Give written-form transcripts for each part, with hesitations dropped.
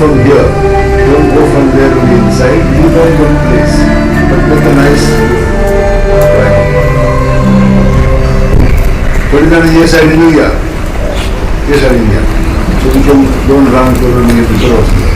from here. Don't go from there to the inside. You find one place, but make a nice triangle. थोडी जाण हे सायडीनूय या, हे सायडीन या, सो तुमचे दोन राउंड करून हे भितर वचूं.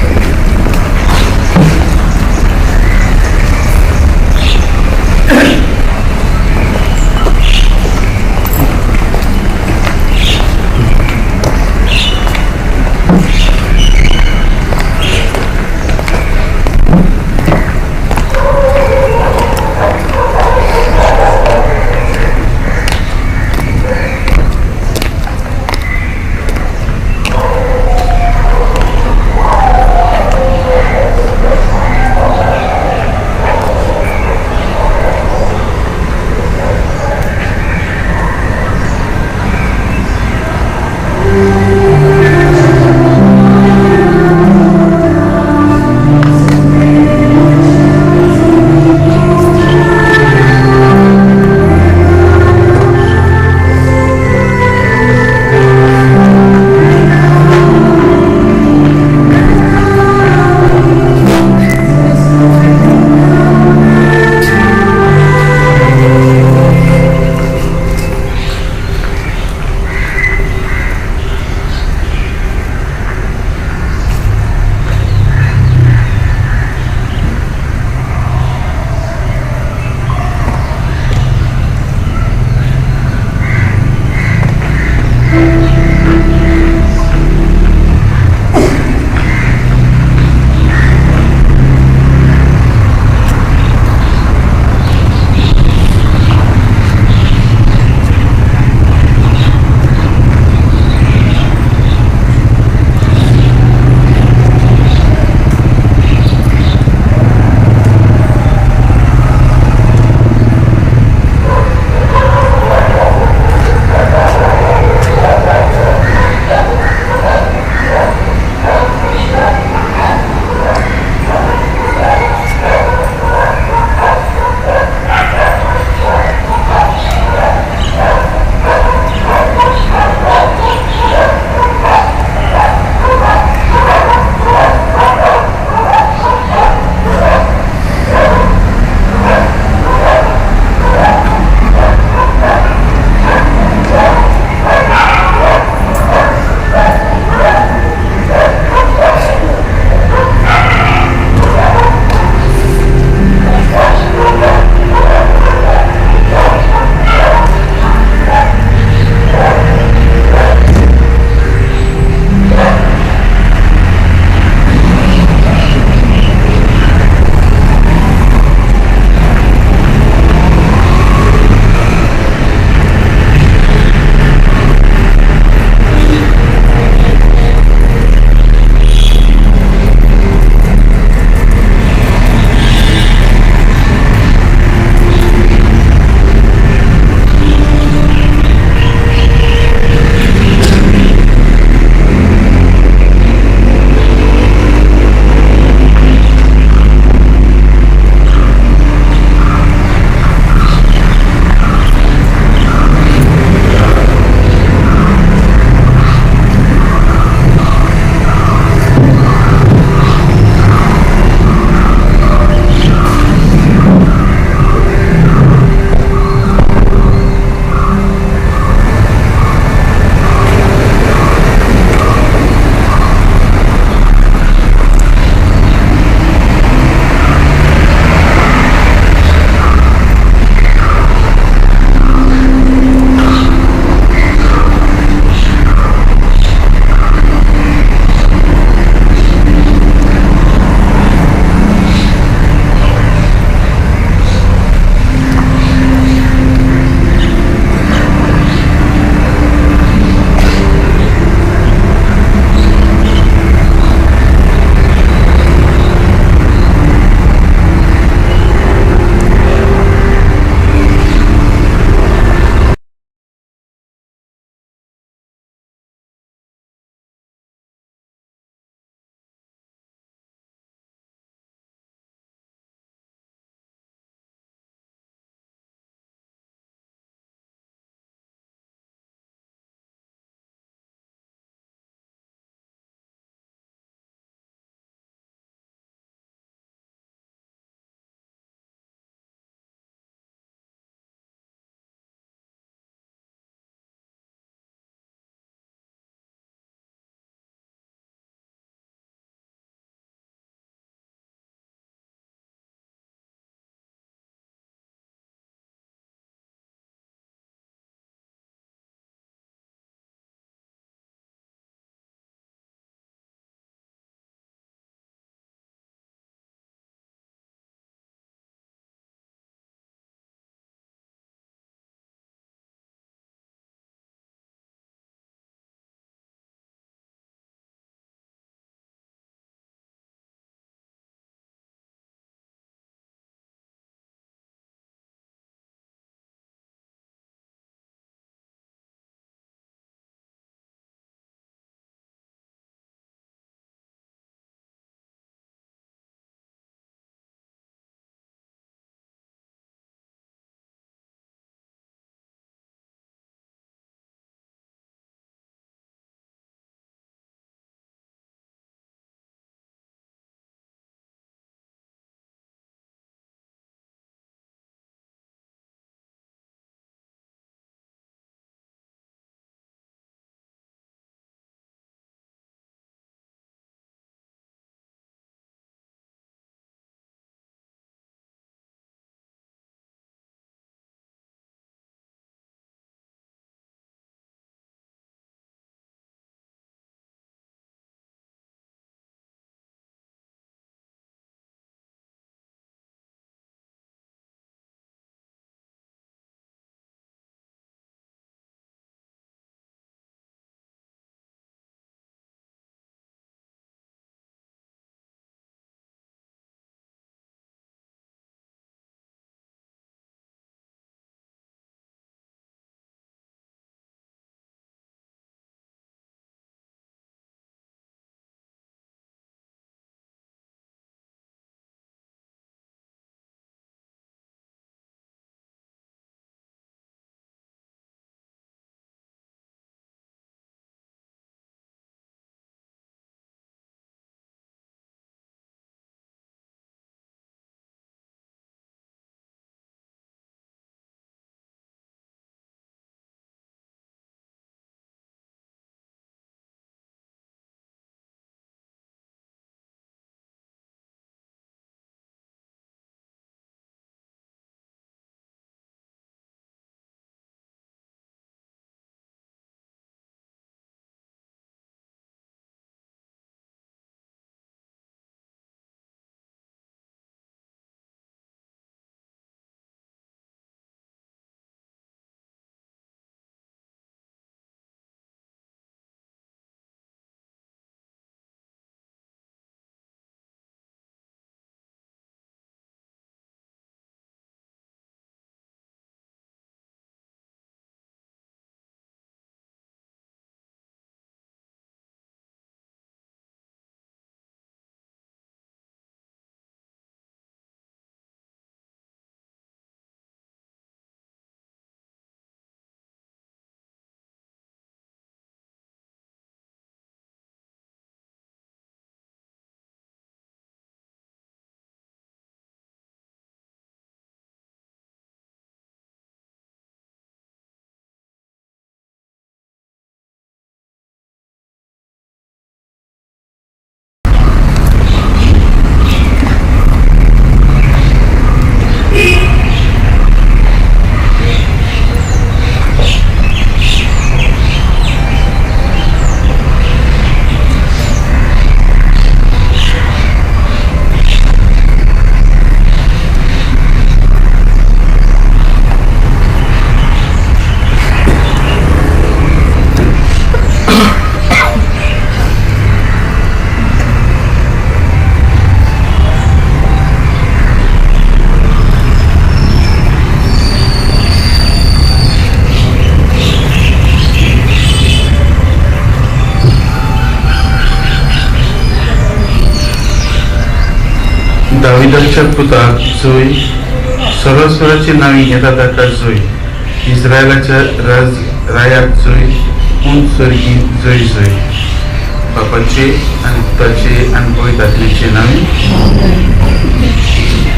ईश्वराच्या पुताक जोय, सर्वस्वराचे नांवी येता ताका जोय, इस्रायलाच्या राज रायाक जोय, उंच स्वर्गी जोय जोय. बापाचे आनी पुताचे आनी पवित्र आत्म्याचे नांवी.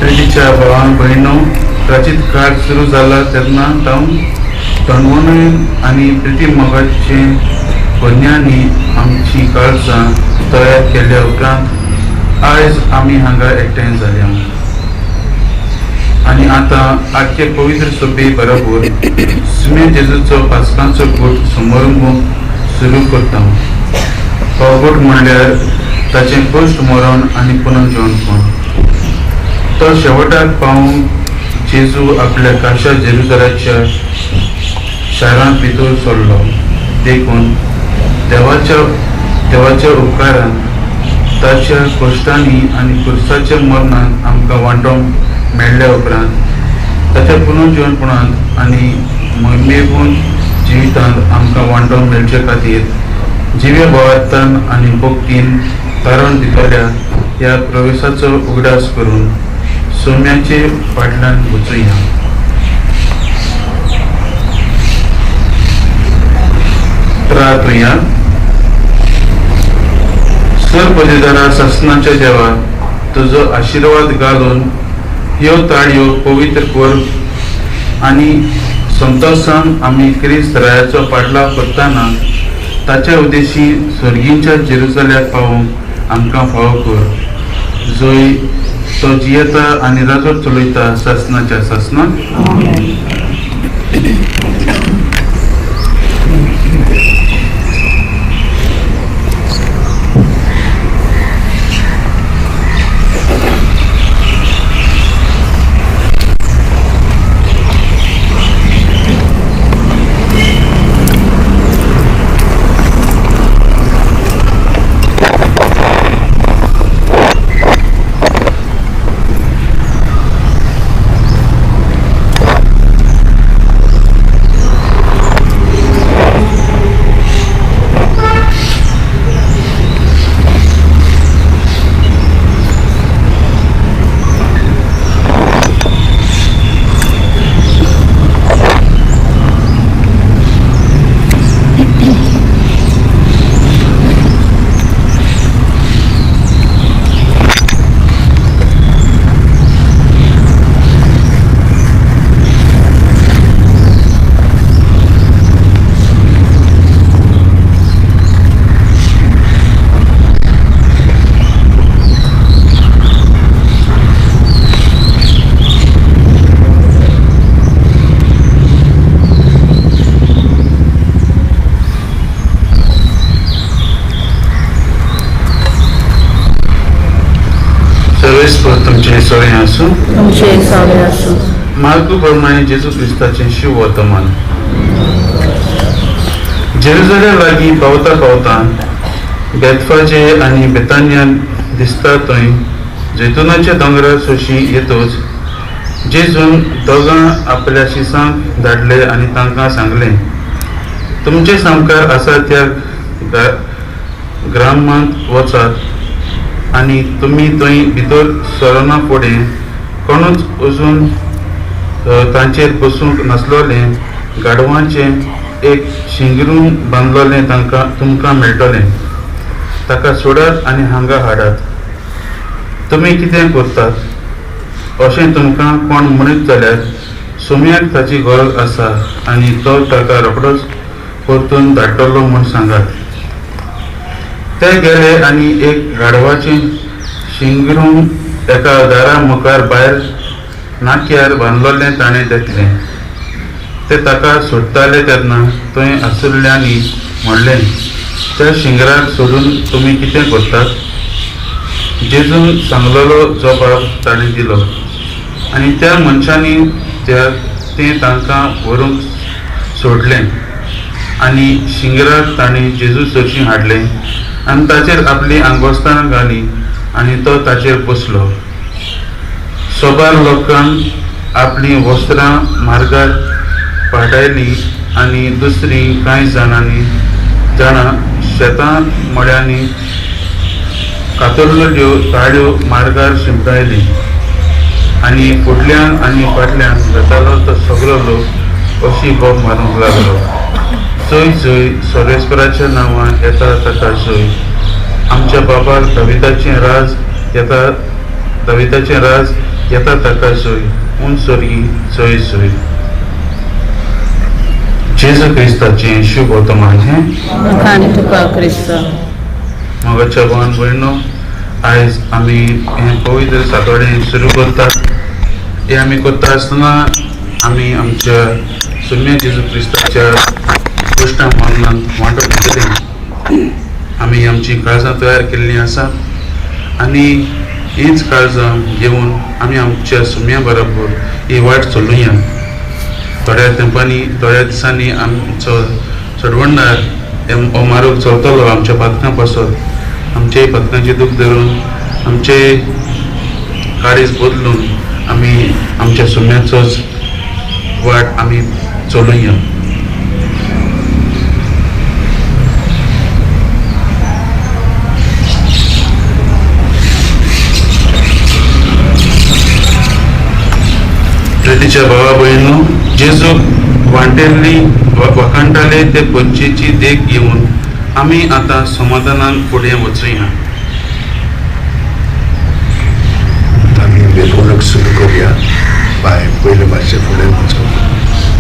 प्रितीच्या भावान भयणो, प्राचीत काळ सुरू जाला तेन्ना तावन तणवणून आनी प्रिती मोगाचे बन्यांनी आमची काळजां तयार केल्या उपरांत आयज आमी हांगा एकठांय जाल्या आनी आतां आजचे पवित्र सभे बरोबर सुमे जेजूचो पास्कांचो गूट समारंभ सुरू करता. हो गूट म्हणल्यार ताचें कश्ट मरण आनी पुनर्जिवनपण. तो शेवटाक पावूंक जेजू आपल्या काशा जेरुजालाच्या शारांत भितर सरलो. देखून देवाच्या देवाच्या उपकारान ताच्या कश्टांनी आनी खुर्साच्या मरणान आमकां वांटोवंक मेळ्ळ्या उपरांत ताच्या पुनर्जिवनपणांत आनी महिमेगूण जिवितांत आमकां वांटोवंक मेळचे खातीर जिव्या भावार्थान आनी भक्तीन तारण दितल्या ह्या प्रवेशाचो उगडास करून सोम्याचे फाटल्यान वचुया. प्रार्थुया. सर पदवीदारा सासनाच्या देवा, तुजो आशिर्वाद घालून ह्यो ताळयो पवित्र कर आनी संतोशान आमी क्रिस्त रायाचो पाटलाव करतना ताच्या उद्देशी स्वर्गींच्या जेरुजाल्याक पावोवंक आमकां फावो कर, जंय तो जियेता आनी राजवट चलयता सासनाच्या सासनाक. सर्वेस्पर तुमचे सोरे आसूं. तुमचे सावे आसूं. मार्कू प्रमाणे जेजू क्रिस्ताचें शिव वर्तमान. जेरुजाल्या लागीं पावता पावता बेतफाजे आनी बेतान्या दिसता थंय जैतुनाच्या दोंगरार सोशी येतोच जेजून दोगां आपल्या शिसांक धाडले आनी तांकां सांगलें, तुमचे सामकार आसा त्या ग्रामांत वचात आनी तुमी थंय भितर सरना फुडें कोणूच अजून तांचेर बसूंक नासलोलें गाडवांचें एक शिंगरून बांदलोलें तांकां तुमकां मेळटलें. ताका सोडात आनी हांगा हाडात. तुमी कितें करतात अशें तुमकां कोण म्हणीत जाल्यार सोम्याक ताची गरज आसा आनी तो ताका रोखडोच परतून धाडटलो म्हूण सांगात. ते गेले आनी एक गाडवाचें शिंगरून एका दारा मुखार भायर नाक्यार बांदलोलें ताणें देखलें. ते ताका सोडटाले तेन्ना थंय आशिल्ल्यांनी म्हणलें, त्या शिंगराक सोडून तुमी कितें करतात? जेजून सांगलेलो जबाब ताणें दिलो आनी त्या मनशांनी तें तांकां व्हरूंक सोडलें आनी शिंगराक ताणें जेजू सरशीं हाडलें आनी ताचेर आपली आंगोस्तां घाली आनी तो ताचेर बसलो. सोबार लोकांक आपलीं वस्त्रां मार्गार पाडायलीं आनी दुसरीं कांय जाणां शेतां मळ्यांनी कातरलेल्यो ताळयो मार्गार शिंपडायलीं. आनी फुडल्यान आनी फाटल्यान जातालो तो सगळो लोक अशी बोब मारूंक लागलो, जय जय सर्वेस्पराच्या नांवान येता ताका जय. आमच्या बाबार दाविताचें राज येता, दाविताचें राज येता ताका जय. उंच स्वर्गी जय जय. जेजू क्रिस्ताचें शुभ वर्तमान हें. आनी तुका क्रिस्ता. मोगाच्या भावान भयणो, आयज आमी हें पवित्र सातोडें सुरू करतात. हें आमी करता आसतना आमी आमच्या सुम्या जेजू क्रिस्ताच्या कृष्णा मरणाक वांटो घेतले. आमी आमचीं काळजां तयार केल्लीं आसा आनी हीच काळजां घेवन आमी आमच्या सुम्या बरोबर ही वाट चलुया. थोड्या तेंपांनी, थोड्या दिसांनी आमचो चडवणदार हो मार्ग चलतलो आमच्या पातकां पासत, आमचे पथकांचे दूख धरून, आमचे काळीज बदलून आमी आमच्या सुम्याचोच वाट आमी चलुया. प्रितीच्या भावा भयणो, जेजूक वांटेल्ली वाखाणटाले ते पंचेची देख घेवन आमी आतां समाधानान फुडें वचुया. आमी मिरवणूक सुरू करूया. बाय पयलें मातशें फुडें वचून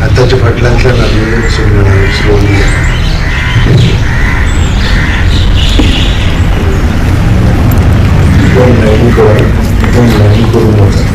आनी ताच्या फाटल्यांतल्यान आमी सगळ्या स्लोली दोन लायनी करा, दोन लायनी करून वचा.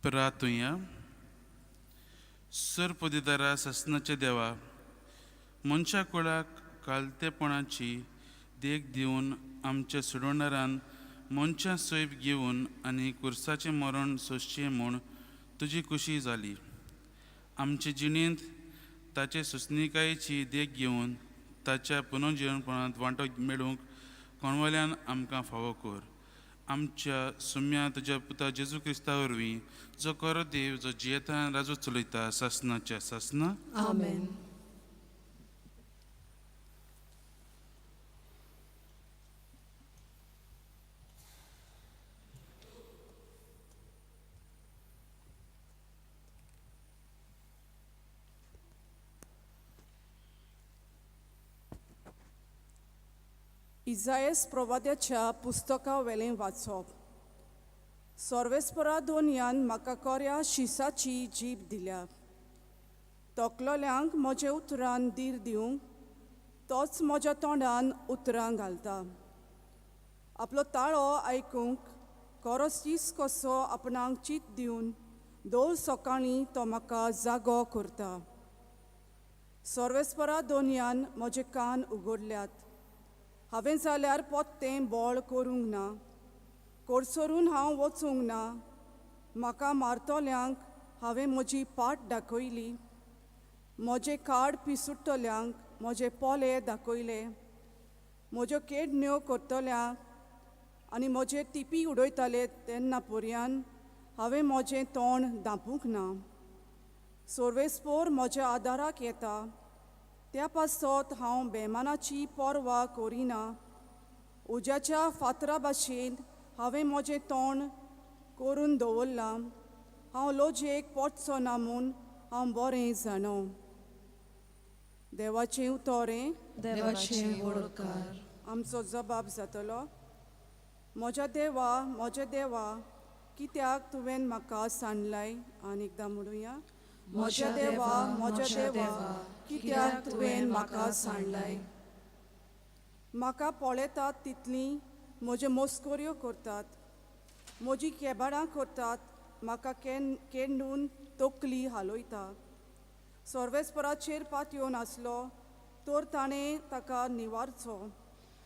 प्रार्थुया. सरपदिदारा सासनाच्या देवा, मनशा कुळाक कालतेपणाची देख दिवन आमच्या सोडवणारान मनशां सैब घेवन आनी कुर्साचें मरण सोंसचें म्हूण तुजी खुशी जाली. आमचे जिणेंत ताचे सोंसणिकायेची देख घेवन ताच्या पुनर्जिवनपणांत वांटो मेळूंक कोणवल्यान आमकां फावो कर. आमच्या सुम्या तुज्या पुता जेजू क्रिस्ता वरवीं, जो खरो देव, जो जियेता राजू चलयता सासनाच्या सासना. आमेन. इजायस प्रवाद्याच्या पुस्तका वेलें वाचप. सर्वेस्परा दोनयान म्हाका कोऱ्या शिसाची जीब दिल्या, तोकलोल्यांक म्हजे उतरान धीर दिवंक तोच म्हज्या तोंडान उतरां घालता. आपलो ताळो आयकूंक कोरो शीस कसो आपणाक चीत दिवन दर सकाळीं तो म्हाका जागो करता. सर्वेस्परा दोनयान म्हजे कान उगडल्यात, हांवें जाल्यार पोत्तें बोळ करूंक ना, कोडसरून हांव वचूंक ना. म्हाका मारतल्यांक हांवें म्हजी पाट दाखयली, म्हजें कार्ड पिसुट्टल्यांक म्हजे पोले दाखयले. म्हज्यो केडण्यो करतल्यांक आनी म्हजे टिपी उडयताले तेन्ना पर्यान हांवें म्हजें तोंड धांपूंक ना. सर्वेस्पोर म्हज्या आदाराक येता, त्या पासत हांव बेमानाची पर्वा करिना. उज्याच्या फातरा भाशेन हांवें म्हजें तोंड करून दवरलां, हांव लजेक पडचो ना म्हूण हांव बरें जाणो. देवाचें उतोरें. देवाचे वडकार. आमचो जबाब जातलो. म्हज्या देवा, म्हज्या देवा, कित्याक तुवें म्हाका सांडलाय? आनी एकदां म्हणुया. म्हज्या देवा, म्हज्या देवा, कित्याक तुवें म्हाका सांडलाय? म्हाका पळयतात तितलीं म्हज्यो मस्कऱ्यो करतात, म्हजी केबाडां करतात, म्हाका केंडून तकली हालयता. सर्वेस्पराचेर पातयेवन आसलो तर ताणें ताका निवारचो,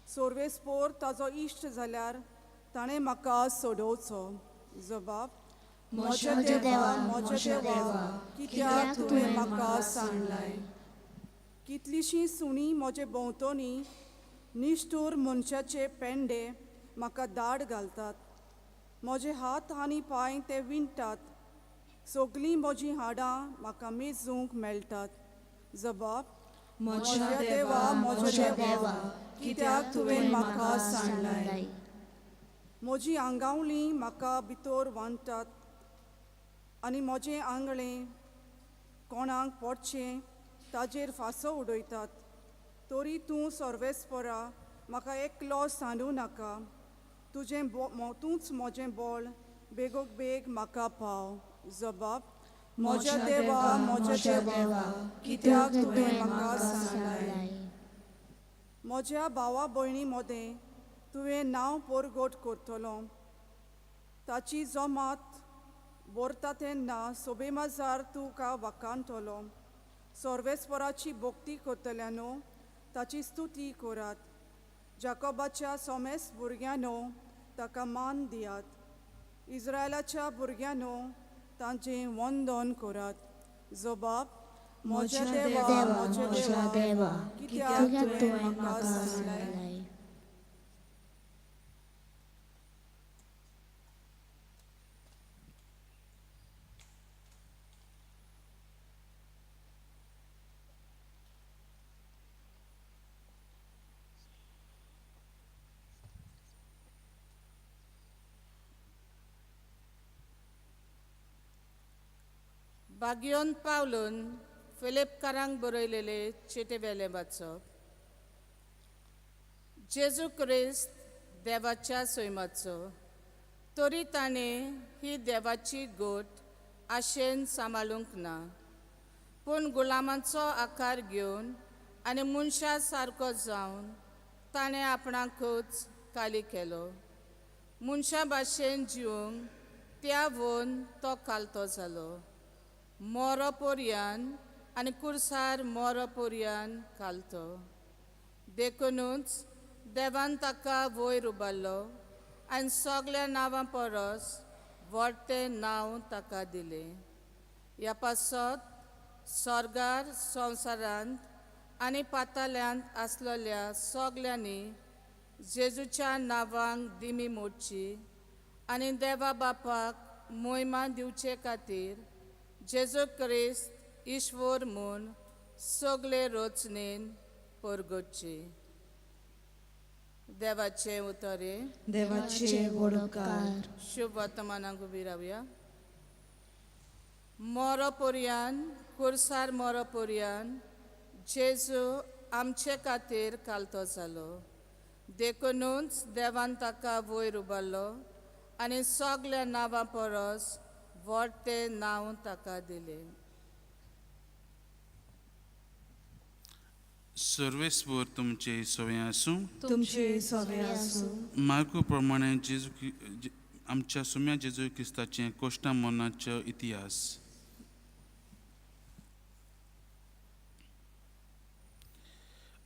सर्वेस्पोर ताजो इश्ट जाल्यार ताणें म्हाका सोडोवचो. जबाब. म्हज्या देवा, म्हज्या देवा, कित्याक तुवें म्हाका सांडलाय? कितलींशीं सुणीं म्हजे भोंवतणी, निश्ठूर मनशाचे पेंडे म्हाका दाड घालतात. म्हजे हात आनी पांय ते विणटात, सगळीं म्हजीं हाडां म्हाका मेजूंक मेळटात. जबाब. म्हज्या देवा, म्हज्या देवा, कित्याक तुवें म्हाका सांडलाय? म्हजी आंगावली म्हाका भितर वांट्टात आनी म्हजें आंगळें कोणाक पडचें ताजेर फांसो उडयतात. तरी तूं सर्वेस्परा म्हाका एकलो सांडूं नाका, तुजें तूंच म्हजें बळ, बेगोग बेग म्हाका पाव. जबाब. म्हज्या देवा, म्हज्या देवा, कित्याक तुवें म्हाका सांडलाय? म्हज्या भावा भयणी मदें तुवें नांव परगट करतलो, ताची जमात बरता तेन्ना सोबेमाजार तुका वाकांतलो. सर्वेस्पराची भक्ती करतल्यानो ताची स्तुती करात, जाकोबाच्या सोमेस भुरग्यांनो ताका मान दियात, इस्रायलाच्या भुरग्यांनो तांचें वंदन करात. जबाब. म्हज्या देवा, म्हज्या देवा, कित्याक तुवें म्हाका सांडलाय? बागियोन पावलून फिलिपकारांक बरयलेले चिटे वेलें वाचप. जेजू क्रिस्त देवाच्या सैमाचो, तरी ताणें ही देवाची गोट आशेन सांबाळूंक ना, पूण गुलामाचो आकार घेवन आनी मनशा सारको जावन ताणें आपणाकूच काली केलो. मनशा भाशेन जिवंक त्या वोन तो कालतो जालो मोरो पोरयान आनी कुर्सार मोरो पोरयान कालतो. देखुनूच देवान ताका वयर उबारलो आनी सगळ्या नांवां परस व्हडतें नांव ताका दिलें. ह्या पासत स्वर्गार संवसारांत आनी पाताल्यांत आसलेल्या सगल्यांनी जेजूच्या नांवांक दिमी मोडची आनी देवा बापाक मोहिमा दिवचे खातीर जेजू क्रिस्त ईश्वर म्हूण सगळे रचनेन परगटची. देवाचें उतर हें. देवाचे व्हड उपकार. शुभ वर्तमानाक उबी रावया. मोरो पोरयान कुर्सार मोरो पोरयान जेजू आमचे खातीर कालतो जालो. देखुनूच देवान ताका वयर उबारलो आनी सगळ्या नांवां परस व्हडतें नांव ताका दिलें. सर्वेस्पर तुमचे सवय आसूं. तुमचे सवे आसूं. मार्कू प्रमाणे जेजू आमच्या सुम्या जेजू क्रिस्ताचें कोश्टा मरणाचो इतिहास.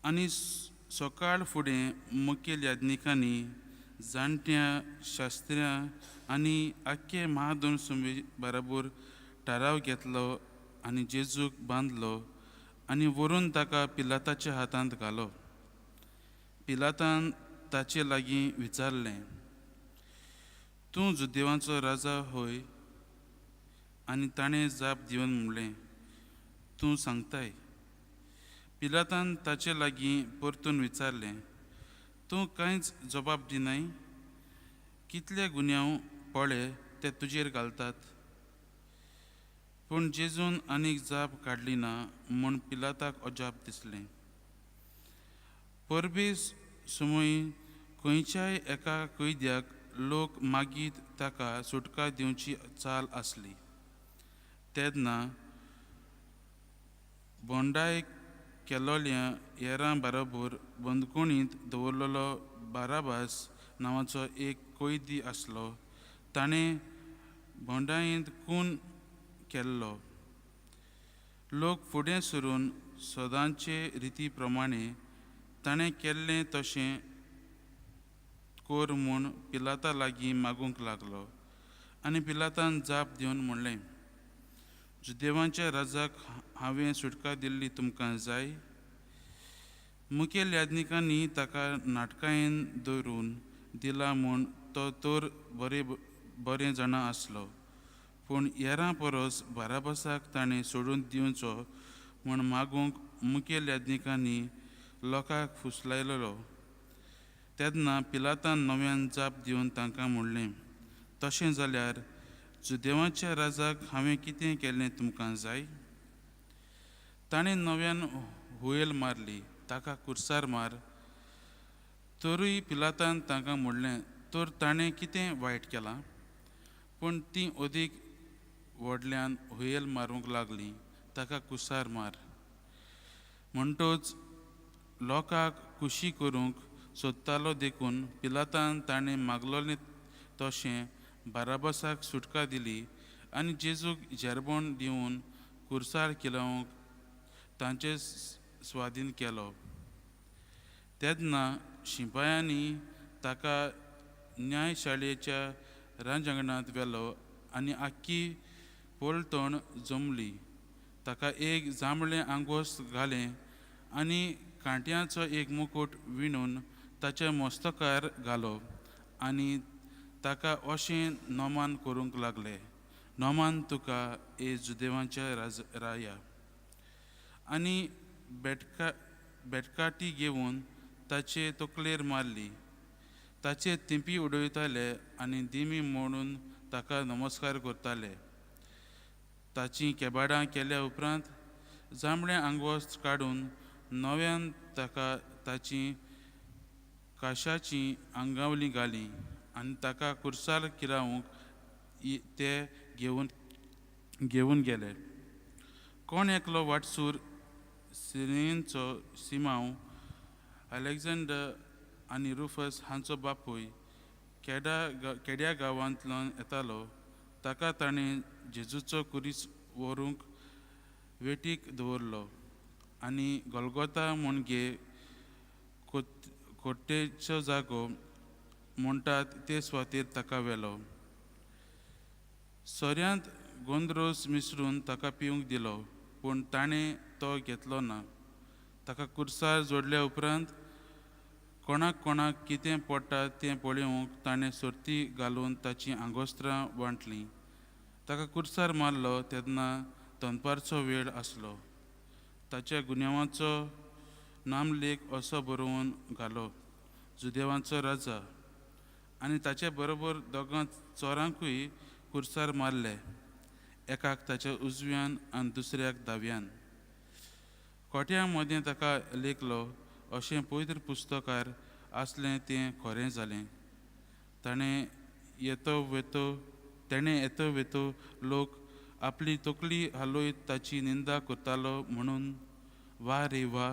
आनी सकाळ फुडें मुखेल याज्ञिकांनी जाणट्या शास्त्र्यां आनी आख्खे महादोन सुमे बराबर थाराव घेतलो आनी जेजूक बांदलो आनी व्हरून ताका पिलाताच्या हातांत घालो. पिलातान ताचे लागीं विचारलें, तूं जुदेवांचो राजा होय? आनी ताणें जाप दिवन म्हणलें, तूं सांगताय. पिलातान ताचे लागीं परतून विचारलें, तूं कांयच जबाब दिनाय? कितले गुन्यांव पळे ते तुजेर घालतात? पूण जेजून आनीक जाप काडली ना म्हूण पिलाताक अजाप दिसलें. परबे सुमय खंयच्याय एका कैद्याक लोक मागीर ताका सुटका दिवची चाल आसली. तेन्ना बोंडाय केलोल्या हेरां बरोबर बंदखणींत दवरलेलो बाराबास नांवाचो एक कैदी आसलो. ताणें बोंडायेंत खून केल्लो. लोक फुडें सरून सदांचे रिती प्रमाणे ताणें केल्लें तशें कोर म्हूण पिलाता लागीं मागूंक लागलो. आनी पिलातान जाप दिवन म्हणलें, जुदेवांच्या राजाक हांवें सुटका दिल्ली तुमकां जाय? मुखेल याज्ञिकांनी ताका नाटकायेन दवरून दिला म्हूण तो तर बरे बरें जाणा आसलो. पूण हेरां परस बाराबासाक ताणें सोडून दिवचो म्हूण मागूंक मुखेल याज्ञिकांनी लोकांक फुसलायलेलो. तेन्ना पिलातान नव्यान जाप दिवन तांकां म्हणलें, तशें जाल्यार जुदेवांच्या राजाक हांवें कितें केल्लें तुमकां जाय? ताणें नव्यान हुयेल मारली, ताका कुर्सार मार. तरूय पिलातान तांकां म्हणलें, तर ताणें कितें वायट केलां? पूण तीं अदीक व्हडल्यान हुयेल मारूंक लागलीं, ताका कुसार मार. म्हणटच लोकांक खुशी करूंक सोदतालो देखून पिलातान ताणें मागलोलें तशें बाराबासाक सुटका दिली आनी जेजूक जेरबण दिवन कुर्सार किलोवंक तांचे स्वाधीन केलो. तेन्ना शिपायांनी ताका न्यायशाळेच्या राजांगणांत व्हेलो आनी आख्खी पलतण जमली. ताका एक जांबळें आंगोस्त घालें आनी कांट्यांचो एक मुकूट विणून ताच्या मस्तकार घालो आनी ताका अशें नोमान करूंक लागले, नोमान तुका ए जुदेवांच्या राया. आनी बेटकाटी घेवन ताचे तकलेर मारली. ताचे तेंपी उडयताले आनी दिमी म्हणून ताका नमस्कार करताले. ताची केबाडां केल्या उपरांत जांबळें आंगवस्त्र काडून नव्यान ताका ताची काशाची आंगावली घाली आनी ताका कुर्सार किरावंक ते घेवन गेले. कोण एकलो वाटसूर सिरेनचो सिमांव अलेक्झांडर आनी रुफस हांचो बापूय केड्या गांवांतल्यान येतालो. ताका ताणें जेजूचो कुरीस व्हरूंक वेटीक दवरलो आनी गोलगोता म्हणजे कोट्टेचो जागो म्हणटात ते सुवातेर ताका व्हेलो. सोऱ्यांत गोंदरोस मिसळून ताका पिवंक दिलो, पूण ताणें तो घेतलो ना. ताका कुर्सार जोडल्या उपरांत कोणाक कोणाक कितें पडटा तें पळोवंक ताणें सोर्ती घालून ताचीं आंगोस्त्रां वांटलीं. ताका कुर्सार मारलो तेन्ना दनपारचो वेळ आसलो. ताच्या गुन्यांवाचो नामलेख असो बरोवन घालो, जुदेवांचो राजा. आनी ताचे बरोबर दोगां चोरांकूय कुर्सार मारले, एकाक ताच्या उजव्यान आनी दुसऱ्याक दाव्यान. कोट्यां मदें ताका लेखलो अशें पवित्र पुस्तकार आसलें तें खरें जालें. ताणें येतो वेतो लोक आपली तकली हालयत ताची निंदा करतालो म्हणून, वा रे वा,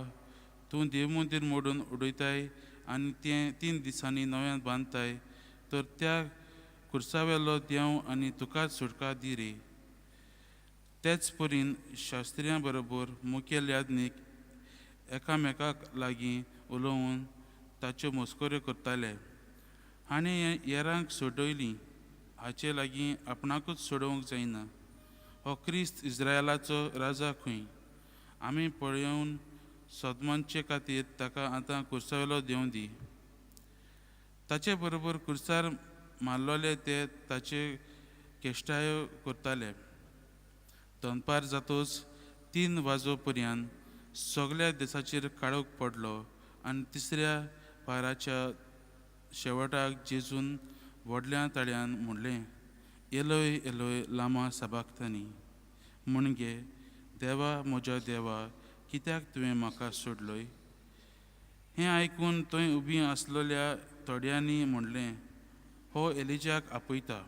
तूं देवमंदीर मोडून उडयताय आनी तें 3 दिसांनी नव्यान बांदताय, तर त्या कुर्सावेलो देंव आनी तुकाच सुटका दी रे. तेच परीन शास्त्र्यां बरोबर मुखेल याज्ञीक एकामेकाक लागीं उलोवन ताच्यो मस्कऱ्यो करताले. हाणें येरांक सोडयलीं, हाचे लागीं आपणाकूच सोडोवंक जायना. हो क्रिस्त इस्रायलाचो राजा खंय? आमी पळोवन सदमानचे खातीर ताका आतां कुर्सावेलो देंव दी. ताचे बरोबर कुर्सार मारलोले ते ताचे केश्टायो करताले. दनपार जातोच 3 वाजो पर्यंत सगळ्या देसाचेर काळोख पडलो आनी तिसऱ्या पाराच्या शेवटाक जेजून व्हडल्या ताळ्यान म्हणलें, एलोय एलोय लामा सबाक्तानी, म्हणजे देवा म्हज्या देवा कित्याक तुवें म्हाका सोडलोय? हें आयकून थंय उबी आसलेल्या थोड्यांनी म्हणलें, हो एलिजाक आपयता.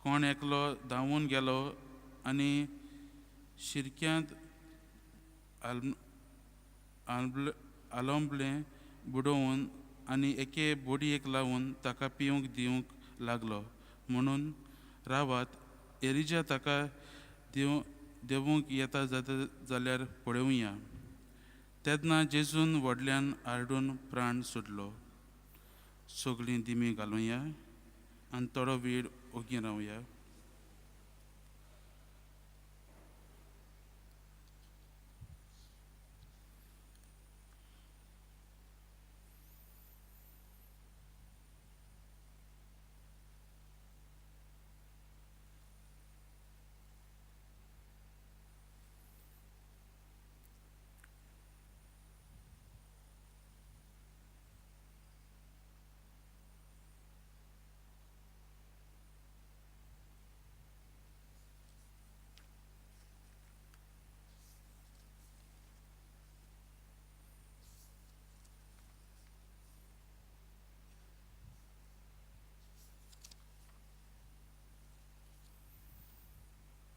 कोण एकलो धांवून गेलो आनी शिरक्यांत आलंबलें बुडोवन आनी एके बोडयेक लावन ताका पिवंक दिवंक लागलो. म्हणून रावात, एलिजा ताका देवूंक येता जाता जाल्यार पळोवया. तेन्ना जेजून व्हडल्यान आरडून प्राण सोडलो. सगळीं दिमी घालुया आनी थोडो वेळ ओगी रावया.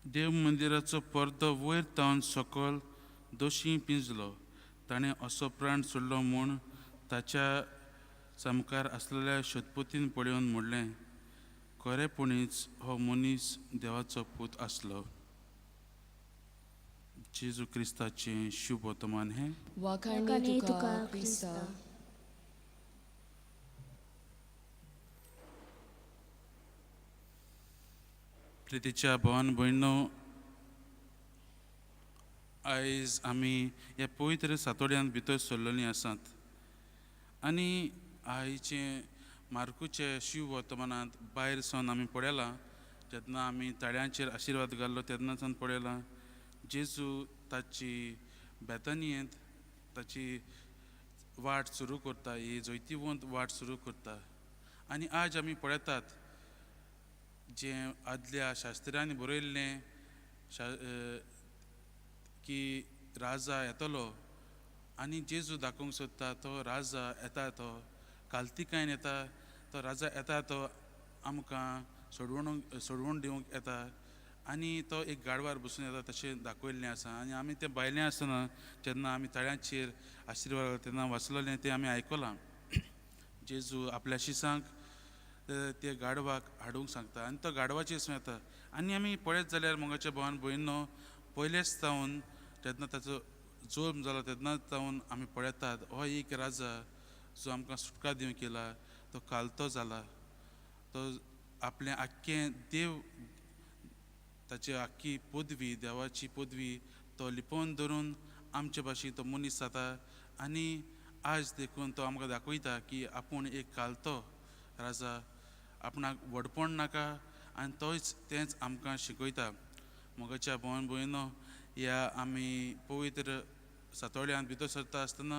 देव मंदिराचो पर्दो वयर तावन सकल दोशी पिंजलो. ताणें असो प्राण सोडलो म्हूण ताच्या सामकार आसलेल्या शतपथीन पळोवन म्हणलें, खरेपणीच हो मनीस देवाचो पूत आसलो. जेजू क्रिस्ताचें शुभ वर्तमान हें. वाखाणणी तुका क्रिस्ता. प्रितीच्या भावान भयणो, आयज आमी ह्या पवित्र सातोड्यांत भितर सरलेलीं आसात आनी आयचें मार्कूचे शिव वर्तमानांत भायर सावन आमी पळयलां, जेन्ना आमी ताळ्यांचेर आशिर्वाद घाल्लो तेन्ना सावन पळयलां जेजू ताची बेतनियेंत ताची वाट सुरू करता, ही जैतिवंत वाट सुरू करता. आनी आज आमी पळयतात जें आदल्या शास्त्रांनी बरयल्लें की राजा येतलो आनी जेजू दाखोवंक सोदता तो राजा येता, तो कालतिकायन येता, तो राजा येता, तो आमकां सोडवण दिवंक येता आनी तो एक गाडवार बसून येता तशें दाखयल्लें आसा. आनी आमी तें भायलें आसतना जेन्ना आमी ताळ्यांचेर आशिर्वाद तेन्ना वाचलेलें तें आमी आयकलां. जेजू आपल्या शिसांक ते गाडवाक हाडूंक सांगता आनी तो गाडवाचेर येता. आनी आमी पळयत जाल्यार मोगाच्या भावान भयणीनो, पयलेच जावन जेन्ना ताचो जल्म जालो तेन्नाच जावन आमी पळयतात हो एक राजा जो आमकां सुटका दिवंक केला तो कालतो जाला. तो आपलें आख्खें देव ताची आख्खी पदवी देवाची पदवी तो लिपोवन धरून आमचे भाशेन तो मनीस जाता आनी आज देखून तो आमकां दाखयता की आपूण एक कालतो राजा, आपणाक व्हडपण नाका आनी तोच तेंच आमकां शिकयता. मोगाच्या भोवन भयणो, ह्या आमी पवित्र सातोळ्यांत भितर सरता आसतना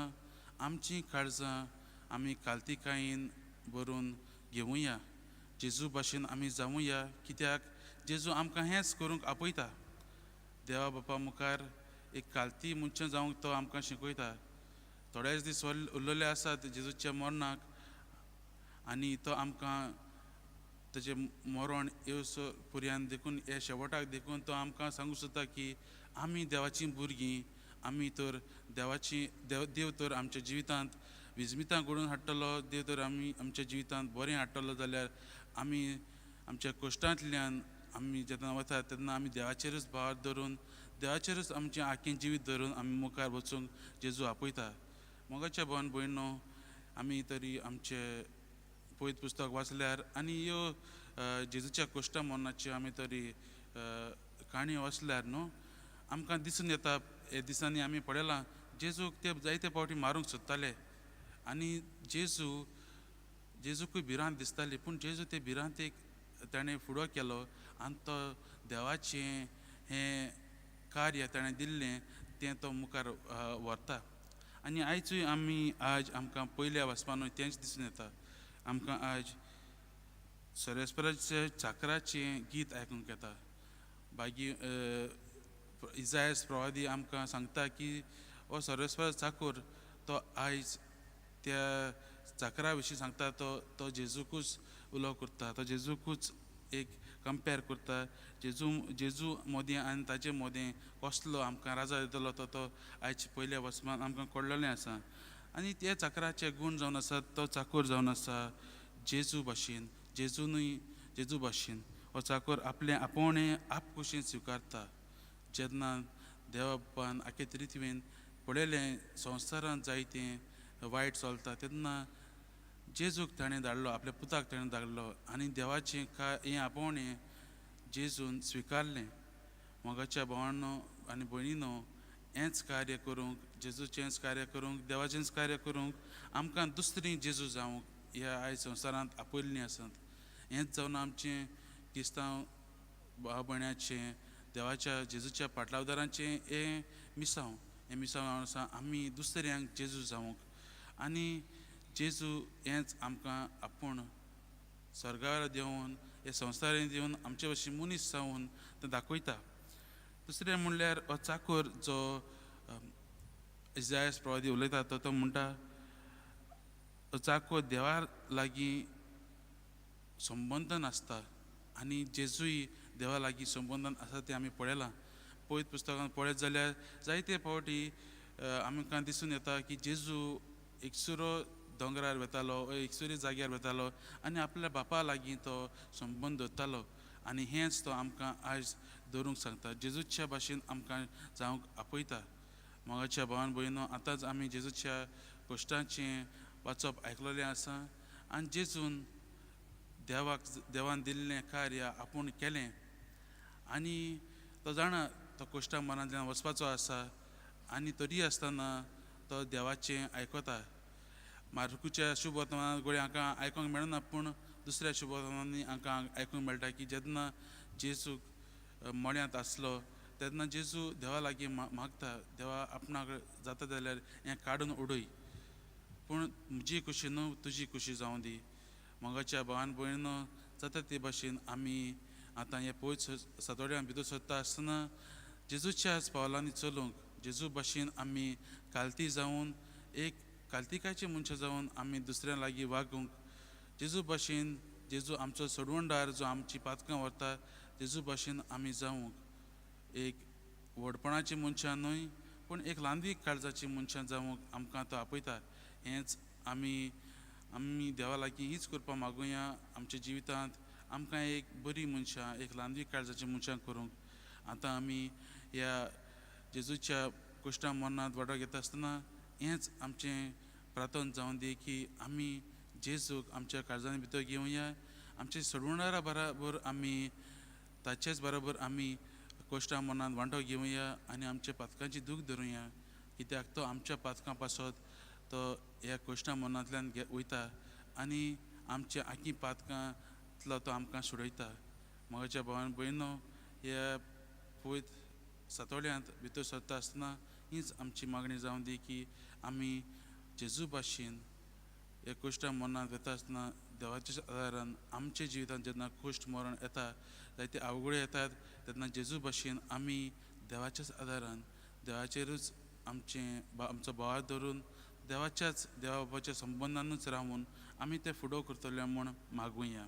आमचीं काळजां आमी कालतिकायेन भरून घेवया, जेजू भाशेन आमी जावया, कित्याक जेजू आमकां हेंच करूंक आपयता. देवा बापा मुखार एक कालती मनशां जावंक तो आमकां शिकयता. थोडेच दीस उरलेले आसात जेजूच्या मरणाक आनी तो आमकां ताचें मरण येवसो पुर्यान देखून हे शेवटाक देखून तो आमकां सांगूंक सोदता की आमी देवाचीं भुरगीं, आमी तर देवाची देव तर आमच्या जिवितांत विजमितां घडोवन हाडटलो, देव तर आमी आमच्या जिवितांत बरें हाडटलो जाल्यार आमी आमच्या कश्टांतल्यान आमी जेन्ना वतात तेन्ना आमी देवाचेरूच भार धरून देवाचेरूच आमचें आख्खें जिवीत धरून आमी मुखार वचूंक जेजू आपयता. मोगाच्या भोवन भयणो, आमी तरी आमचें पवित्र पुस्तक वाचल्यार आनी ह्यो जेजूच्या कश्टा मरणाच्यो आमी तरी काणी वाचल्यार न्हू आमकां दिसून येता. हे दिसांनी आमी पळयलां जेजूक ते जायते फावटी मारूंक सोदताले आनी जेजूकूय भिरांत दिसताली, पूण जेजू ते भिरांतेक ताणें फुडो केलो आनी तो देवाचें हें कार्य ताणें दिल्लें तें तो मुखार व्हरता. आनी आयजूय आमी आज आमकां पयल्या वाचपानूय तेंच दिसून येता. आमकां आज सर्वेस्पराच्या चाकराचें गीत आयकूंक येता. बागी इजायस प्रवादी आमकां सांगता की हो सर्वेस्पर चाकूर तो आयज त्या चाकरा विशीं सांगता, तो जेजूकूच उलो करता, तो जेजूकूच एक कंपेर करता. जेजू मोदें आनी ताचे मोदें कसलो आमकां राजा दितलो तो आयज पयल्या वचमान आमकां कळ्ळेलें आसा. आनी त्या चाकराचे गूण जावन आसा तो चाकूर जावन आसा जेजू भाशेन, जेजूनूय जेजू भाशेन हो चाकूर आपलें आपोवणें आपखुशीन स्विकारता. जेन्ना देवा बापान आखे रितवेन पळयलें संवसारांत जायतें वायट चलता तेन्ना जेजूक ताणें धाडलो, आपल्या पुताक ताणें धाडलो आनी देवाचें हें आपोवणें जेजून स्विकारलें. मोगाच्या भावांनो आनी भयणीनो, हेंच कार्य करूंक जेजूचेंच कार्य करूंक देवाचेंच कार्य करूंक आमकां दुसरी जेजू जावंक ह्या आयज संवसारांत आपयल्लीं आसात. हेंच जावन आमचें क्रिस्तांव भाव भयणाचें देवाच्या जेजूच्या पाटलावदारांचें हें मिसांव, हें मिसांव जावन आसा आमी दुसऱ्यांक जेजू जावंक. आनी जेजू हेंच आमकां आपूण स्वर्गार देंवून हे संवसारांत येवन आमचे भशेन मनीस जावन तें दाखयता. दुसरें म्हणल्यार हो चाकूर जो इजायस प्रवादी उलयता तो म्हणटा हो चाकूर देवा लागीं संबंदन आसता आनी जेजूय देवा लागीं संबंदन आसा तें आमी पळयलां. पवित्र पुस्तकांत पळयत जाल्यार जायते फावटी आमकां दिसून येता की जेजू एकसुरो दोंगरार वेतालो, एकसुरी जाग्यार वेतालो आनी आपल्या बापा लागीं तो संबंद दवरतालो आनी हेंच तो आमकां आयज दवरूंक सांगता. जेजूच्या भाशेन आमकां जावंक आपयता. मोगाच्या भावान भयणो, आतांच आमी जेजूच्या कश्टांचें वाचप आयकलेलें आसा आनी जेजून देवाक देवान दिल्लें कार्य आपूण केलें आनी तो जाणा तो कश्टां मनांतल्यान वचपाचो आसा आनी तरी आसतना तो देवाचें आयकता. मार्कूच्या शुभ वर्तमानांत गोळे हांकां आयकूंक मेळना, पूण दुसऱ्या शुभ वर्तमानांनी हांकां आयकूंक मेळटा की जेन्ना जेजूक मळ्यांत आसलो तेन्ना जेजू देवा लागीं मागता, देवा आपणाक जाता जाल्यार हें काडून उडय, पूण म्हजी खुशी न्हू तुजी खुशी जावं दी. मोगाच्या भावान भयणो, जाता ते भाशेन आमी आतां हे पयस सातोड्यान भितर सरता आसतना जेजूच्याच पावलांनी चलूंक जेजू भाशेन आमी कालती जावन एक कालतिकाचे मनशां जावन आमी दुसऱ्यां लागीं वागूंक जेजू भाशेन, जेजू आमचो सोडवणदार जो आमची पातकां व्हरता जेजू भाशेन आमी जावंक एक व्हडपणाची मनशां न्हय पूण एक लांबी काळजाची मनशां जावंक आमकां तो आपयता. हेंच आमी आमी देवा लागीं हीच कृपा मागुया आमच्या जिवितांत आमकां एक बरी मनशां, एक लांदवी काळजाची मनशां करूंक। आतां आमी ह्या जेजूच्या कुश्टा मरणांत वांटो घेता आसतना हेंच आमचें प्रार्थना जावन दी की आमी जेजूक आमच्या काळजांनी भितर घेवया, आमचे सोडवणारा बराबर आमी ताचेच बरोबर आमी कोश्टा मनांत वांटो घेवया आनी आमच्या पातकांची दूख धरुया, कित्याक तो आमच्या पातकां पासत तो ह्या कोश्टा मनांतल्यान वयता आनी आमच्या आखी पातकांतलो तो आमकां सोडयता। म्हज्या भावान भयणो, ह्या पवित्र सातोळ्यांत भितर सरता आसतना हीच आमची मागणी जावन दी की आमी जेजू भाशेन ह्या कोश्टा मरणांत वता आसतना देवाच्या आदारान आमच्या जिवितांत जेन्ना कोश्ट मरण येता, जायते अवघडे येतात, तेन्ना जेजू भाशेन आमी देवाच्याच आदारान देवाचेरूच आमचें आमचो भावार्थ धरून देवाच्याच देवा बाबाच्या संबंदानूच रावून आमी ते फुडो करतले म्हूण मागुया।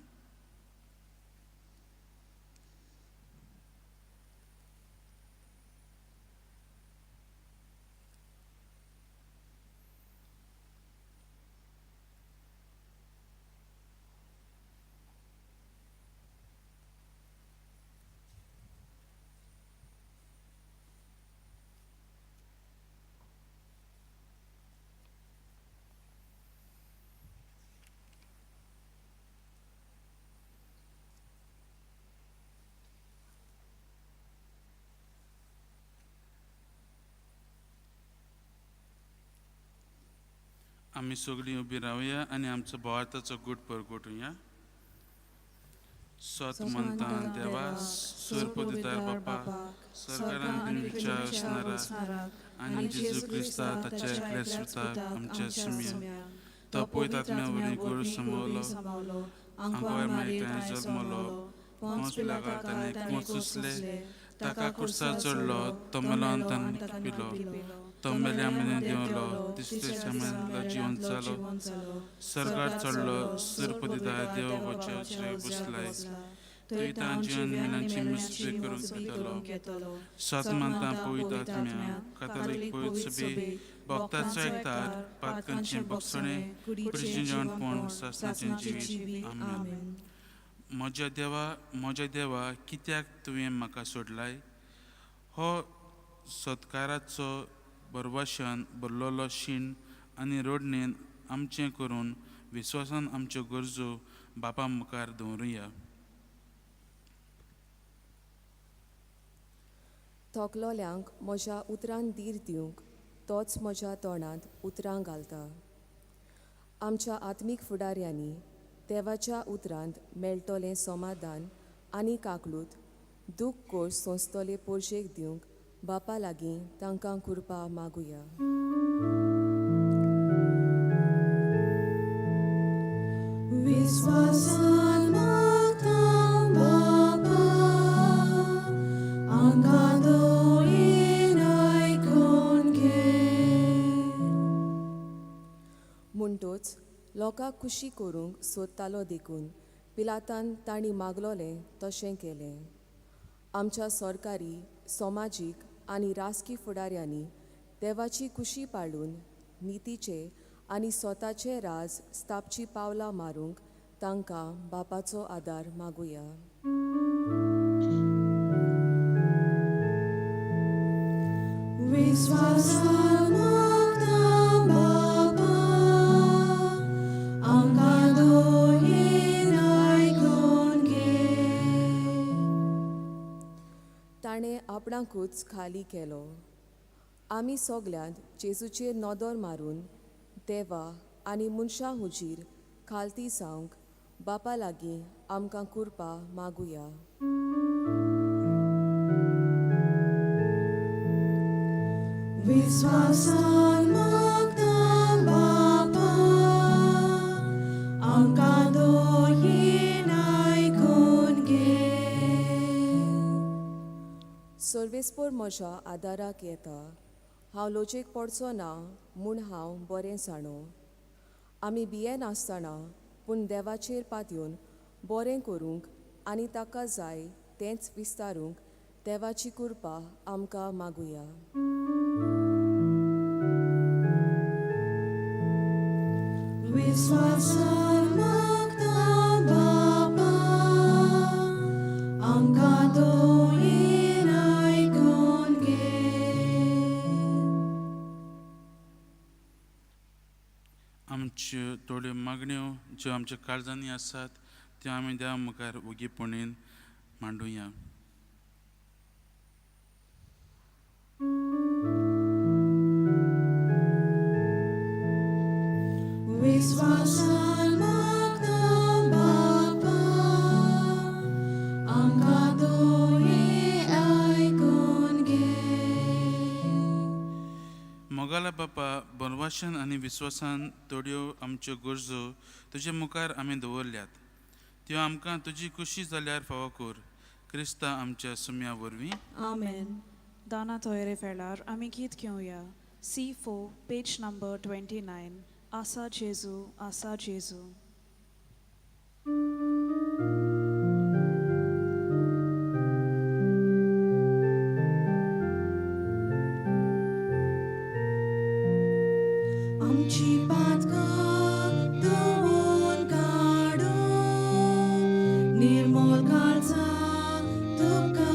आमी सगळीं उबी रावया आनी आमचो भावार्थाचो गूट परगटुया। सत म्हणटा देवा, सुरपदिदार बापा, सरकारान विचार आसणारा आनी जेजू क्रिस्ता ताच्या एकल्या सुताक आमच्या सुम्या, तो पवित्र आत्म्या वरवीं गोड समवलो, आंकवार मेळटा जल्मलो, पोंस पिलाकार ताणें कोंस सोंसले, ताका कुर्सार चडलो, तो मेलो ताणें पिलो, तो मेल्या म्हयन्यान देंवलो, तिसऱ्या म्हयन्यांतलो जिवन जालो, सरकार चडलो, सुरपदिदार देव बाबाच्या उजव्या बसलाय, थंय तां जिवन मेल्यांची मुसबी करूंक येतलो। सत मानता पवित्र आत्म्या, कातोलीक पवित्र सभे, भक्ताचो एकतार, पातकांचें भोगसणें, कुडीचें जेवणपण, सासणाचें जिवीत। आमेन। म्हज्या देवा, म्हज्या देवा, कित्याक तुवें म्हाका सोडलाय? हो सत्काराचो बरवाशान भरलेलो शीण आनी रोडणेन आमचें करून विस्वासान आमच्यो गरजो बापा मुखार दवरुया। थकलोल्यांक म्हज्या उतरान धीर दिवंक तोच म्हज्या तोंडांत उतरां घालता। आमच्या आत्मीक फुडाऱ्यांनी देवाच्या उतरांत मेळटलें समाधान आनी काकलूत दूख कोर्स सोंसतले पोरशेक दिवंक बापा लागीं तांकां कृपा मागुया। विस्वासान मागता बापा, आमकां दोळीन आयकून घे। म्हणटोच लोकांक खुशी करूंक सोदतालो देखून पिलातान तांणी मागलोलें तशें केलें। आमच्या सरकारी, समाजीक आनी राजकी फुडाऱ्यांनी देवाची खुशी पाळून नितीचे आनी स्वताचे राज स्थापची पावलां मारूंक तांकां बापाचो आदार मागुया। विस्वासान मागता बापा, आमकां दोळीन आयकून घे। ताणें आपणाकूच खाली केलो। आमी सगल्यांत जेजूचेर नदर मारून देवा आनी मनशां हुजीर खालती जावंक बापा लागीं आमकां कृपा मागुया। विस्वासान मागता बापा, आमकां दोळीन आयकून घे। सर्वेस्पोर म्हज्या आदाराक येता, हांव लोचेक पडचो ना म्हूण हांव बरें जाणो। आमी भियेनासतना पूण देवाचेर पातयेवन बरें करूंक आनी ताका जाय तेंच विस्तारूंक देवाची कृपा आमकां मागुया। विस्वासान मागता बापा आमकां दोळीन आयकून घे. आमच्यो थोड्यो मागण्यो ज्यो आमच्या काळजांनी आसात त्यो आमी देवा मुखार ओगीपणीन मांडुया. विस्वासान मागता बापा आमकां दोळी आयकून घे. मोगाला बापा, बनवाशन आनी विस्वासान थोड्यो आमच्यो गरजो तुजे मुखार आमी दवरल्यात, त्यो आमकां तुजी खुशी जाल्यार फावो कर, क्रिस्ता आमच्या सुम्या वरवीं. आमेन. दाना तोयरे वेळार आमी गीत घेवया. C4 page number 29. आसा जेजू, आसा जेजू. आमची पातकां धुवून काडून निर्मोल काळजां तुका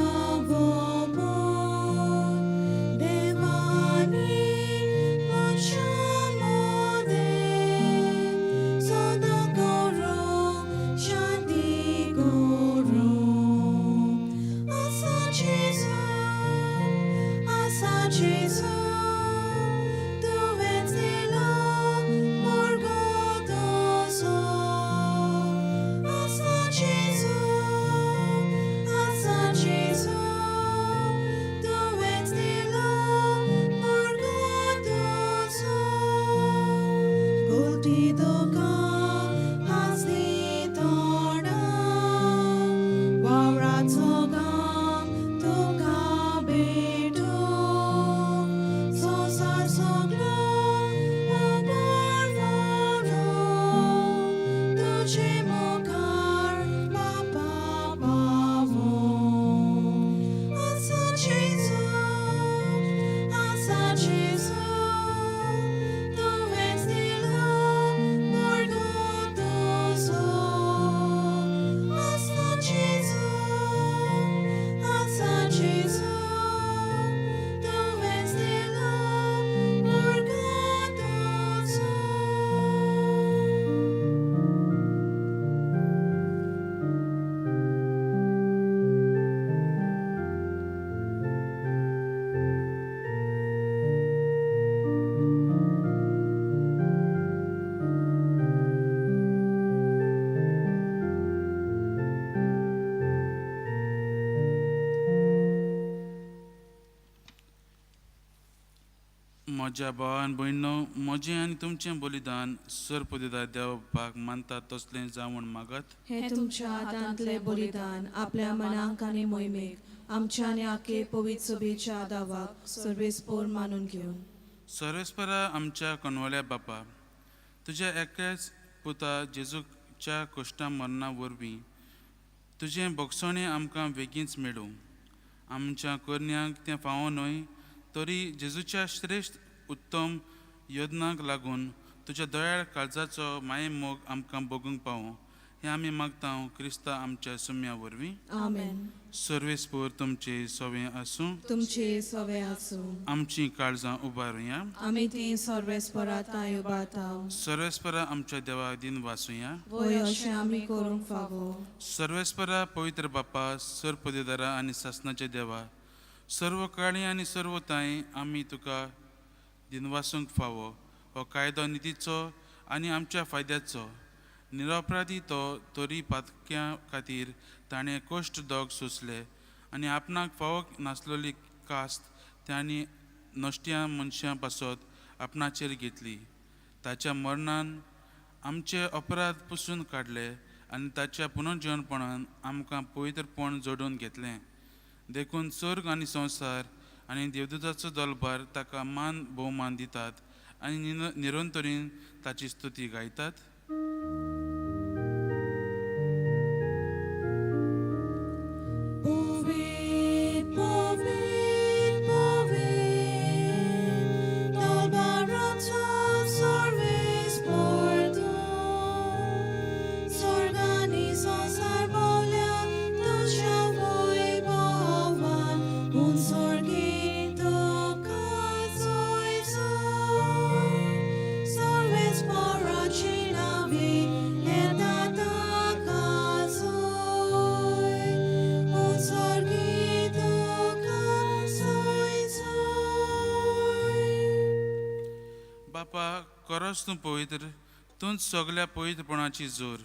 वोपून देवानी मनशां मदें सदां करूं शांती करूं. आसा जेजू, आसा जेजू, तुवेंच दिलो मोर्गो तुजो. आसा जेजू, आसा जेजू, तुवेंच दिलो मोर्गो तुजो. गोलटी दुकां हांसली तोंडां वावराचो गाम तुका भेटूं संवसार सगलो उबार व्हरूं तुजे मुखार बापा पावूं. आसा जेजू, आसा जेजू, तुवेंच दिलो मोर्गो तुजो. आसा जेजू, आसा जेजू, तुवेंच दिलो मोर्गो तुजो. म्हज्या भावान भयणो, म्हजें आनी तुमचें बलिदान सरपदिदा देव बापाक मानता तसलें जावण मागत. हें तुमच्या हातांतलें बलिदान आपल्या मनाक आनी मोहिमेक आमच्या आनी आखे पवित्र सभेच्या दावाक सर्वेस्पोर मानून घेवन. सर्वेस्परा आमच्या कणवल्या बापा, तुज्या एकाच पुता जेजूच्या कश्टां मरणा वरवीं तुजें भोगसणें आमकां बेगीनच मेळूं. आमच्या करण्यांक तें फावो न्हय, तरी जेजूच्या श्रेश्ठ उत्तम योजनांक लागून तुज्या दयाळ काळजाचो माये मोग आमकां भोगूंक पावूं, हें आमी मागता क्रिस्ता आमच्या सुम्या वरवीं. आमेन. सर्वेस्पोर तुमचे सवें आसूं. तुमचे सवे आसूं. आमचीं काळजां उबारुया. आमी ती सर्वेस्परा तांय उबारता. सर्वेस्परा आमच्या देवा दिन वासुया. वय अशें आमी करूंक फावो. सर्वेस्परा पवित्र बापा, सरपदेदारा आनी सासनाच्या देवा, सर्व काळी आनी सर्व तांय आमी तुका दिनवासूंक फावो. हो कायदो नितीचो आनी आमच्या फायद्याचो. निरपराधी तो, तरी पातक्यां खातीर ताणें कश्ट दोग सोंसले आनी आपणाक फावो नासलेली कास्त तांणी नश्ट्या मनशां पासत आपणाचेर घेतली. ताच्या मरणान आमचे अपराध पुसून काडले आनी ताच्या पुनर्जीवनपणान आमकां पवित्रपण जोडून घेतलें. देखून स्वर्ग आनी संवसार आनी देवदूताचो दलभार ताका मान भोवमान दितात आनी निरंतरीन ताची स्तुती गायतात. Povet, povet, povet, dal baranzo sorves porto. बापा, खरोच तूं पवित्र, तूंच सगल्या पवित्रपणाची जोर.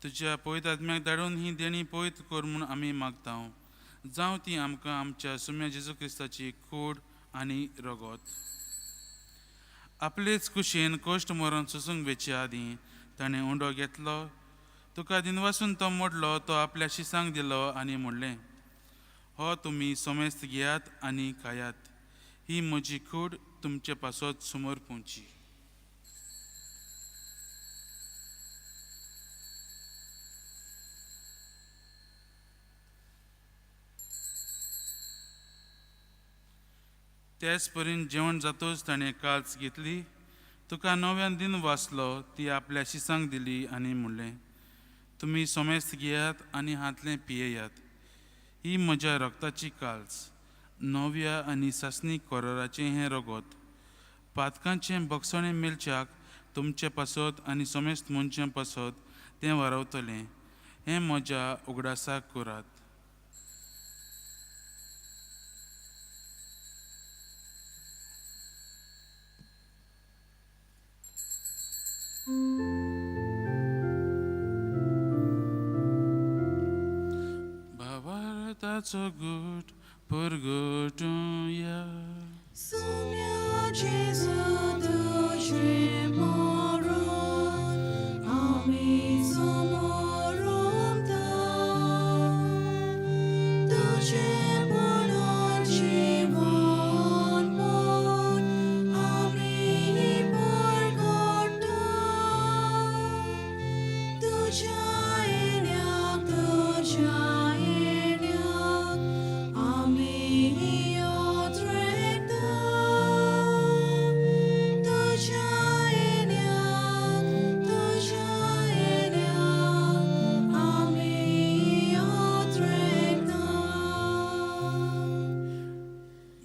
तुज्या पवित्र आत्म्याक धाडून ही देणी पवित्र कर म्हूण आमी मागता. जावं ती आमकां आमच्या सुम्या जेजू क्रिस्ताची कूड आनी रगत. आपलेच कुशीन कश्ट मरण सोसूंक वेचे आदीं ताणें उंडो घेतलो, तुका दिनवासून तो मोडलो, तो आपल्या शिसांक दिलो आनी म्हणलें, हो तुमी समेस्त घेयात आनी खायात, ही म्हजी कूड तुमचे पासत समोर पोवची. त्याच परीन जेवण जातूच ताणें काल्स घेतली, तुका नव्यान दिन वाचलो, ती आपल्या शिसांक दिली आनी म्हणलें, तुमी समेस्त घेयात आनी हांतलें पियेयात, ही म्हज्या रगताची काल्स, नव्या आनी सासणी कोराराचें हें रगत, पातकांचें बगसणें मेळच्याक तुमचे पासत आनी समेस्त मनशां पासत तें वारवतलें, हें म्हज्या उगडासाक करात. भावार्थाचो गूट परगटुया. सुम्या जेजू तुजें मरण आमी समोरता, तुजें पुनर्जीवन म्हूण आमी परगटा, तुज्या येण्याक तुज्या येण्याक आमी ओत्रेता, तुज्या येण्याक तुज्या येण्याक आमी ओत्रेता.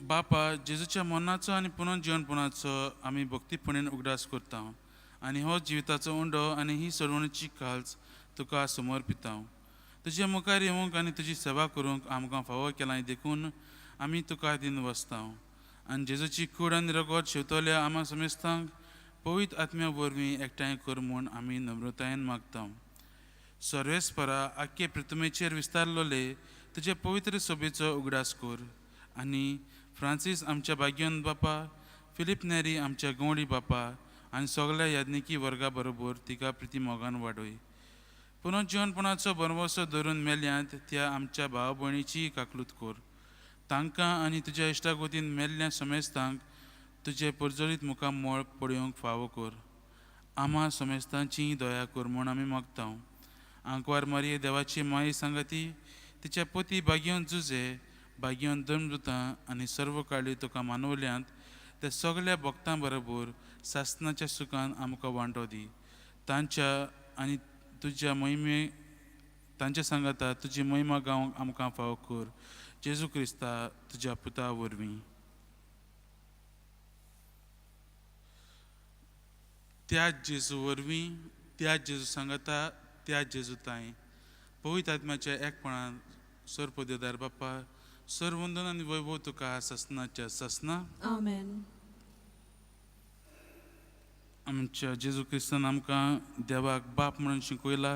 बापा, जेजूच्या मरणाचो आनी पुनर्जीवनपणाचो आमी भक्तीपणेन उगडास करता आनी हो जिविताचो उंडो आनी ही सोडवणीची काल्स तुका समर्पिता. तुजे मुखार येवंक आनी तुजी सेवा करूंक आमकां फावो केलां देखून आमी तुका दिन वसता आनी जेजूची कूड आनी रगत शेवतल्या आमा समेस्तांक पवित्र आत्म्या वरवीं एकठांय कर म्हूण आमी नम्रतायेन मागता. सर्वेस्परा आख्खे पृथ्वीचेर विस्तारलोले तुजे पवित्र सभेचो उगडास कर आनी फ्रांसीस आमच्या भाग्यवंत बापा, फिलीप नेरी आमच्या गवळी बापा आनी सगल्या याज्ञिकी वर्गा बरोबर तिका प्रिती मोगान वाडय. पुनर्जीवनपणाचो भरवंसो धरून मेल्यांत त्या आमच्या भाव भयणीची काकलूत कर. तांकां आनी तुज्या इश्टागोतीन मेल्ल्या समेस्तांक तुजें परजळीत मुखामळ पळोवंक फावो कर. आमा समेस्तांची दया कर म्हूण आमी मागता. आंकवार मारये देवाची माई सांगाती, तिच्या पती भाग्यवंत जुजे, भाग्यवंत धर्मदुतां आनी सर्व काळी तुका मानवल्यांत त्या सगल्या भक्तां बरोबर सासनाच्या सुखान आमकां वांटो दी. तांच्या आनी तुज्या महिमे तांच्या सांगाता तुजी महिमा गावंक आमकां फावो कर. जेजू क्रिस्ता तुज्या पुता वरवीं. त्याच जेजू वरवीं, त्याच जेजू सांगाता, त्याच जेजू ताई पवित्र आत्म्याच्या एकपणान सर्वपदेदार बाप्पा, सर्वंदन आनी वैभव तुका सासनाच्या सासना. आमेन. आमच्या जेजू क्रिस्तान आमकां देवाक बाप म्हणून शिकयला,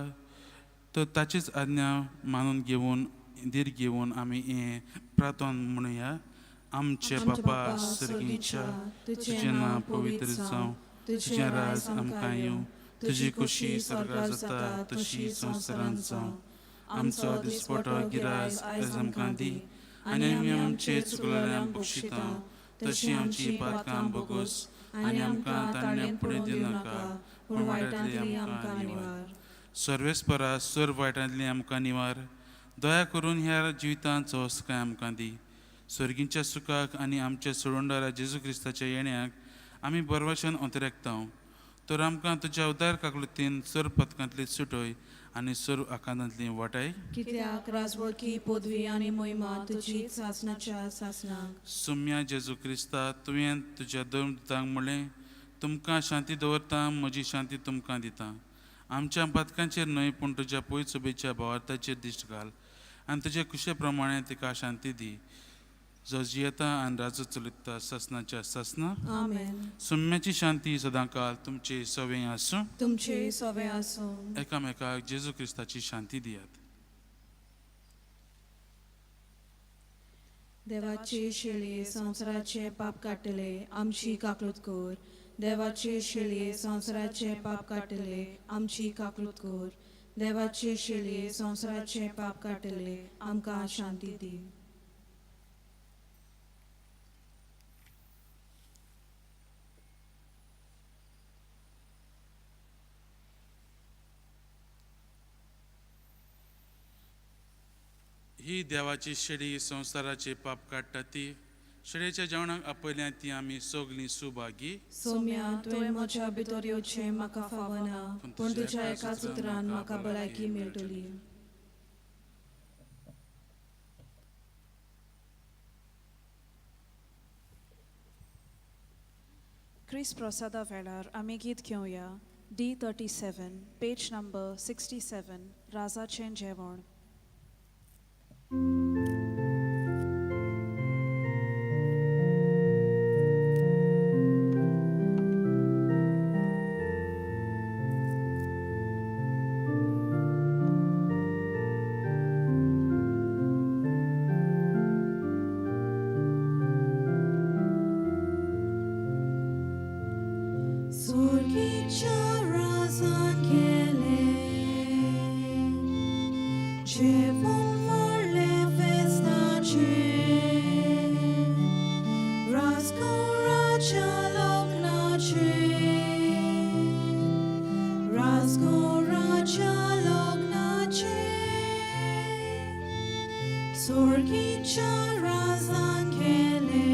तर ताचीच आज्ञा मानून घेवन धीर घेवन आमी हें प्रार्थना म्हणुया. आमचे बापा सर्गीच्या, तुजें नांव पवित्र जावं, तुजें राज आमकां येवं, तुजी खुशी स्वर्गार जाता तशी संवसारांत जावं. आमचो दिसपटो गिराज आयज आमकां दी आनी आमी आमचे चुकलेल्यांक बक्षिता तशी आमची पातकां बोगस आनी आमकां ताणें फुडें दिनाका, पूण वायटांतली आमकां निवार. सर्वेस्परा सर्व वायटांतली आमकां निवार. दया करून ह्या जिवितांत संस्काय आमकां दी. स्वर्गींच्या सुखाक आनी आमच्या सोडवणदारा जेजू क्रिस्ताच्या येण्याक आमी बरवशन अंतरेकता. तर आमकां तुज्या उदार काकलुतीन सर्व पथकांतली सुटय आनी सर्व आकांतांतली वाटाय. कित्याक राजवळकी पदवी आनी महिमा तुजी सासनाच्या सासनाक. सुम्या जेजू क्रिस्ता, तुवें तुज्या धर्मदुतांक म्हणलें, तुमकां शांती दवरता, म्हजी शांती तुमकां दिता. आमच्या पातकांचेर न्हय पूण तुज्या पयत सभेच्या भावार्थाचेर दिश्ट घाल आनी तुजे कुशे प्रमाणे तिका शांती दी. जो जियेता आनी राजू चलयता ससनाच्या ससना. आमेन. सुम्म्याची शांती सदांकाल तुमचे सवे आसूं. तुमचे सवे आसूं. एकामेकाक जेजू क्रिस्ताची शांती दियात. देवाचे शेळये संवसाराचे पाप काडटले आमची काकळूत कर. देवाचे शेळये संवसाराचे पाप काडटले आमची काकळूत कर. देवाचे शेळये संवसाराचे पाप काडटले आमकां शांती दी. ही देवाची शेळी संवसाराचे पाप काडटा ती शेळयेच्या जेवणाक आपयल्या ती आमी सगलीं सुभागी. सोम्या, तुवें म्हज्या भितर येवचें म्हाका फावना, पूण तुज्या एकाच उतरान म्हाका भलायकी मेळटली. क्रिस्त प्रसादा वेळार आमी गीत घेवया D37, page number 67, राजाचें जेवण. सुर्गीच्या राजान केलें जेवण व्हडलें फेस्ताचें, राजकुंवराच्या लग्नाचें, राजकुंवराच्या लग्नाचें. सुर्गीच्या राजान केलें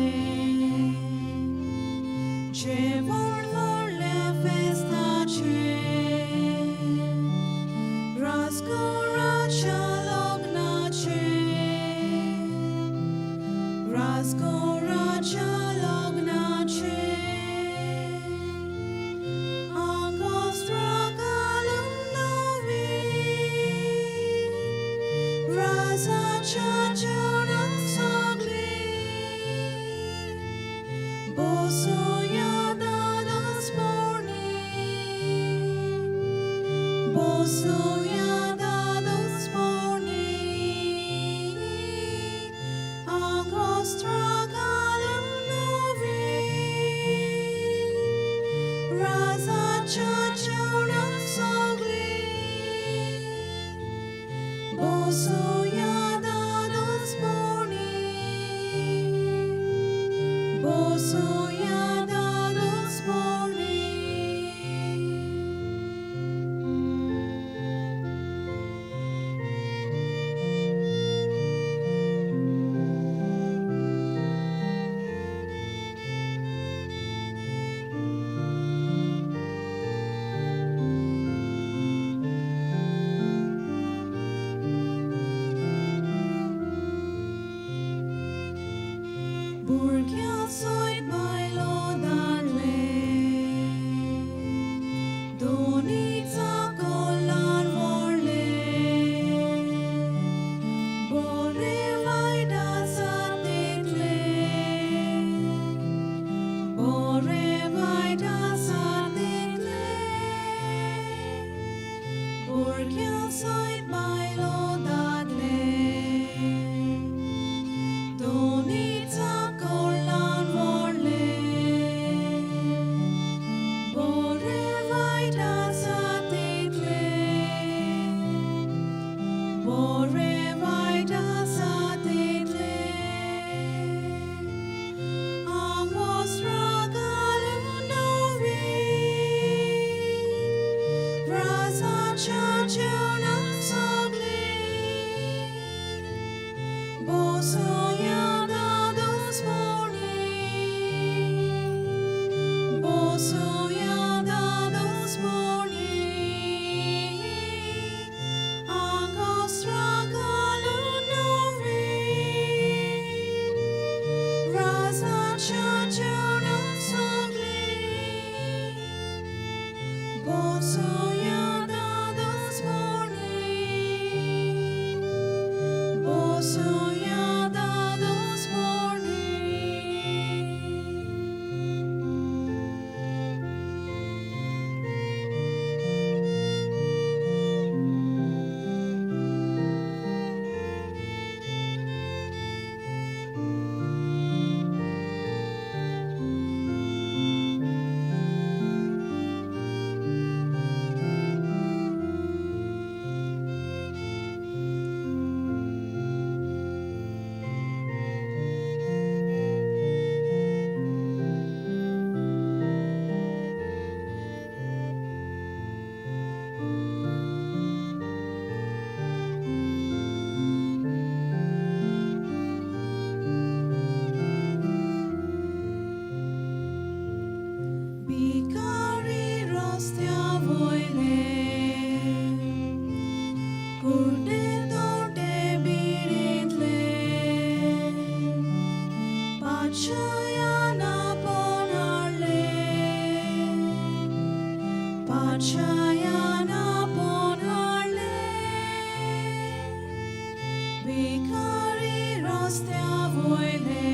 जेवण व्हडलें फेस्ताचें, राजकुंवराच्या लग्नाचें, राजकुंवराच्या लग्नाचें. आंगवस्त्रां घालून नवीं राजाच्या जेवणाक सगलीं बसुया दादोसपणी, बसुया दादोसपणी. आंगवस्त्रां घालून नवीं राजाच्या जेवणाक सगलीं बसुया दादोसपणी, बसुया दादोसपणी. भुरग्यां सयत बायलो दादले दोनी चाकोलान व्हडले, बरें वायट आसा तितलें, बरें वायट आसा तितलें. भुरग्यां सयत बायलो दादले दोनी चाकोलान व्हडले, बरें वायट आसा तितलें, बरें वायट आसा तितलें. आंगवस्त्रां घालून नवीं राजाच्या जेवणाक सगलीं बसुया दादोसपणी, बसुया दादोसपणी. आंगवस्त्रां घालून नवीं राजाच्या जेवणाक सगलीं बसुया दादोसपणी, बसुया. पातशायान आपोवन हाडले, पातशायान आपोवन हाडले, भिकारी रस्त्या वयले,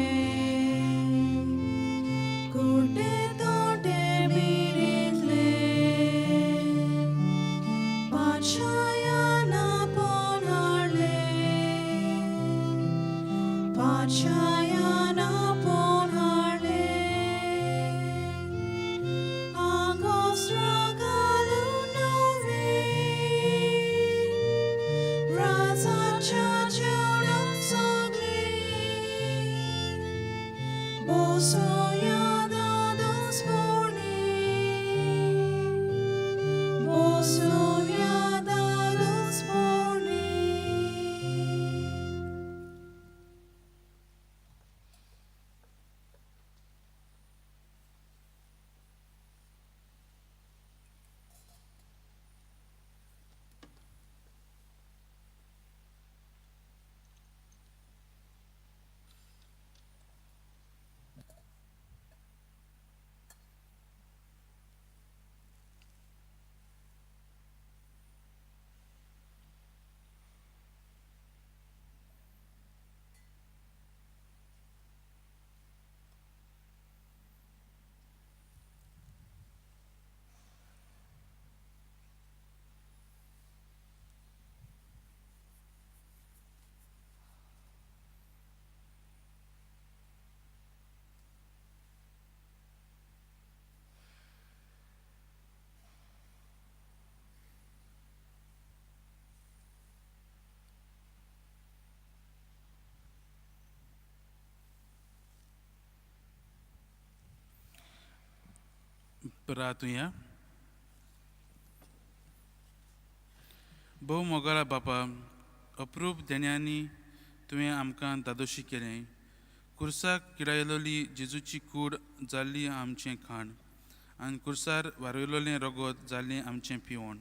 कुड्डे तोटे बिरेतले, पातशायान आपोवन हाडले, पातशायान आपोवन हाडले, आंगवस्त्रां घालून नवी, राजाच्या जेवणाक सगळीं, बसोया दादोसपणी, बसोया दादोसपणी. प्रार्थुया. भोव मोगाळा बापा, अप्रूप देण्यांनी तुवें आमकां दादोशी केलें. कुर्साक किडायलोली जेजूची कूड जाल्ली आमचें खाण आनी कुर्सार वारयलोलें रगत जाल्लें आमचें पिवण.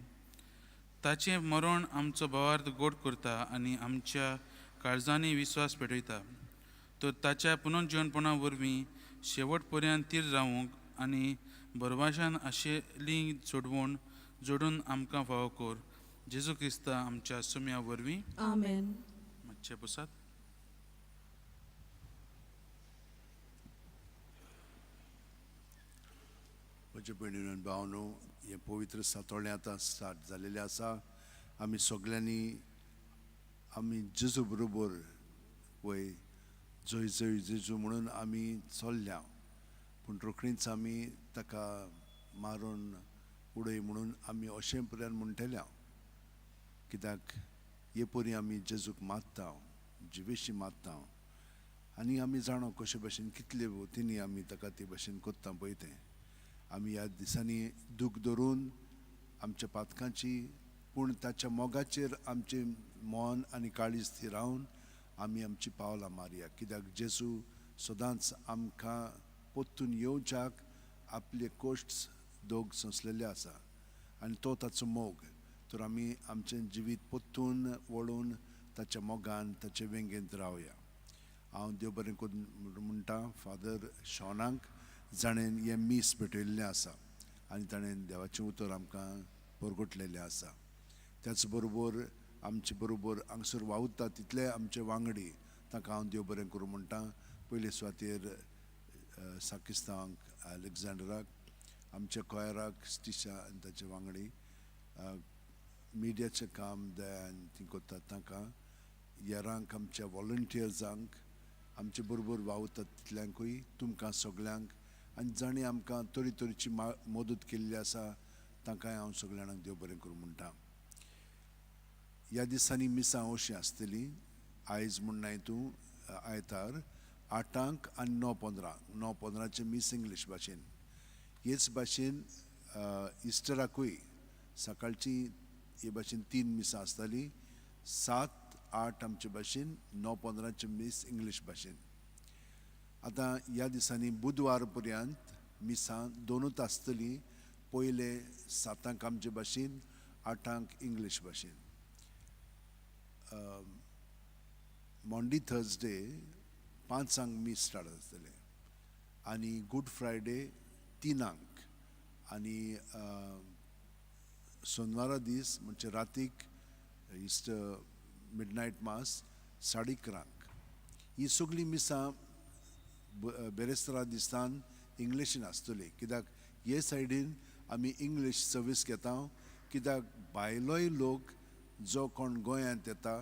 ताचें मरण आमचो भावार्थ गोड करता आनी आमच्या काळजांनी विस्वास पेटयता. तर ताच्या पुनर्जिवनपणा वरवीं शेवट पर्यंत तीर रावूंक आनी बरवाशान आशिल्ली जोडवण जोडून आमकां फावो कर, जेजू क्रिस्ता आमच्या सुम्या वरवीं. आमेन. मातशें बसात. म्हज्या भयणीनो आनी भावनो, हें पवित्र सातोळें आतां स्टार्ट जालेलें आसा. आमी सगल्यांनी आमी जेजू बरोबर वय जय जय जेजू म्हणून आमी चल्ल्या, पूण रोखडीच आमी ताका मारून उडय म्हणून आमी अशें पर्यंत म्हणटल्या, कित्याक हे परी आमी जेजूक मारता, जिवेशी मारता आनी आमी जाणो कशे भशेन कितले वतींनी आमी ताका ते भशेन कोत्ता पळय तें. आमी ह्या दिसांनी दूख धरून आमच्या पातकांची, पूण ताच्या मोगाचेर आमचें मन आनी काळीज थिरावन आमी आमची पावलां मारया, कित्याक जेजू सदांच आमकां पोत्तून येवच्याक आपले कोश्ट दोग सोंसलेले आसा आनी तो ताचो मोग. तर आमी आमचें जिवीत पोत्तून वळून ताच्या मोगान ताचे वेंगेंत रावया. हांव देव बरें करून म्हणटा फादर शॉनाक, जाणें हें मीस भेटयल्लें आसा आनी ताणें देवाचें उतर आमकां परगटलेलें आसा. त्याच बरोबर आमचे बरोबर हांगसर वावुरता तितले आमचे वांगडी, तांकां हांव देव बरें करूं म्हणटा. पयले सुवातेर साकिस्तांक अलेक्झांडराक, आमच्या कोयराक स्टिशा आनी ताचे वांगडी, मिडियाचें काम दयान ती करतात तांकां, येरांक, आमच्या वॉलंटियर्सांक, आमचे बरोबर वावुरतात तितल्यांकूय, तुमकां सगल्यांक आनी जांणी आमकां तरेतरेची मदत केल्ली आसा तांकांय हांव सगल्या जाणांक देव बरें करूं म्हणटा. ह्या दिसांनी मिसां अशीं आसतलीं. आयज म्हण तूं आयतार 8 आनी 9:15, 9:15 मीस इंग्लीश भाशेन. हेच भाशेन इस्टराकूय सकाळची हे भाशेन 3 मिसां आसतालीं, 7, 8 आमचे भाशेन, 9:15 मीस इंग्लीश भाशेन. आतां ह्या दिसांनी बुधवार पर्यंत मिसां 2 आसतलीं, पयले 7 आमचे भाशेन, 8 इंग्लीश भाशेन. मॉन्डी थर्सडे 5 मीस स्टार्ट आसतलें. आनी गूड फ्रायडे 3 आनी सोनवारा दीस म्हणजे रातीक इस्टर मिडनायट मास 11:30. ही सगळीं मिसां बेरेस्तारा दिसान इंग्लिशीन आसतली, कित्याक हे सायडीन आमी इंग्लीश सर्वीस घेता, कित्याक भायलोय लोक जो कोण गोंयांत येता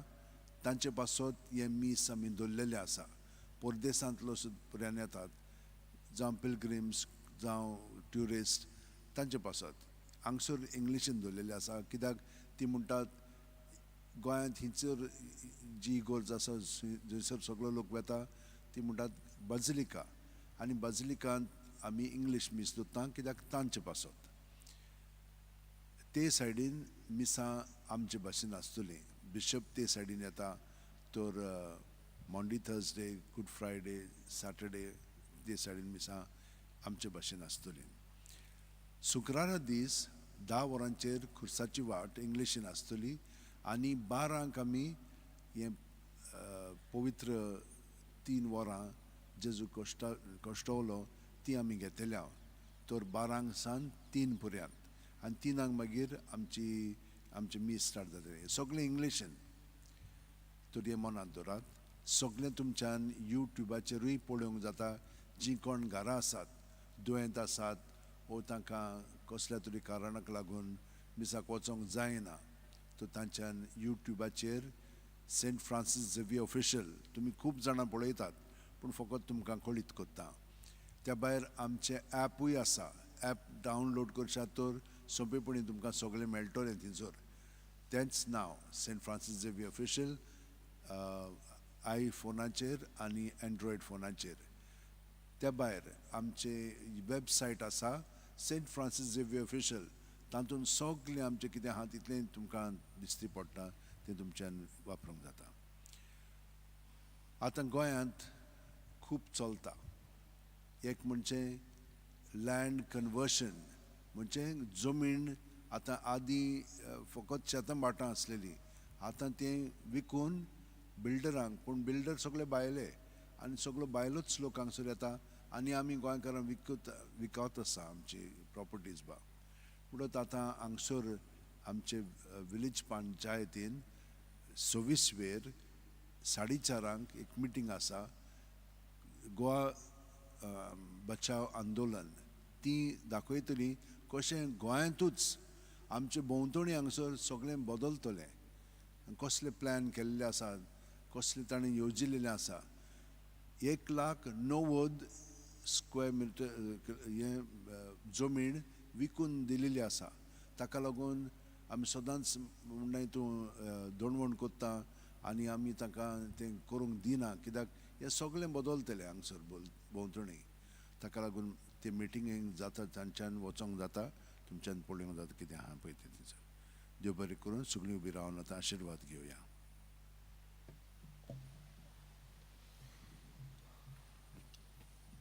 तांचे पासत हें मीस आमी दवरलेलें आसा. परदेसांतलो सुद्दां पर्यान येतात, जावं पिलग्रिम्स जावं ट्युरिस्ट, तांचे पासत हांगसर इंग्लिशीन दवरलेलें आसा, कित्याक ती म्हणटात गोंयांत हिंचर जी इगोर्ज आसा जंयसर सगळो लोक वेता ती म्हणटात बाजिलिका, आनी बाजिलिकांत आमी इंग्लीश मीस दवरता कित्याक तांचे पासत. ते सायडीन मिसां आमचे भाशेन आसतलीं. बिशप ते सायडीन येता तर Maundy Thursday, Good Friday, Saturday ते सायडीन मिसां आमचे भाशेन आसतलीं. शुक्रारा दीस 10 वरांचेर खुर्साची वाट इंग्लिशीन आसतली आनी 12 आमी हें पवित्र 3 वरां जेजू कश्टवलो ती आमी घेतल्या तर 12 सावन 3 पर्यंत, आनी 3 मागीर आमची मीस स्टार्ट जातली सगळें इंग्लिशीन. तर हें मनांत दवरात. सगळें तुमच्यान यूट्यूबाचेरूय पळोवंक जाता. जीं कोण घरा आसात, दुयेंत आसात वो तांकां कसल्या तरी कारणाक लागून मिसाक वचोंक जायना तर तांच्यान यूट्यूबाचेर सेंट फ्रांसीस झेवियर ऑफिशियल तुमी खूब जाणां पळयतात, पूण फकत तुमकां कळीत करता. त्या भायर आमचें ॲपूय आसा. ॲप डावनलोड करशात तर सोंपेपणी तुमकां सगळें मेळटलें थंयसर. तेंच नांव सेंट फ्रांसीस झेवियर ऑफिशियल आयफोनाचेर आनी एन्ड्रॉयड फोनाचेर. त्या भायर आमचे वेबसायट आसा सेंट फ्रांसीस झेवियर ऑफिशियल, तातूंत सगळें आमचें कितें आहा तितलें तुमकां दिश्टी पडटा, तें तुमच्यान वापरूंक जाता. आतां गोंयांत खूब चलता एक म्हणजे लँड कन्वर्शन, म्हणजे जमीन आतां आदीं फकत शेतां भाटां आसलेलीं, आतां तें विकून बिल्डरांक, पूण बिल्डर सगळे भायले आनी सगळो भायलोच लोक हांगसर येता आनी आमी गोंयकारां विकत आसा आमची प्रॉपर्टीज बा. म्हणटच आतां हांगसर आमचे विलेज पंचायतीन 26 वेर 4:30 एक मिटींग आसा, गोवा बचाव आंदोलन. ती दाखयतली कशें गोंयांतूच आमचे भोंवतणी हांगसर सगळें बदलतलें, कसले प्लॅन केल्ले आसात, कसले ताणें येवजिल्लें आसा. 1,90,000 स्क्वेअर मिटर हें जमीन विकून दिलेली आसा. ताका लागून आमी सदांच म्हणटा तूं दणवण करता आनी आमी तांकां तें करूंक दिना, कित्याक हें सगळें बदलतलें हांगसर भोंवतणी. ताका लागून ते मिटिंगेक जाता, तांच्यान वचोंक जाता, तुमच्यान पळोवंक जाता कितें आहा पळय तें थंयसर. देव बरें करून सगळीं उबी रावन आतां आशिर्वाद घेवया.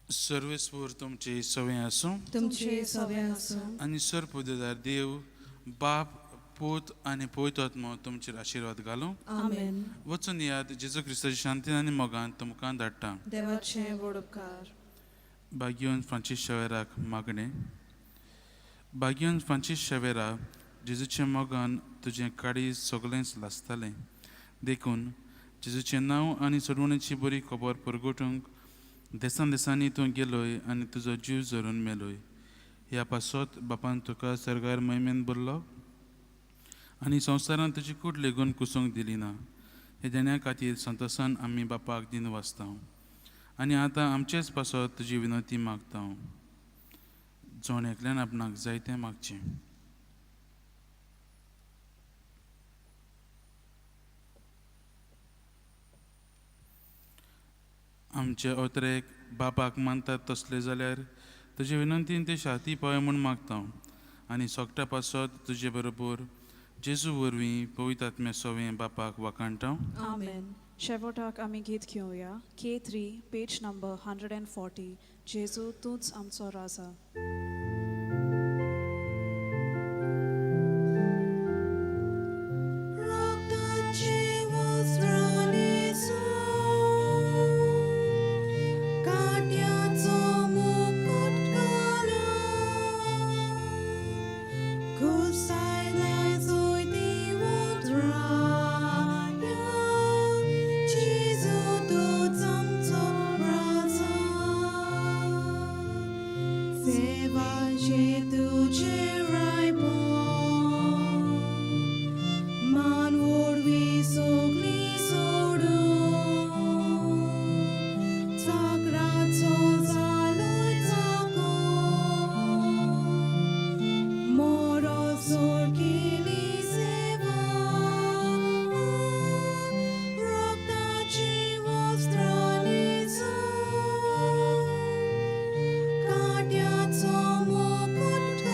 सर्वेस्पर तुमचे सवे आसूं, तुमचे सवे आसूं. आनी सर्वपुदेदार देव बाप पूत आनी पवित्र आत्मो तुमचेर आशिर्वाद घालूं. आमेन. वचून याद जेजू क्रिस्ताच्या शांतीन आनी मोगान तुमकां धाडटा. देवाचे व्हड उपकार. भाग्यवन फ्रांसीस शेवेराक मागणें. भाग्यवन फ्रांसीस शेवेरा, जेजूच्या मोगान तुजें काळीज सगळेंच लासतालें, देखून जेजूचें नांव आनी सोडवणेची बरी खबर परगटूंक देसान देसांनी तूं गेलोय आनी तुजो जीव झरून मेलोय. ह्या पासत बापान तुका सर्गार महिमेन भरलो आनी संवसारान तुजी कूड लेगून कुसूंक दिली ना. हे देण्या खातीर संतोसान आमी बापाक दिन वाचता आनी आतां आमचेच पासत तुजी विनंती मागता. जण एकल्यान आपणाक जाय तें मागचें. आमचे अवतरेक बापाक मानतात तसले जाल्यार तुजे विनंतीन ते शाती पावय म्हूण मागता आनी सोगटा पासत तुजे बरोबर जेजू वरवीं पवित्र आत्म्या सोवें बापाक वाखाणटा. आमेन. शेवटाक आमी गीत घेवया K3 page number 140. जेजू तूंच आमचो राजा. काट्याचो देवाचे तुझे रायपण मान वोडवी सगळी सोडून चाकराचो जालो चाकोर मोरो सोड केली सेवा रक्ताची वस्त्रां न्हेसून काट्याचो मुकुट.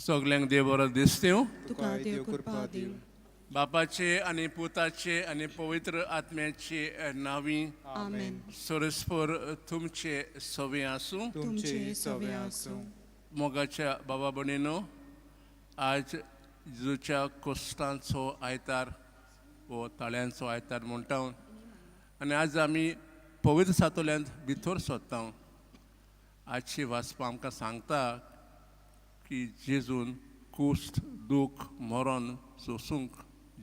सगल्यांक देव बरो दिसतीव. तुका देव कृपा दिवं. बापाचे आनी पुताचे आनी पवित्र आत्म्याचे नांवी. आमेन. सरस्पर तुमचे सवे आसूं. तुमचे सवे आसूं. मोगाच्या बाबा भयणीनो, आज जेजूच्या कोस्तांचो आयतार वो ताळ्यांचो आयतार म्हणटा आनी आज आमी पवित्र सातोल्यांत भितर सोदता. आजची वाचपां आमकां सांगता की जेजून कुश्ट, दूख, मरण सोसूंक,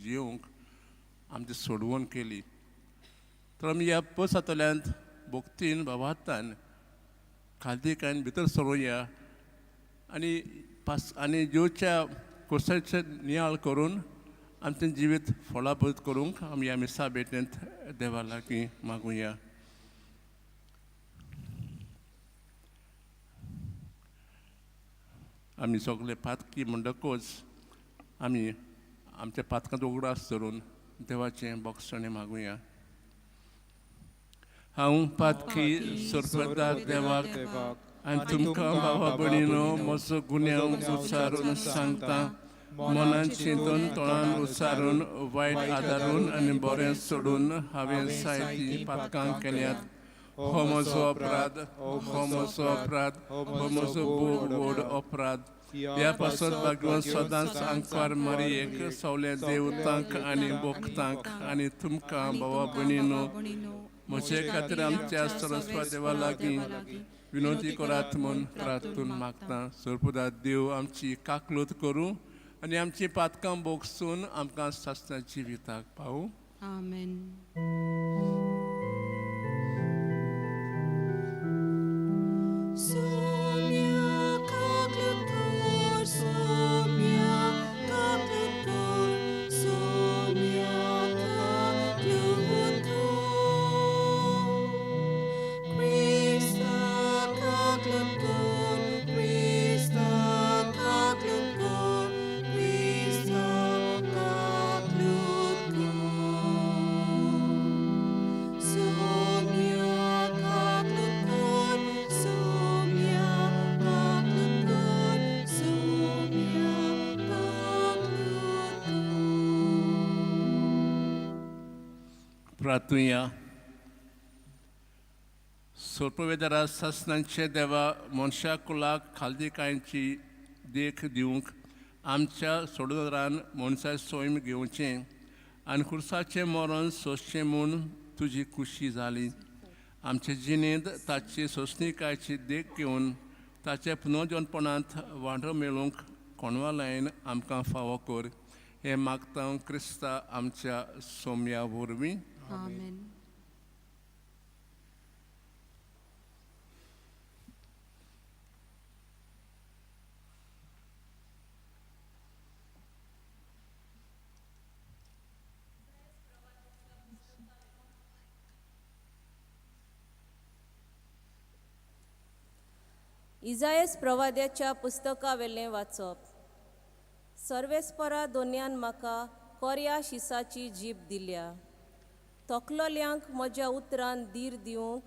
जियोवंक आमची सोडवण केली. तर आमी ह्या पवित्र सातोल्यांत भक्तीन भावार्थान खालतीकायन भितर सरुया आनी पास आनी जेवच्या कोर्साचे नियाळ करून आमचें जिवीत फळाभरीत करूंक आमी ह्या मिसा भेटेंत देवा लागीं मागुया. आमी सगळे पातकी म्हणटकूच आमी आमच्या पातकांत उगडास धरून देवाचें बोगसणें मागुया. हांव पातकी सोरपदार देवाक आनी तुमकां बाबा भयणीनो म्हजो गुन्यांव उच्चारून सांगता. मनान चिंतून, तोंडान उच्चारून, वायट आदारून आनी बरें सोडून हांवें जायतीं पातकां केल्यात. हो म्हजो अपराध, हो म्हजो अपराध, हो म्हजो भोव व्हड अपराध. ह्या पासत भागवत सदांच आंकवार मारयेक, सवल्या देवतांक आनी भक्तांक आनी तुमकां बाबा भयणीनो म्हजे खातीर आमच्या सरस्वत देवा लागीं विनोदी करात म्हूण प्रार्थून मागता. सरपुदा देव आमची काकलूत करूं आनी आमची पातकां बोगसून आमकां सासणा जिविताक पावूं. आमेन. Soumya kaklutur, soumya kaklutur, soumya kaklutur. Krista kaklutur, Krista kaklutur, Krista kaklutur. Soumya kaklutur, soumya kaklutur, soumya kaklutur. प्रार्थुया. सोपवेदरा सासणांचे देवा, मनशा कुलाक खालदिकांची देख दिवंक आमच्या सोडदारान मनशा सैम घेवचें आनी खुर्साचें मरण सोंसचें म्हूण तुजी खुशी जाली. आमचे जिणेंत ताची सोंसणिकायची देख घेवन ताचे पुनर्जनपणांत वांटो मेळूंक कोणवालायन आमकां फावो कर. हें मागता क्रिस्ता आमच्या सोम्या वरवीं. आमेन. इजायस प्रवाद्याच्या पुस्तकावेलें वाचप. सर्वेस्परा दोनयान म्हाका कोर्या शिसाची जीब दिल्या. तोखलोल्यांक म्हज्या उतरान धीर दिवंक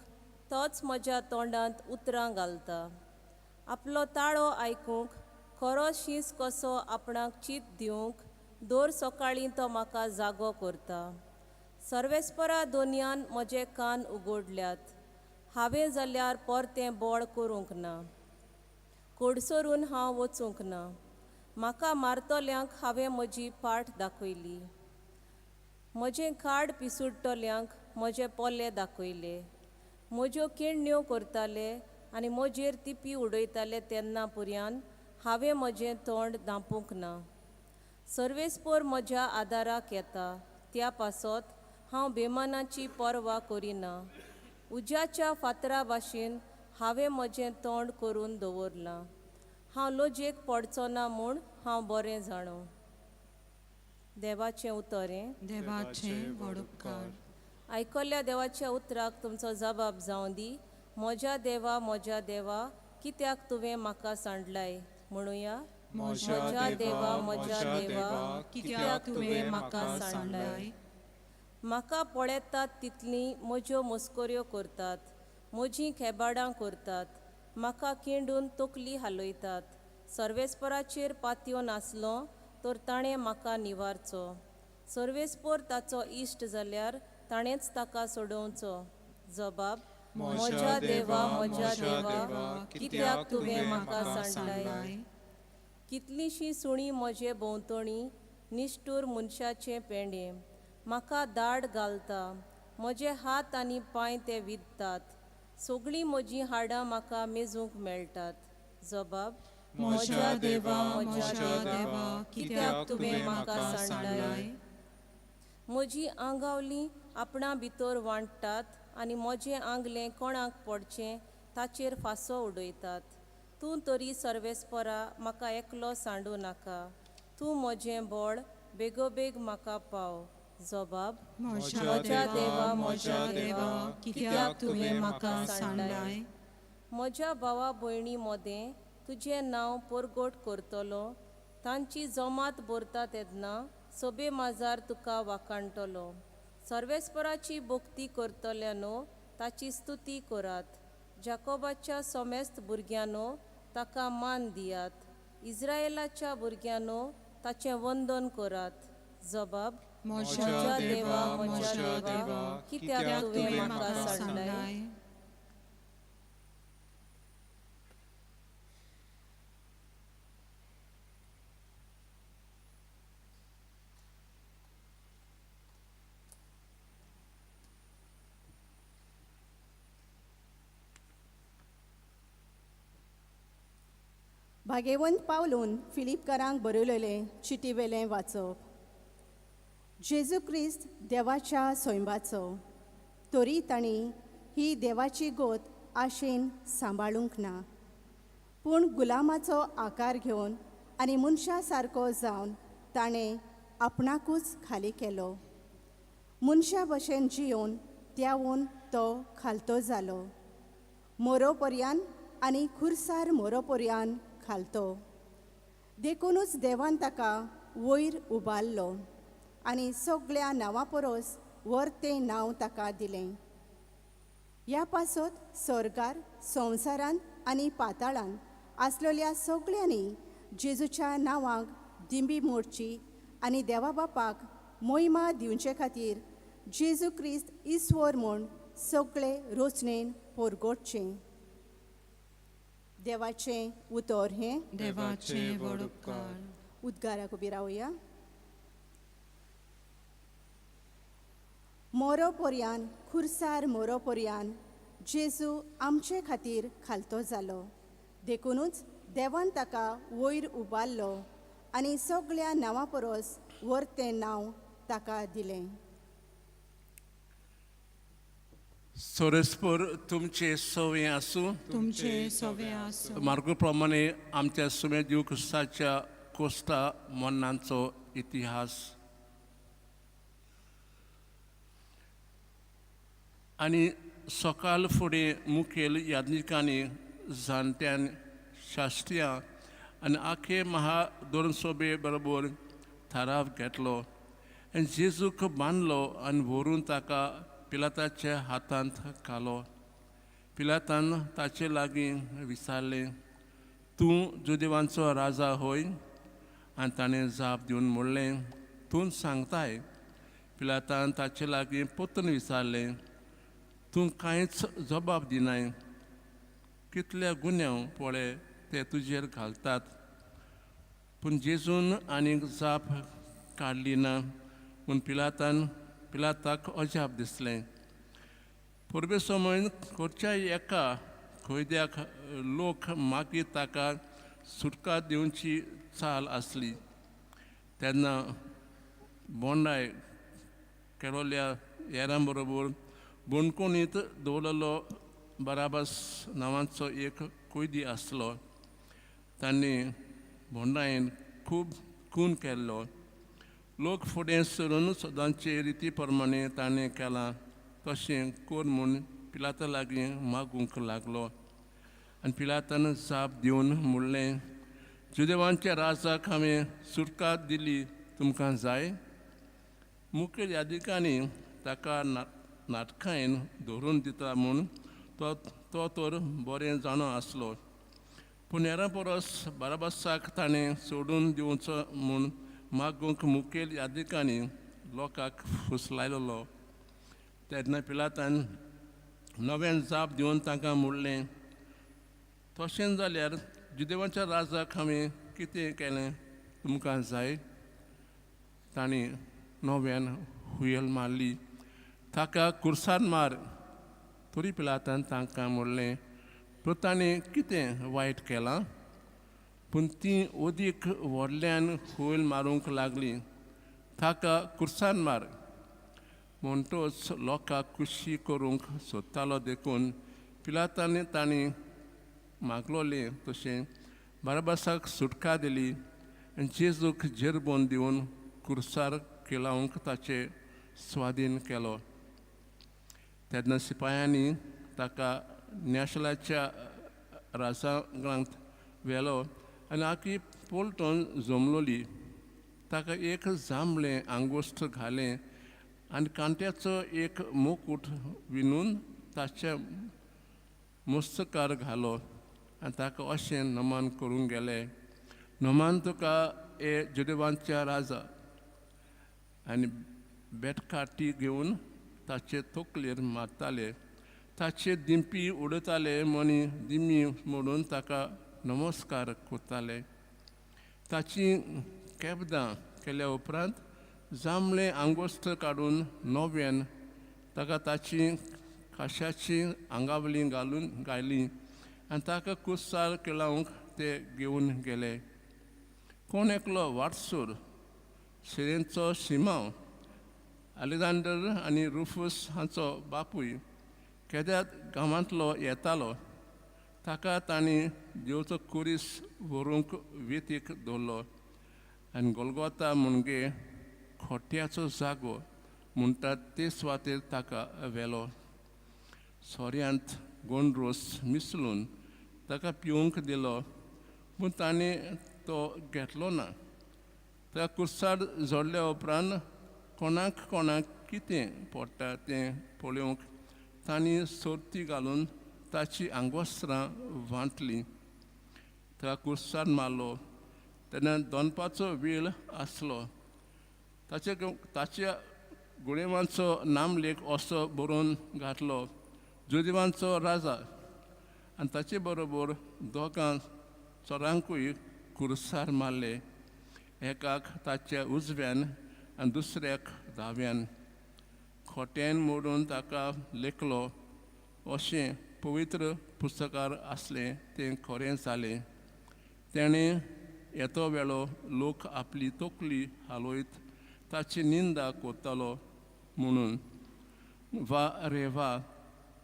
तोच म्हज्या तोंडांत उतरां घालता. आपलो ताळो आयकूंक खरो शींस कसो आपणाक चीत दिवंक दर सकाळीं तो म्हाका जागो करता. सर्वेस्परा दोनयान म्हजे कान उगडल्यात, हांवें जाल्यार परतें बोळ करूंक ना. कोडसरून हांव वचूंक ना. म्हाका मारतल्यांक हांवें म्हजी पाट दाखयली, म्हजें खाड पिसुडटल्यांक म्हजे पोले दाखयले. म्हज्यो केण्ण्यो करताले आनी म्हजेर तिपी उडयताले तेन्ना पुर्यान हांवें म्हजें तोंड धांपूंक ना. सर्वेस्पोर म्हज्या आदाराक येता, त्या पासत हांव बेमानाची पर्वा करिना. उज्याच्या फातरा भाशेन हांवें म्हजें तोंड करून दवरलां. हांव लजेक पडचो ना म्हूण हांव बरें जाणो. देवाचें उतर हें. देवाचे व्हड उपकार. आयकल्ल्या देवाच्या उतराक तुमचो जबाब जावं दी. म्हज्या देवा, म्हज्या देवा, कित्याक तुवें म्हाका सांडलाय? म्हणुया. म्हज्या देवा, म्हज्या देवा, कित्याक तुवें म्हाका सांडलाय? म्हाका पळयतात तितलीं म्हज्यो मस्कऱ्यो करतात, म्हजीं खेबाडां करतात, म्हाका केंडून तकली हालयतात. सर्वेस्पराचेर पातयेवन आसलो तर ताणें म्हाका निवारचो. सर्वेस्पोर ताचो इश्ट जाल्यार ताणेंच ताका सोडोवचो. जबाब: म्हज्या देवा, म्हज्या देवा, कित्याक तुवें म्हाका सांडलाय? कितलींशीं सुणीं म्हजे भोंवतणी, निश्ठूर मनशाचें पेंडे म्हाका दाड घालता. म्हजे हात आनी पांय ते विदतात. सगळीं म्हजीं हाडां म्हाका मेजूंक मेळटात. जबाब: म्हज्या देवा, म्हज्या देवा, कित्याक तुवें म्हाका सांडलाय? म्हजी आंगावली आपणा भितर वांट्टात आनी म्हजें आंगलें कोणाक पडचें ताचेर फांसो उडयतात. तूं तरी सर्वेस्परा म्हाका एकलो सांडूं नाका. तूं म्हजें बळ, बेगोबेग म्हाका पाव. जबाब: म्हज्या देवा, म्हज्या देवा, कित्याक तुवें म्हाका सांडलाय? म्हज्या भावा भयणी मोदें तुजें नांव परगट करतलो. तांची जमात भरता तेन्ना सोबे माजार तुका वाखाणटलो. सर्वेस्पराची भक्ती करतल्यानो ताची स्तुती करात. जाकोबाच्या समेस्त भुरग्यांनो ताका मान दियात. इस्रायलाच्या भुरग्यांनो ताचें वंदन करात. जबाब: म्हज्या देवा, म्हज्या देवा, कित्याक तुवें म्हाका सांडलाय? भागेवंत पावलून फिलिपकारांक बरयलेलें चिटीवेलें वाचप. जेजू क्रिस्त देवाच्या सैंबाचो, तरी तांणी ही देवाची गोत आशेन सांबाळूंक ना, पूण गुलामाचो आकार घेवन आनी मनशा सारको जावन ताणें आपणाकूच खाली केलो. मनशा भशेन जियोवन त्यावून तो खालतो जालो, मोरो पर्यान आनी खुरसार मोरो पर्यान खालतो. देखूनच देवान ताका वयर उबारलो आनी सगळ्या नांवां परस व्हड तें नांव ताका दिलें. ह्या पासत स्वर्गार, संवसारांत आनी पाताळांत आसलेल्या सगळ्यांनी जेजूच्या नांवाक दिंबी मोडची आनी देवा बापाक मोहिमा दिवचे खातीर जेजू क्रिस्त ईश्वर म्हूण सगळे रोचणेन पोरगोटचें. देवाचें उतर हें. देवाचें व्हड उपकार. उद्गाराक उबी रावया. मोरो पर्यान खुरसार मोरो पर्यान जेजू आमचे खातीर खालतो जालो. देखूनच देवान ताका वयर उबारलो आनी सगळ्या नांवां परस व्हड तें नांव ताका दिलें. सोरेस्पर तुमचे सवे आसूं. तुमचे सवे आसूं. मार्गो प्रमाणे आमच्या सुमे देव क्रिस्ताच्या कोस्ता मरणांचो इतिहास आनी सकाळ फुडें मुखेल याज्ञिकांनी जाणट्यान शास्त्रियां आनी आखे महाधोरण बरोबर थाराव घेतलो आनी जेजूक बांदलो आनी व्हरून ताका पिलाताच्या हातांत घालो. पिलातान ताचे लागीं विचारलें, तूं जुदेवांचो राजा होय? आनी ताणें जाप दिवन म्हणलें, तूं सांगताय. पिलातान ताचे लागीं परतून विचारलें, तूं कांयच जबाब दिनाय? कितले गुन्यांव पळय ते तुजेर घालतात. पूण जेजून आनीक जाप काडली ना पूण पिलाताक अजाप दिसलें. परबे समयन करच्या एका कैद्याक लोक मागीर ताका सुटका दिवची चाल आसली. तेन्ना बोंडाय केलोल्या हेरां बरोबर बणकोणीत दवरलेलो बराबस नांवाचो एक कैदी आसलो. तांणी बोंडायन खूब खून केल्लो. लोक फुडें सरून सदांचे रिती प्रमाणे ताणें केलां तशें कर म्हूण पिलाता लागीं मागूंक लागलो. आनी पिलातान जाप दिवन म्हणलें, जुदेवांच्या राजाक हांवें सुटका दिली तुमकां जाय? मुखेल यादिकांनी ताका नाटकायन धरून दिता म्हूण तो तर बरें जाणो आसलो. पूण हेरां परस बाराबासाक ताणें सोडून दिवचो म्हूण मागूंक मुखेल यादिकांनी लोकांक फुसलायलो. तेन्ना पिलातान नव्यान जाप दिवन तांकां म्हणलें, तशें जाल्यार जुदेवाच्या राजाक हांवें कितें केलें तुमकां जाय? तांणी नव्यान हुयल मारली, ताका कुर्सार मार. तरी पिलातान तांकां म्हणलें, पूण ताणें कितें वायट केलां? पूण ती अदीक व्हडल्यान हुयल मारूंक लागली, ताका कुर्सार मार. म्हणटच लोकांक खुशी करूंक सोदतालो देखून पिलातान तांणी मागलोलें तशें बाराबासाक सुटका दिली आनी जेजूक जेरबोन दिवन कुर्सार किलावंक ताचे स्वाधीन केलो. तेन्ना सिपायांनी ताका न्याशलाच्या राजांत व्हेलो आनी आखी पोलटोन जमलोली. ताका एक जांबळें आंगोस्ट घालें आनी कांट्याचो एक मुकूट विणून ताच्या मुस्तकार घालो आनी ताका अशें नमन करूंक गेले, नमन तुका ए जुदेवांच्या राजा. आनी बेटकाटी घेवन ताचे तकलेर मारताले, ताचे दिंपी उडयताले, मनी दिमी मोडून ताका नमस्कार करताले. ताची केबदां केल्या उपरांत जांबळें आंगोस्त काडून नव्यान ताका ताची काशाची आंगावली घालून घाली आनी ताका कुसार केळोवंक ते घेवन गेले. कोण एकलो वाटसूर शिरेंचो शिमांव अलेक्झांडर आनी रुफूस हांचो बापूय केद्यात गांवांतलो येतालो. ताका तांणी देवचो कुरीस व्हरूंक वेतीक दवरलो आनी गोलगोता म्हणजे खोट्याचो जागो म्हणटात ते सुवातेर ताका व्हेलो. सोऱ्यांत गोंडरोस मिसळून ताका पिवंक दिलो, पूण ताणें तो घेतलो ना. त्या कुर्सार जोडल्या उपरांत कोणाक कोणाक कितें पडटा तें पळोवंक तांणी सोर्ती घालून ताची आंगवस्त्रां वांटली. ताका कुर्सार मारलो तेन्ना दनपाचो वेळ आसलो. ताच्या गुळेवांचो नामलेख असो बरोवन घातलो, जुदेवांचो राजा. आनी ताचे बरोबर दोगां चोरांकूय कुर्सार मारले, एकाक ताच्या उजव्यान आनी दुसऱ्याक दाव्यान. खोट्यान मोडून ताका लेखलो अशें पवित्र पुस्तकार आसलें तें खरें जालें. तेणें येतो वेळो लोक आपली तकली हालयत ताची निंदा करतालो म्हणून, वा रे वा,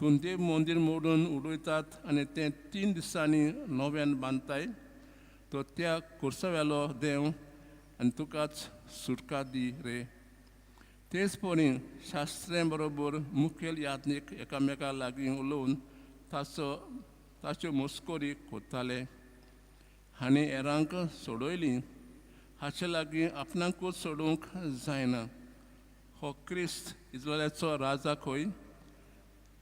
तूं देव मंदीर मोडून उडयतात आनी तें 3 दिसांनी नव्यान बांदताय, तो त्या कुर्सावेलो देव आनी तुकाच सुटका दी रे. तेच परी शास्त्रे बरोबर मुखेल याज्ञीक एकामेका लागीं उलोवन ताच्यो मस्करी करताले. हांणी हेरांक सोडयली, हाचे लागीं आपणाकूच सोडूंक जायना. हो क्रिस्त इस्रायलाचो राजा खंय?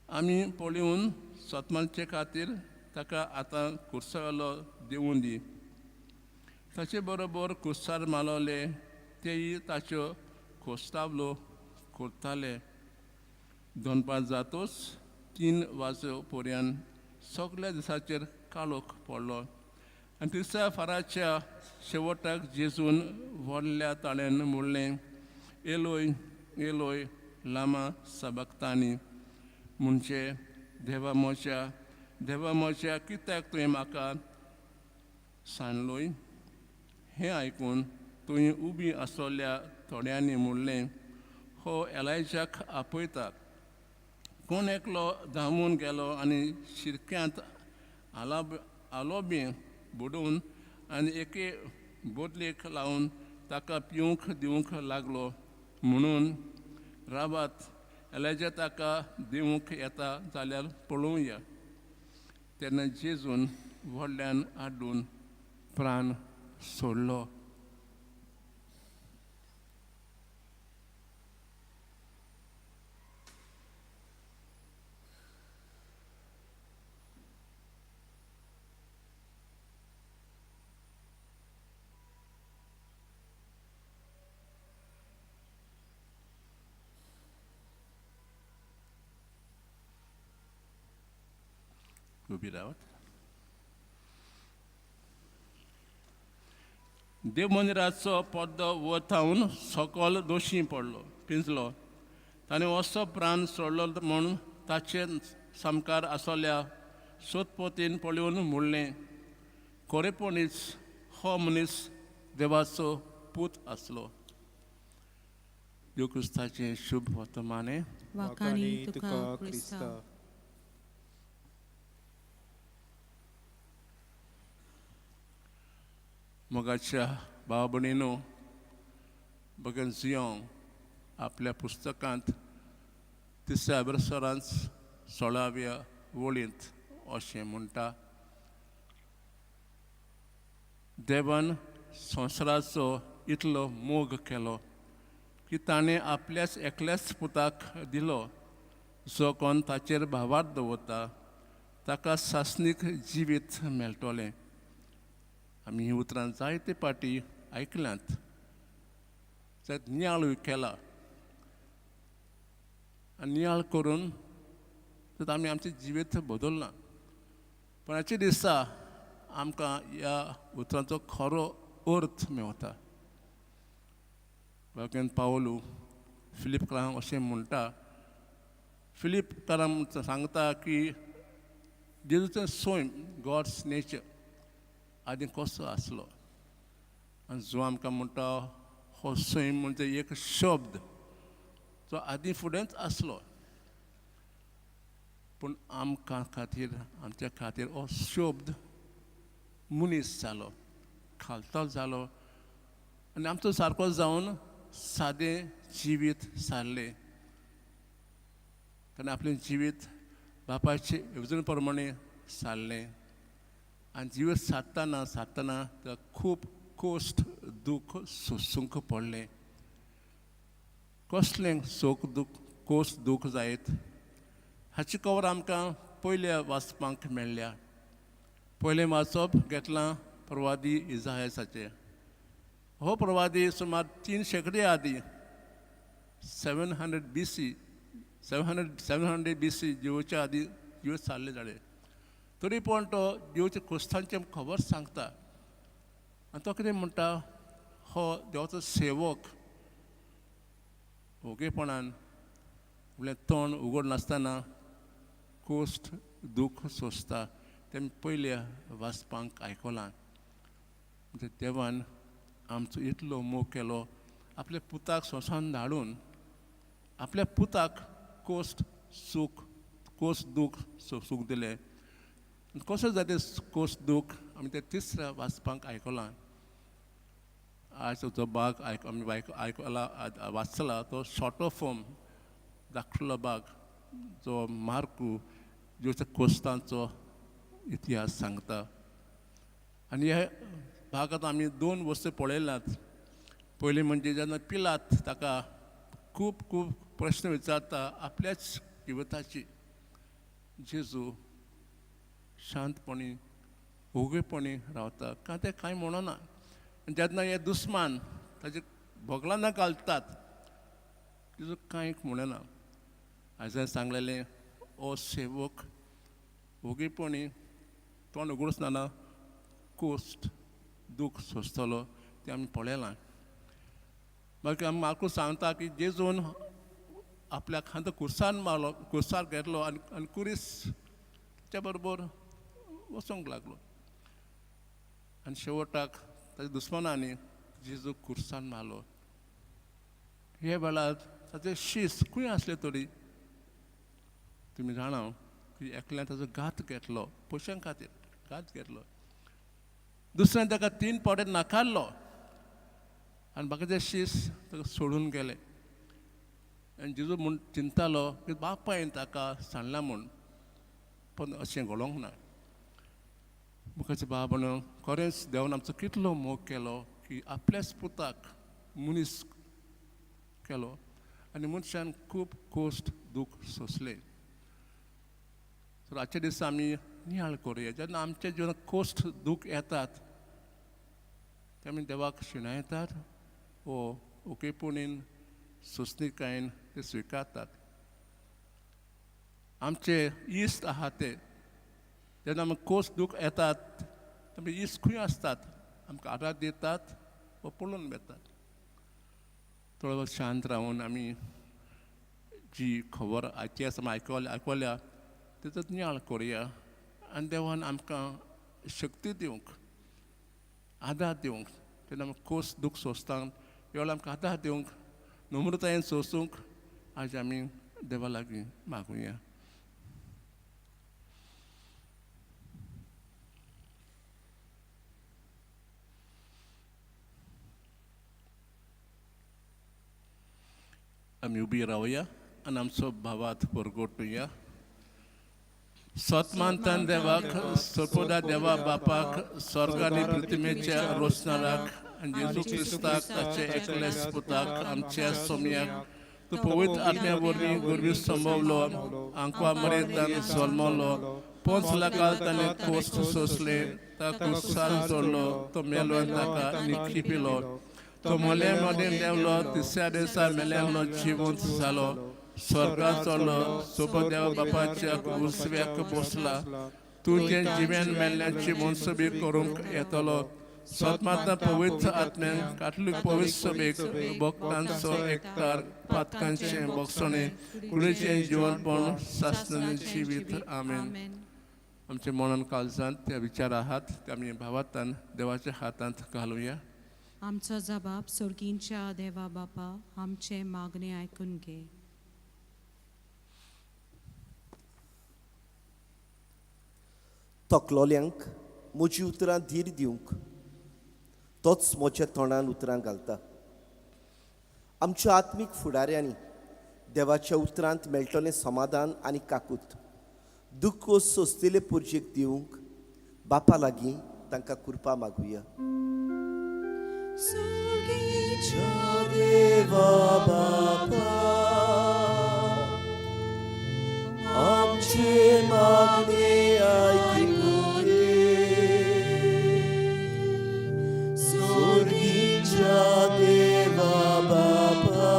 आमी पळोवन सतमानचे खातीर ताका आतां कुर्सावेलो दिवून दी. ताचे बरोबर कुर्सार मारले तेय ताच्यो कोस्तावलो करताले. दनपार जातोच 3 वाजो पर्यंत सगळ्या दिसाचेर काळोख पडलो आनी तिसऱ्या फाराच्या शेवटाक जेजून व्हडल्या ताळ्यान म्हणलें, एलोय एलोय लामा सबक्तानी, म्हणजे देवा म्हज्या देवा म्हज्या कित्याक तुवें म्हाका सांडलोय? हें आयकून तुवें उबी आसलेल्या थोड्यांनी म्हणलें, हो एलायजाक आपयता. कोण एकलो धांवून गेलो आनी शिरक्यांत आलोबी बुडोवन आनी एके बोतलेक लावन ताका पिवंक दिवंक लागलो. म्हणून रावात, एलायजा ताका दिवंक येता जाल्यार पळोवया. तेन्ना जेजून व्हडल्यान आड्डून प्राण सोडलो. उबी रावत. देव मंदिराचो पड्डो वतावन सकल दोशी पडलो पिंजलो. ताणें असो प्राण सोडलो म्हूण ताचे सामकार आसल्या सोदपोतीन पळोवन म्हणलें, खरेपणीच हो मनीस देवाचो पूत आसलो. देव क्रिस्ताचें शुभ वर्तमाने. वाखाणी तुका क्रिस्ता. मोगाच्या भाव भयणीनो, भगन जियोंग आपल्या पुस्तकांत तिसऱ्या वर्सरांत 16व्या वळींत अशें म्हणटा, देवान संवसाराचो इतलो मोग केलो की ताणें आपल्याच एकल्याच पुताक दिलो, जो कोण ताचेर भावार्थ दवरता ताका सासणीक जिवीत मेळटलें. आमी हीं उतरां जायते पाटी आयकल्यांत, जायत नियाळूय केला आनी नियाळ करून तर आमी आमचें जिवीत बदललां. पूण हाचे दिसा आमकां ह्या उतरांचो खरो अर्थ मेवता. बाकीन पावलू फिलीप कारांक अशें म्हणटा, फिलीप कारांक सांगता की जेजूचें सैम, गॉड्स नेचर आदी कसो आसलो. आनी जो आमकां म्हणटा हो सैम म्हणजे एक शब्द जो आदीं फुडेंच आसलो, पूण आमकां खातीर, आमच्या खातीर हो शब्द मनीस जालो, खालतो जालो आनी आमचो सारको जावन सादें जिवीत सारलें. ताणें आपलें जिवीत बापायचे येवजणे प्रमाणें सारलें आनी जिवीत सादतना सादतना ताका खूब कोश्ट दूख सोसूंक पडलें. कसलें सोक दूख कोश्ट दूख जायत हाची खबर आमकां पयल्या वाचपाक मेळ्ळ्या. पयलें वाचप घेतलां प्रवादी इजायासाचें. हो प्रवादी सुमार 3 शेंकडे आदीं 700 BC 700 BC जिवच्या आदीं जिव सारले जाले. तरी पूण तो देवच्या क्रिस्तांचें खबर सांगता आनी तो कितें म्हणटा, हो देवाचो सेवक ओगेपणान आपलें तोंड उगड नासतना कोश्ट दूख सोंसता तें पयल्या वाचपाक आयकलां. म्हणजे देवान आमचो इतलो मोग केलो, आपल्या पुताक संवसारान धाडून आपल्या पुताक कोश्ट सूख कोश्ट दूख सोसूंक दिलें. कसो जाता कोश्ट दूख आमी तें तिसऱ्या वाचपाक आयकलां. आयज जो भाग आमी आयकला वाचला तो शॉर्ट फॉर्म धाकटलो भाग जो मार्कू जेच्या कोश्टांचो इतिहास सांगता. आनी ह्या भागांत आमी 2 वस्तू पळयल्यात. पयलीं म्हणजे जेन्ना पिलात ताका खूब खूब प्रश्न विचारता आपल्याच जिविताची, जेजू शांतपणी ओगेपणी रावता, का ते कांय म्हणना. जेन्ना हे दुस्मान ताचे भोगलां घालतात जेजू कांय म्हणना. आयज सांगलेलें ओ सेवक ओगेपणी तोंड उगडसना कोश्ट दूख सोंसतलो तें आमी पळयलां. मागीर आमी मार्कू सांगता की जेजून आपल्या खांद कुर्सान मारलो, कुर्सार घेतलो आनी कुरीस त्या बरोबर वचूंक लागलो आनी शेवटाक ताच्या दुस्मानांनी जेजू कुर्सान मारलो. हे वेळार ताचे शीस खंय आसले तरी तुमी जाणा की एकल्यान ताचो घात घेतलो, पयशां खातीर घात घेतलो. दुसऱ्यान ताका 3 फावटी नाकारलो आनी बाकीचे शीस ताका सोडून गेले. आनी जेजू म्हूण चिंतालो की बापायन ताका सांडला म्हूण, पूण अशें घडोवंक ना. मुखाचे बाबा म्हणून खरेंच देवान आमचो कितलो मोग केलो की आपल्याच पुताक मनीस केलो आनी मनशान खूब कोश्ट दूख सोंसलें. तर आजच्या दिसा आमी नियाळ करुया, जेन्ना आमच्या जिवनांत कोश्ट दूख येतात ते आमी देवाक शिणायतात वो ओकेपणीन सोंसणीकायेन ते स्विकारतात. आमचे इश्ट आहा ते जेन्ना आमकां कोस दूख येतात आमी इस खंय आसतात, आमकां आदार दितात वा पळोवन वेतात. थोडो वेळ शांत रावन आमी जी खबर इतिहास आमी आयकल्या तेचो नियाळ करुया आनी देवान आमकां शक्ती दिवंक, आदार दिवंक. तेन्ना आमी खोस दूख सोंसता ह्या वेळार आमकां आदार दिवंक, नम्रतायेन सोंसूंक आज आमी देवा लागीं मागुया. आमी उबी रावया आनी आमचो भावार्थ परगटुया. सतमानतान देवाक, सपोदा देवा बापाक, स्वर्ग आनी पृथ्वीच्या रोसणाराक आनी जेजू क्रिस्ताक ताचे एकलेच पुताक आमच्या सोमयाक, तूं पवित्र आत्म्या वरवीं गोरवी संभवलो, आंकवा मरेतान जल्मलो, 5 लाखाल ताणें कोश्ट सोंसले, ताका कुसार चडलो, तो मेलो आनी ताका निखिपिलो, तो मोले मदें देंवलो, तिसऱ्या दिसा मेल्यांतलो जिवंत जालो, स्वर्गात चडलो, सोबत देवा बापाच्या उजव्याक बसला, तूं जें जिव्यान मेल्ल्यांची मनसबी करूंक येतलो. सतमाता पवित्र आत्म्यान कातलीक पवित्र सभेक भक्तांचो एकतार, पातकांचें भोगसणें, कुडीचें जिवनपण, सासणाचें जिवीत. आमेन. आमचे मनान काळजांत त्या विचार आहात ते आमी भावार्थान देवाच्या हातांत घालुया. आमचो जबाब सोर्गींच्या देवा बापा, आमचें मागणें आयकून घे. तकलोल्यांक म्हजी उतरां धीर दिवंक तोच म्हज्या तोंडान उतरां घालता. आमच्या आत्मीक फुडाऱ्यांनी देवाच्या उतरांत मेळटलें समाधान आनी काकूत दुख्ख सोंसतले पुरजेक दिवंक बापा लागीं तांकां कृपा मागुया. देवा बापा, आमचे मागणे आयकून घे. सोर्गीच्या देवा बापा,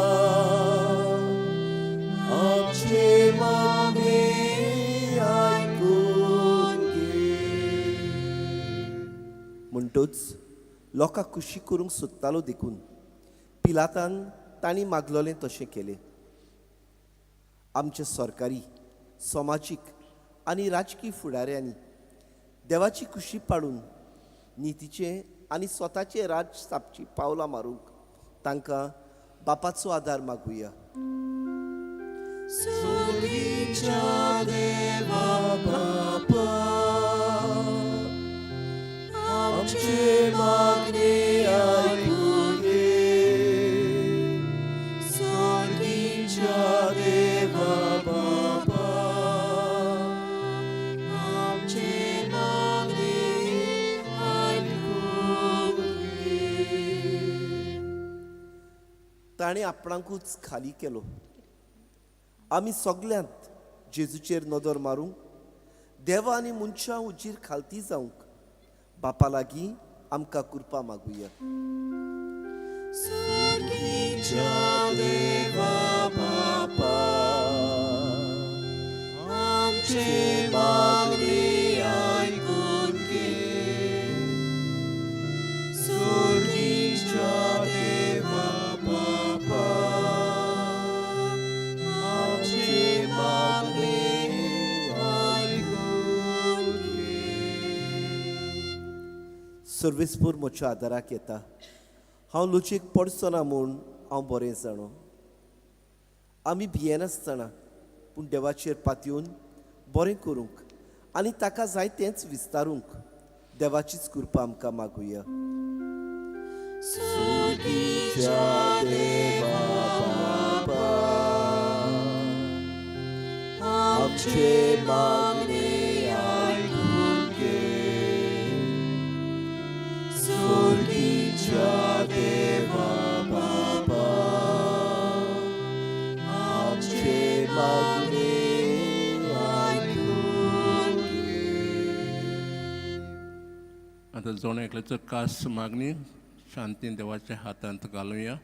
आमचे मागणे आयकून घे. म्हणटच लोकांक खुशी करूंक सोदतालो देखून पिलातान तांणी मागलोलें तशें केलें. आमचे सरकारी, समाजीक आनी राजकीय फुडाऱ्यांनी देवाची खुशी पाडून नितीचें आनी स्वताचें राज स्थापची पावलां मारूंक तांकां बापाचो आदार मागुया. सोर्गीच्या देवा बापा, आमचे मागणे आयकून घे. सोर्गीच्या देवा बापा, आमचे मागणे आयकून घे. ताणें आपणाकूच खाली केलो. आमी सगल्यांत जेजूचेर नदर मारूंक, देवा आनी मनशां उजीर खालती जावंक बापा लागीं आमकां कृपा मागुया. सोर्गीच्या देवा बापा, आमचे मागणे आयकून घे. सोर्गीच्या देवा बापा, आमचे मागणे आयकून घे. सर्वेस्पूर म्हज्या आदाराक येता. हांव लुचीक पडचो ना म्हूण हांव बरें जाणो. आमी भियेनासतना पूण देवाचेर पातयेवन बरें करूंक आनी ताका जाय तेंच विस्तारूंक देवाचीच कृपा आमकां मागुया. सोर्गीच्या देवा बापा, आमचे मागणे आयकून घे. सोर्गीच्या देवा बापा, आमचे मागणे आयकून घे. आतां जण एकल्याचो कास मागणी शांतीन देवाच्या हातांत घालुया.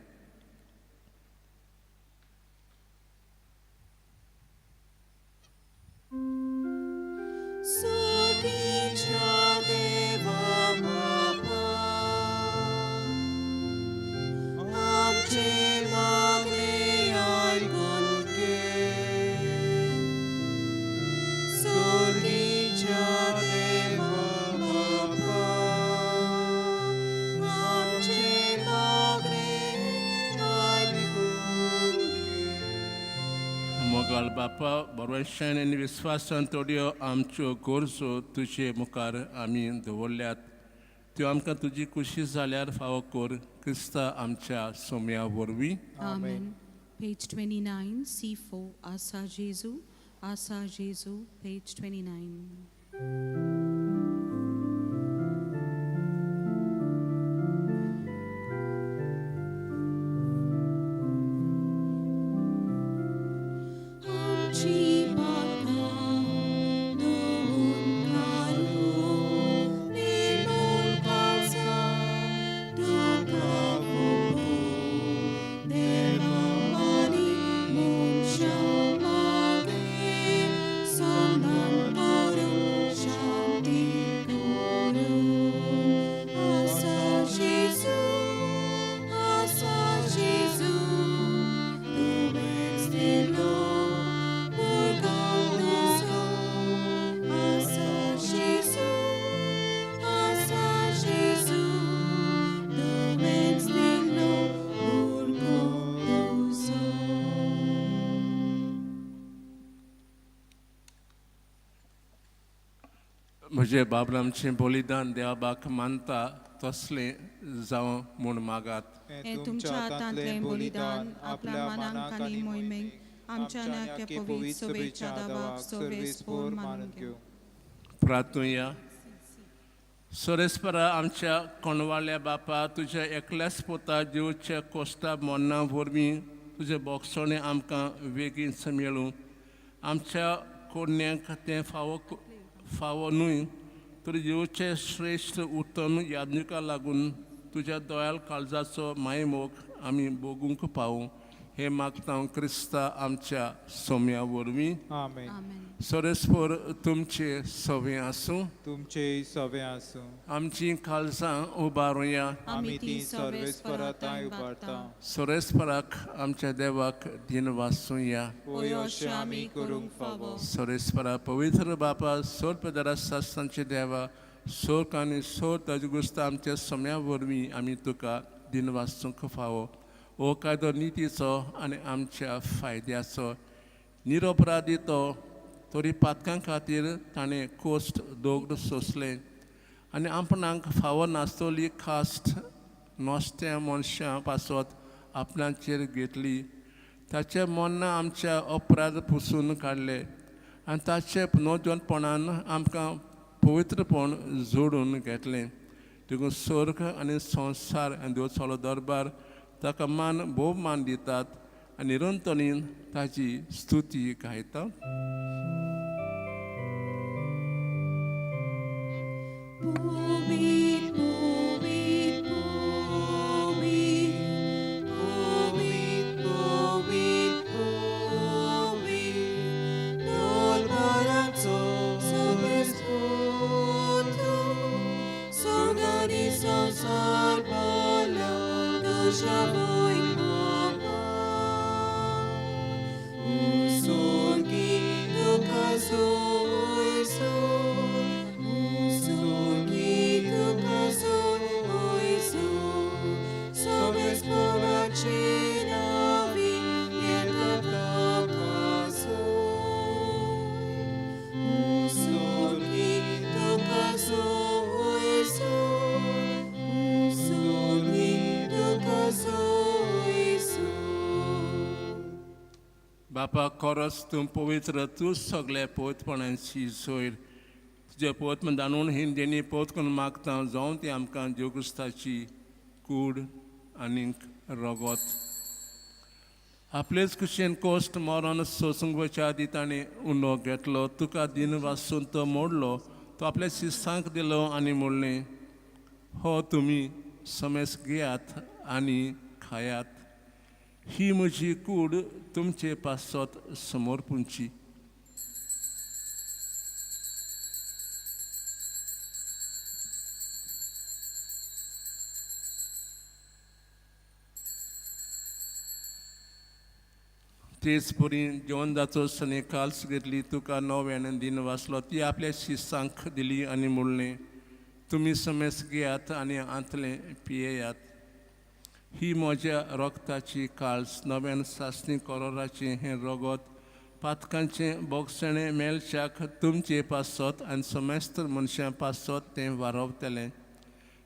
बापा बरोवशान आनी विस्वासान थोड्यो आमच्यो गरजो तुजे मुखार आमी दवरल्यात त्यो आमकां तुजी खुशी जाल्यार फावो कर क्रिस्ता आमच्या सोम्या वरवीं. Amen. Page 29, C4, Asa Jesu, Asa Jesu, page 29. आमची पापां धुवन काडून निर्मूल काळजां तुका ओंपूं. देवा आनी मनशां मागीर समाधान करूं, शांती करूं. आसा जेजू, आसा जेजू, तुवेंच दिलो पुर्गांव. आसा जेजू, आसा जेजू, तुवेंच दिलो पुर्गांव तुजो. म्हजे बाबरामचें बलिदान देवाबाक मानता तसलें जावं म्हूण मागात. हें तुमच्या हातांतलें बलिदान आपल्या मानाक आनी मोहिमेक आमच्या नाक्या पवित्र सभेच्या दावाक सर्वेस्पोर मानून घेवं. प्रार्थुया. सोरेस्परा आमच्या कोणवाल्या बापा, तुज्या एकल्याच पोता जिवच्या कोश्टा मोन्ना वरवीं तुजें बोगसणें आमकां बेगीन मेळूं. आमच्या कोरण्यांक तें फावो फावो न्हय तर जिवचे श्रेश्ठ उत्तम यादनिका लागून तुज्या दयाळ काळजाचो मायमोग आमी भोगूंक पावूं, हें मागता हांव क्रिस्ता आमच्या सोम्या वरवीं. आमेन. सोरेस्पोर तुमचे सवें आसूं. तुमचे सवे आसूं. आमची काळजां उबारुया. आमी ती सर्वेस्पराताय उबारता. सोरेस्पराक आमच्या देवाक दिन वासूया. होय, अशें आमी करूंक फावो. सोरेस्परा पवित्र बापा, सोर पेदरा सासनाचे देवा, सोर आनी सोर ताजे गुस्त आमच्या सोम्या वरवीं आमी तुका दिन वासूंक फावो. हो कायदो नितीचो आनी आमच्या फायद्याचो. निरोपराधी तो तरी पातकां खातीर ताणें कोश्ट दोगड सोंसलें आनी आपणाक फावो नासतली खास्ट नोस्त्या मनशां पासत आपणाचेर घेतली. ताचे मन्ना आमच्या अपराध पुसून काडले आनी ताचे पुनर्जनपणान आमकां पवित्रपण जोडून घेतलें. देखून स्वर्ग आनी संवसार आनी देवचालो दरबार ताका मान भोव मान दितात आनी निरंतनीन ताची स्तुती गायतात. Pubit, pubit, pubit, pubit, pubit, pubit, दरबाराचो सवेस्पोतू, स्वर्गानी संवसार भरला तुज्या वैभवान. उसोर्गी तुका सोय सोय, उसोर्गी तुका सोय सोय, सवेस्पोराचे नावी येता ताका सोय. उसोर्गी तुका सोय सोय, उसोर्गी तुका सोय सोय. बापा, खरोच तूं पवित्र, तूं सगळे पवित्रपणाची सोयर. तुजे पवित्र दानून हिंदेनी पवित्र करून मागता जावन ती आमकां जेव क्रिस्ताची कूड आनीक रगत. आपलेच कुशेन कोश्ट मरण सोसूंक वचच्या आदी ताणें उंडो घेतलो, तुका दिन वासून तो मोडलो, तो आपल्या शिस्तांक दिलो आनी म्हणलें, हो तुमी समेस घेयात आनी खायात, ही म्हजी कूड तुमचे पासत समर्पूंची. तेच परी जेवण जाचो सने काल्स घेतली, तुका नव्यान दिन वाचलो, ती आपल्या शिस्तांक दिली आनी म्हणलें, तुमी समेस घेयात आनी आंतलें पियेयात, ही म्हज्या रगताची काल्स, नव्यान सासणी करोराचें हें रगत पातकांचें बोगसणें मेळच्याक तुमचे पासत आनी समेस्त मनशां पासत तें वारवतलें.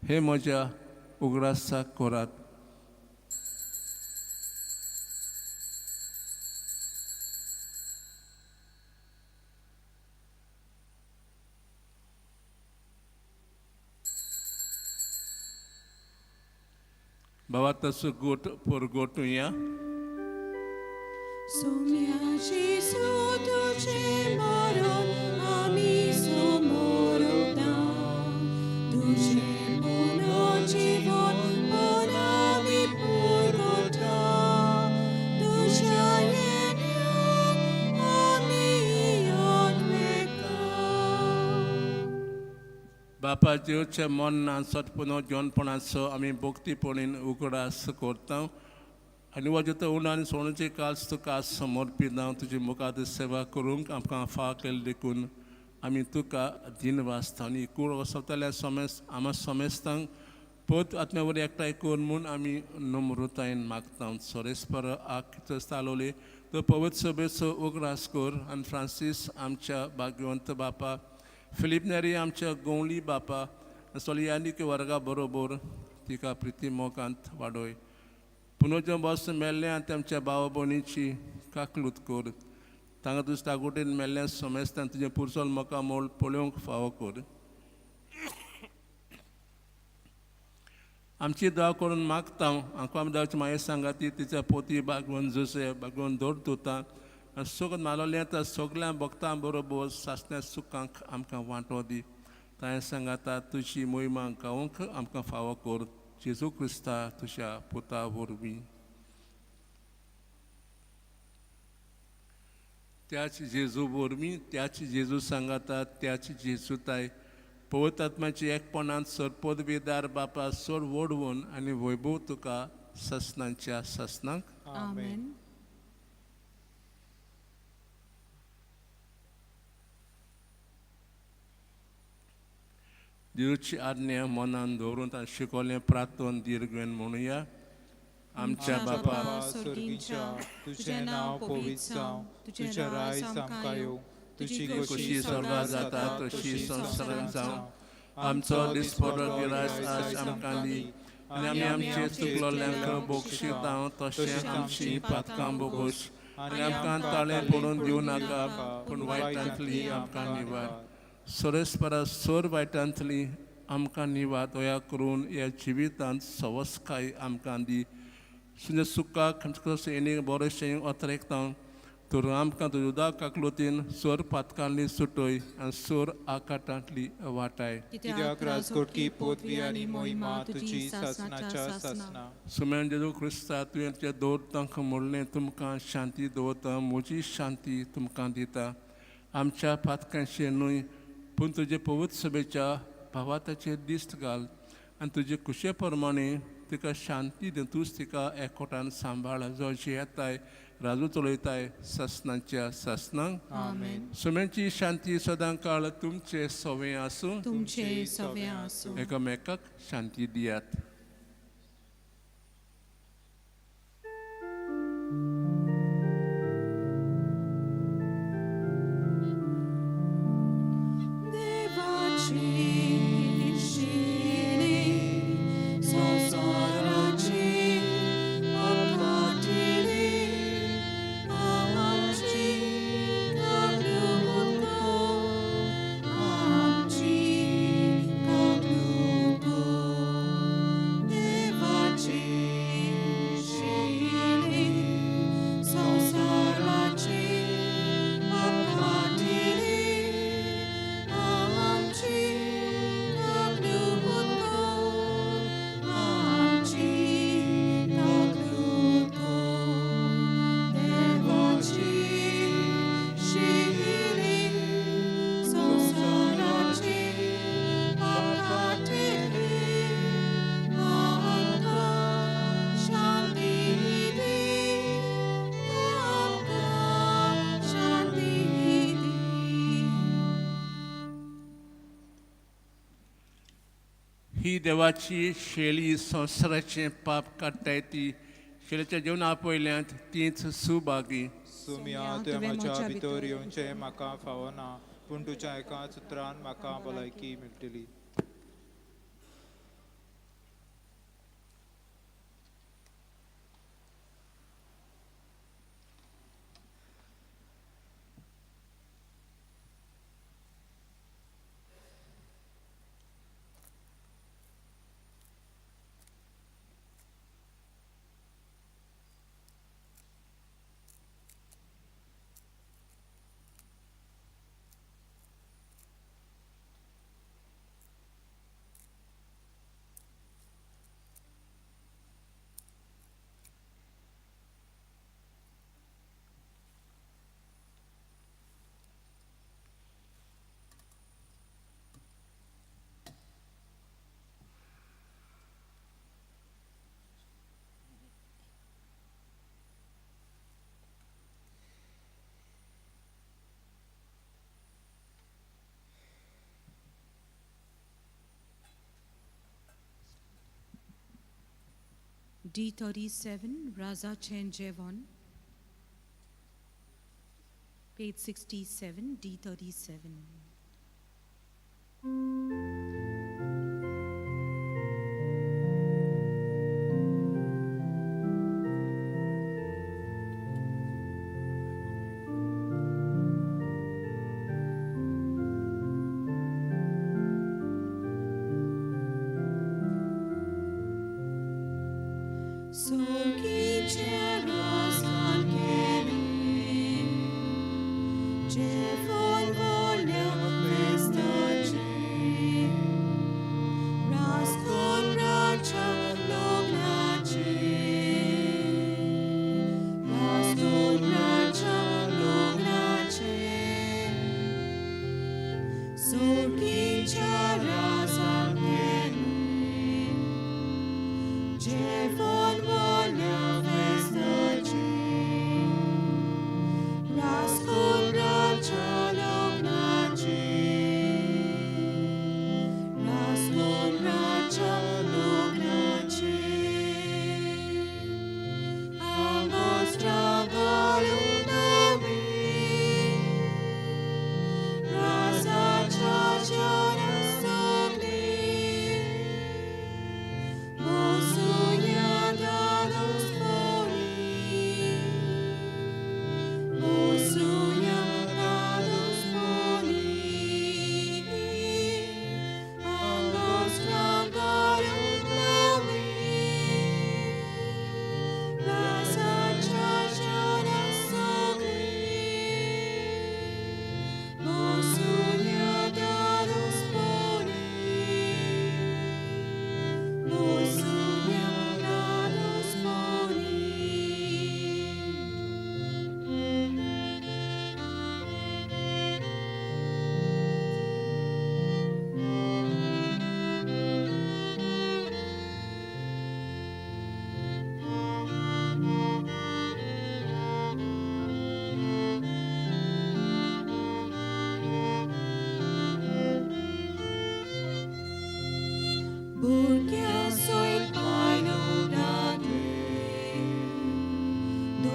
हे म्हज्या उगडासाक करात. बाबा तसो गोट पोरगोटुया. सोम्या जेजू तुजें मरण आमी समोरता, तुजें पुनर्जीवन पण आमी पुरवता, तुज्या येण्याक आमी आठवेता. बापा जेवच्या मरणान सटपुनो जेवणपणाचो आमी भक्तीपणीन उगडास करता आनी वाजता उणा आनी सोणूचे कास तुका समर्पिता. तुजी मुखार सेवा करूंक आमकां फाव केली देखून आमी तुका दिन वाचता आनी कूड वसवतल्या समेस्त आमा समेस्तांक पोत आत्म्या वरी एकठांय कर म्हूण आमी नम्रतायेन मागता. सोरेस्पर आक चालवले तो पवित्र सभेचो उगडास कर आनी फ्रांसीस आमच्या भाग्यवंत बापा, फिलीप नेरी आमच्या गोंवली बापा, सोलियानिक वर्गा बरोबर तिका प्रिती मोगांत वाडय. पुनोजो बस मेल्लें आनी तेमच्या भाव भयणीची काकलूत कर. तांकां तुज्या तागोटीन मेल्लें समेस्तान तुजें पुरसोल मोका मोल पळोवंक फावो कर. आमची दवा करून मागता आमकां आमी देवाची माये सांगाती तिच्या पोती बागवून जुसे बागवून दवरता आनी सगळें मालोलें तर सगळ्यां भक्तां बरोबर सासण्या सुखांक आमकां वांटो दी. ताणें सांगाता तुजी मोहिमा गावंक आमकां फावो कर. जेजू क्रिस्ता तुज्या पुता वरवीं. त्याच जेजू वरवीं, त्याच जेजू सांगाता, त्याच जेजूताय पवित्र आत्म्याची एकपणान सरपदवीदार बापा सोड वडवून आनी वैभव तुका ससनांच्या ससनांक. आमेन. जेजूची आज्ञा मनान दवरून ताणें शिकवलें प्रार्थन दीर्घ म्हणुया. आमच्या बापा स्वर्गीच्या, तुजें नांव पवित्र जावं, तुजें राज आमकां येवं, तुजी कशी स्वर्गात जाता तशी संवसारांत जावं. आमचो दिसपडो गिरास आज आमकां दी आनी आमी आमचे चुकलोल्यांक बोगशिता तशें आमची पातकां बोगोश आनी आमकां ताळें पडून दिवं नाका पूण वायटांतली आमकां निवार. सोरेस्परा सोर वायटांतली आमकां निवार दया करून ह्या जिवितांत सवसकाय आमकां दी. सुने सुखाक येणे बरेंशें अतरेकता तर आमकां तुज्या उदक काकलुतीन सोर पातकांतली सुटय आनी सोर आकाटांतली वाटाय. कित्याक राजकोटकी पदवी आनी मोहिमा तुजी सासणाच्या सासणा. सुम्यान जेजू क्रिस्ता तुवें तुज्या दवरतांक म्हणलें तुमकां शांती दवरता, म्हजी शांती तुमकां दिता. आमच्या पातकांचेर न्हय पूण तुजे पवित्र सभेच्या भावाताचेर दिश्ट घाल आनी तुजे खुशे प्रमाणे तिका शांती दी. तूंच तिका एकवटान सांबाळ जो जियेताय राजू चलयताय ससनाच्या ससनांक. आमेन. सुम्यांची शांती सदां काळ तुमचे सवे आसूं. तुमचे सवे आसूं. एकामेकाक शांती दियात. ही देवाची शेळी संवसाराचें पाप काडटाय ती शेल्याच्या जेवणा आपयल्यांत तींच सुभागी. सुमिया, तुवें म्हज्या भितर येवचें म्हाका फावना, पूण तुज्या एकाच उतरान म्हाका भलायकी मेळटली. D37, Raza Chen Jevon, page 67, D37.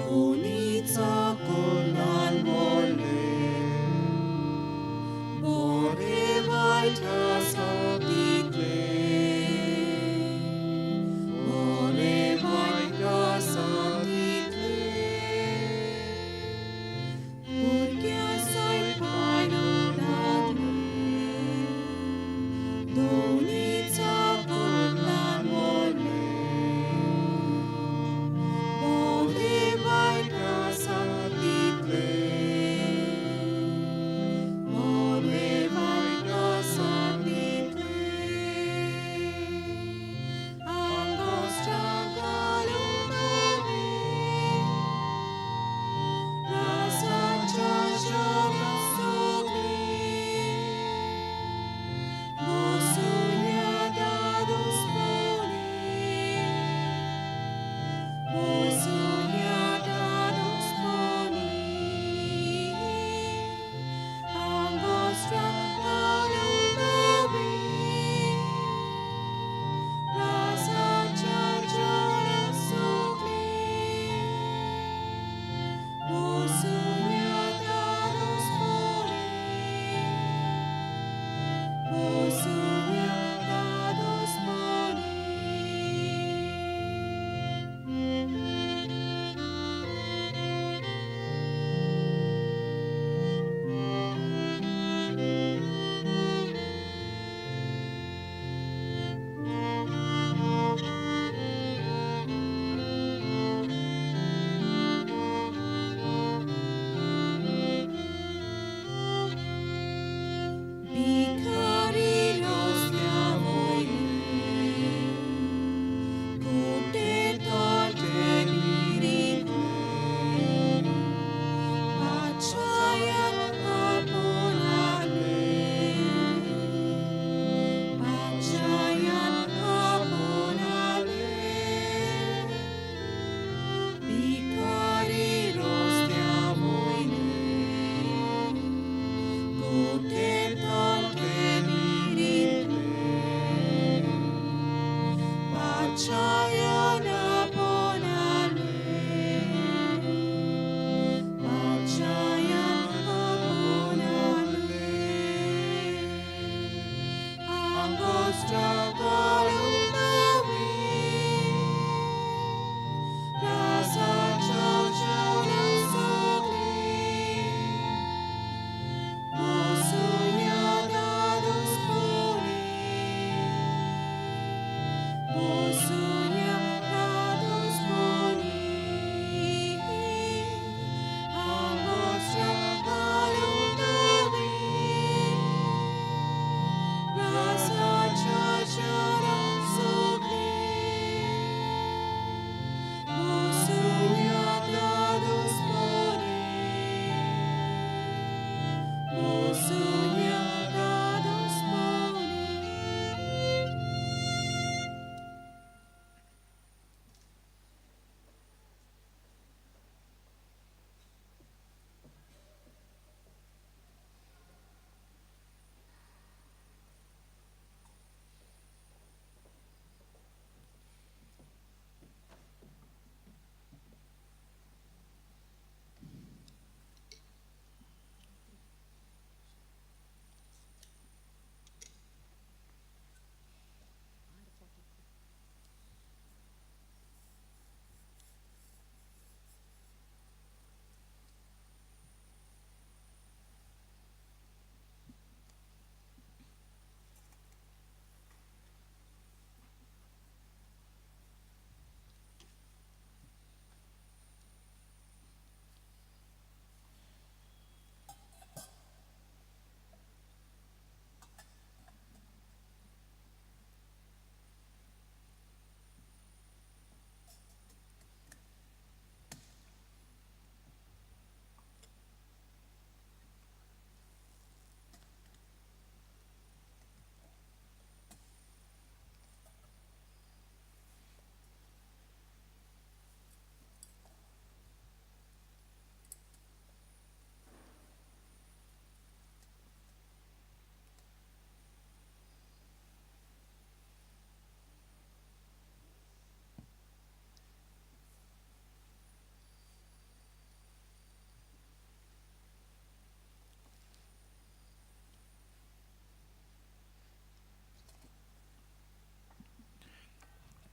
Donița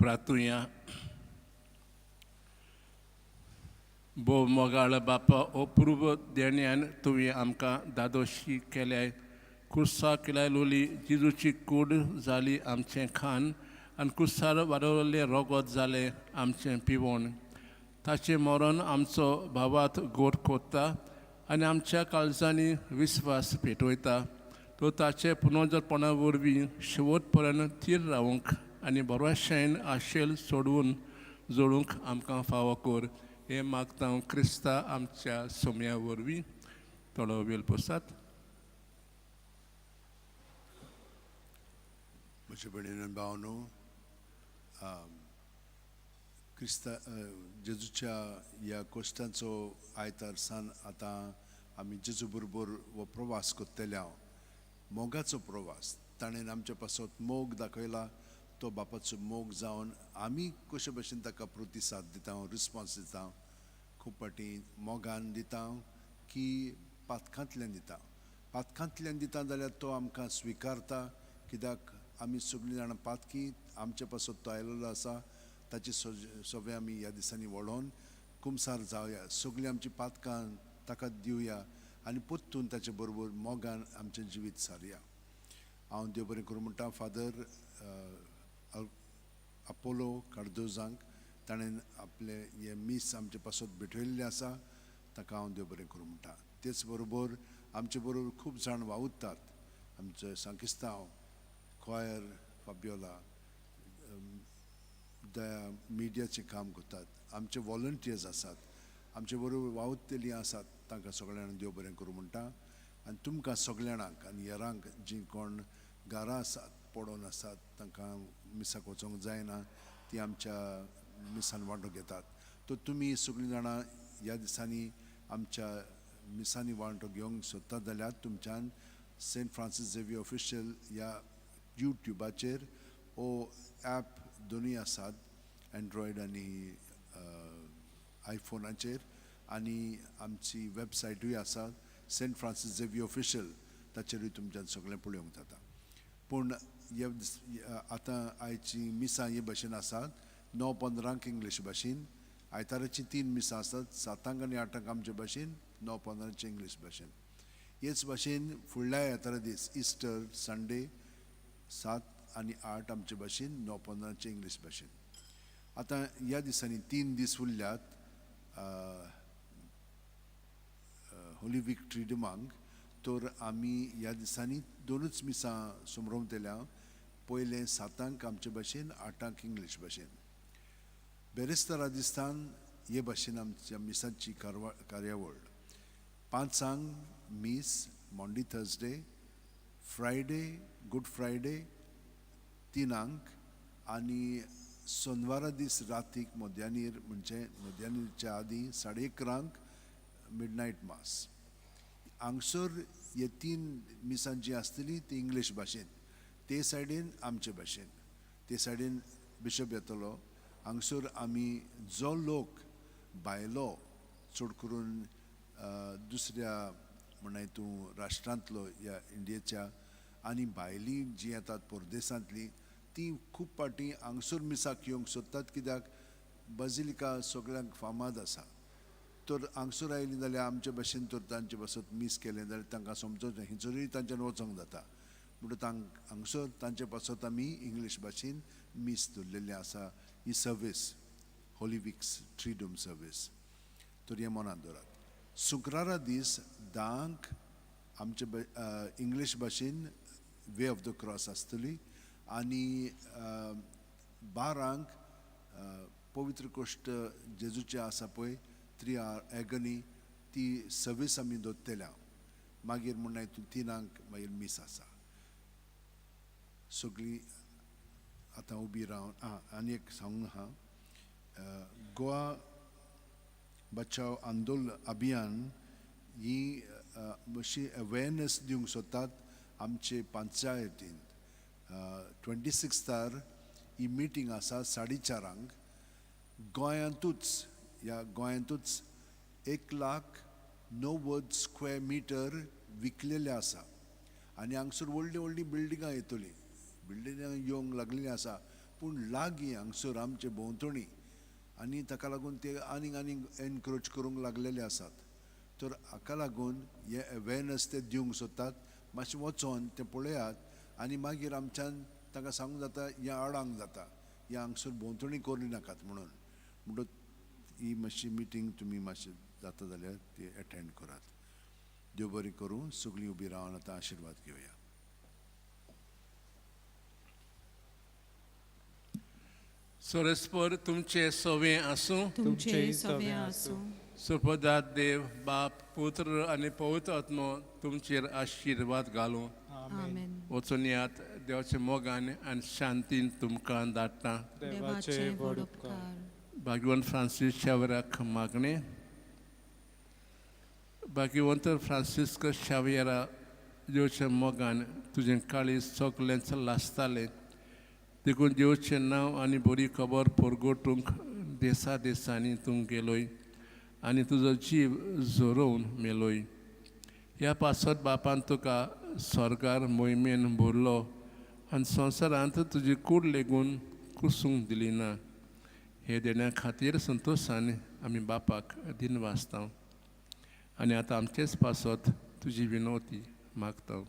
प्रार्थुया. भोव मोगाळ बापा, अप्रूप देण्यान तुवें आमकां दादोशी केल्याय. कुर्साक लायलोली जेजूची कूड जाली आमचें खाण आनी कुर्सार वाडवल्लें रोगोत जालें आमचें पिवण. ताचें मरण आमचो भावात गोड कोत्ता आनी आमच्या काळजांनी विस्वास पेटयता. तो ताचे पुनर्जपणा वरवीं शेवट पर्यंत थीर रावंक आनी बरोशेन आशेल सोडून जोडूंक आमकां फावो कर. हें मागता हांव क्रिस्ता आमच्या सोम्या वरवीं. थोडो वेळ पसात. म्हजे भयणीन भावनो, क्रिस्ता जेजूच्या ह्या कोश्टांचो आयतार सान आतां आमी जेजू बरोबर हो प्रवास करतले हांव. मोगाचो प्रवास. ताणें आमचे पासत मोग दाखयला. तो बापाचो मोग जावन आमी कशे भशेन ताका प्रतिसाद दिता, रिस्पोन्स दिता. खूब फावटी मोगान दिता की पातकांतल्यान दिता. पातकांतल्यान दिता जाल्यार तो आमकां स्विकारता, कित्याक आमी सगळीं जाणां पातकी, आमचे पासत तो आयलेलो आसा. ताचे सगळें आमी ह्या दिसांनी वळोन कुमसार जावया, सगळीं आमची पातकां ताका दिवया आनी परतून ताचे बरोबर मोगान आमचें जिवीत सारया. हांव देव बरें करूं म्हणटा फादर अपोलो कार्दोजांक. ताणें आपलें हें मीस आमचे पासत भेटयल्लें आसा, ताका हांव देव बरें करूं म्हणटा. तेच बरोबर आमचे बरोबर खूब जाण वावुरतात. आमचे सांकिस्तांव क्वायर फाबियोला दया मिडियाचें काम करतात. आमचे वॉलंटियर्स आसात, आमचे बरोबर वावुरतलीं आसात. तांकां सगळ्यांक देव बरें करूं म्हणटा. आनी तुमकां सगळ्यांक आनी हेरांक जीं कोण घरां आसात, पडोन आसात, तांकां मिसाक वचोंक जायना, ती आमच्या मिसान वांटो घेतात. तर तुमी सगळीं जाणां ह्या दिसांनी आमच्या मिसांनी वांटो घेवंक सोदतात जाल्यार तुमच्यान सेंट फ्रांसीस झेवियर ऑफिशियल ह्या युट्युबाचेर ओ ॲप दोनूय आसात, एन्ड्रॉयड आनी आयफोनाचेर, आनी आमची वेबसायटूय आसा सेंट फ्रांसीस झेवियर ऑफिशियल, ताचेरूय तुमच्यान सगळें पळोवंक जाता. पूण हे आतां आयची मिसां हे भाशेन आसात. 9:15 इंग्लीश भाशेन, आयताराची 3 मिसां आसात, 7 आनी 8 आमचे भाशेन, 9:15 इंग्लीश भाशेन. हेच भाशेन फुडल्या आयतारा दीस इस्टर संडे 7 आनी 8 आमचे भाशेन, 9:15 इंग्लीश भाशेन. आतां ह्या दिसांनी 3 दीस उरल्यात होली वीक ट्रिडमांक. तर आमी ह्या दिसांनी 2 मिसां समरोवतल्या. पयलें 7 आमचे भाशेन, 8 इंग्लीश भाशेन. बेरेस्तारा दिसान हे भाशेन आमच्या मिसांची कार्यावळ. 5 मीस Maundy Thursday, Friday Good Friday 3 आनी सोनवारा दीस रातीक मध्यानीर म्हणजे मध्यानीरच्या आदीं 11:30 मिडनायट मास. हांगसर हे 3 मिसां जीं आसतलीं ती इंग्लीश भाशेन, ते सायडीन आमचे भाशेन, ते सायडीन बिशप येतलो. हांगसर आमी जो लोक भायलो चड करून दुसऱ्या म्हणल्यार तूं राष्ट्रांतलो ह्या इंडियेच्या आनी भायलीं जीं येतात परदेसांतलीं तीं खूब फावटी हांगसर मिसाक येवंक सोदतात, कित्याक बाजिलिका सगळ्यांक फामाद आसा. तर हांगसर आयलीं जाल्यार आमचे भाशेन तर तांचे पासत मीस केलें जाल्यार तांकां समजोवचें, हिंचरूय तांच्यान वचोंक जाता. म्हणटकच हांगसर तांचे पासत आमी इंग्लीश भाशेन मीस दवरलेलें आसा. ही service Holy Week's Triduum service. तर हें मनांत दवरात. शुक्रारा दीस 10 आमचे इंग्लीश भाशेन वे ऑफ the cross आसतली आनी 12 पवित्र कोश्ट जेजूचें आसा पळय 3 our agony ती सर्वीस आमी दवरतल्या. मागीर म्हणल्यार हितून 3 मागीर मीस आसा. सगळीं आतां उबी रावन आनी एक सांगूंक आहा, गोवा बचाव आंदोलन अभियान ही अशी अवेरनेस दिवंक सोदतात आमचे पंचायतीन. 26 ही मिटींग आसा 4:30. गोंयांतूच ह्या गोंयांतूच 1,90,000 स्क्वेअर मिटर विकलेलें आसा आनी हांगसर व्हडलीं व्हडलीं बिल्डिंगां येतलीं, बिल्डिंगां येवंक लागलेलीं आसा, पूण लागीं हांगसर आमचे भोंवतणी आनी ताका लागून ते आनीक आनीक एनक्रोच करूंक लागलेले आसात. तर हाका लागून हे अवेरनेस ते दिवंक सोदतात. मातशें वचोन तें पळयात आनी मागीर आमच्यान तांकां सांगूंक जाता हें आडांक जाता, हें हांगसर भोंवतणी करूं नाकात म्हणून. म्हणटकच ही मातशी मिटींग तुमी मातशें जाता जाल्यार ती एटेंड करात. देव बरें करूं. सगळीं उबी रावन आतां आशिर्वाद घेवया. सोरेस्पर तुमचे सवे आसूं, तुमचे सवे आसूं. सुपदात देव बाप पुत्र आनी पवित्र आत्मो तुमचेर आशिर्वाद घालूं. आमेन. वचून यात देवाच्या मोगान आनी शांतीन तुमकां धाडटा. देवाचे व्हड उपकार. भाग्यवंत फ्रांसीस शावेराक मागणें. भाग्यवंत फ्रांसिस्क शावेरा, देवच्या मोगान तुजें काळीज सगळेंच लासतालें, देखून देवचें नांव आनी बरी खबर परगटूंक देसा देसांनी तूं गेलोय आनी तुजो जीव झरोवन मेलोय. ह्या पासत बापान तुका स्वर्गार मोहिमेन भरलो आनी संवसारांत तुजी कूड लेगून कुसूंक दिली ना. हे देण्या खातीर संतोशान आमी बापाक दिन वाचता आनी आतां आमचेच पासत तुजी विनवती मागता.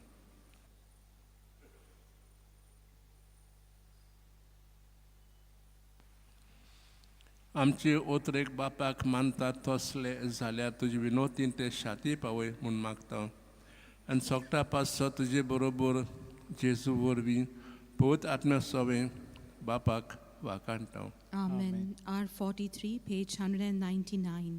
आमचे ओतरेक बापाक मानतात तसले जाल्यार तुजी विनोतीन ते शाती पावय म्हूण मागता आनी सोगटा पासत तुजे बरोबर जेजू वरवीं पवित्र आत्म्या सोवें बापाक वाखाणटा. Amen. R43, page 199.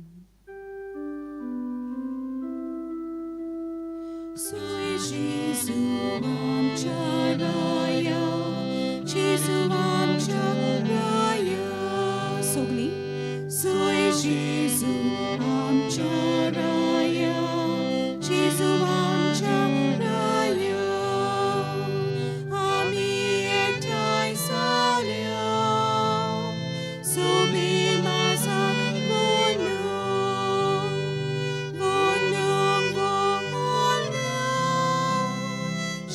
Soy Jesu amcha raya, Jesu amcha raya. Sogli. Soy Jesu amcha raya, Jesu amcha raya. Ami etai salia, sobi masa vono, vono vono.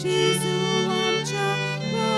Jesu amcha raya.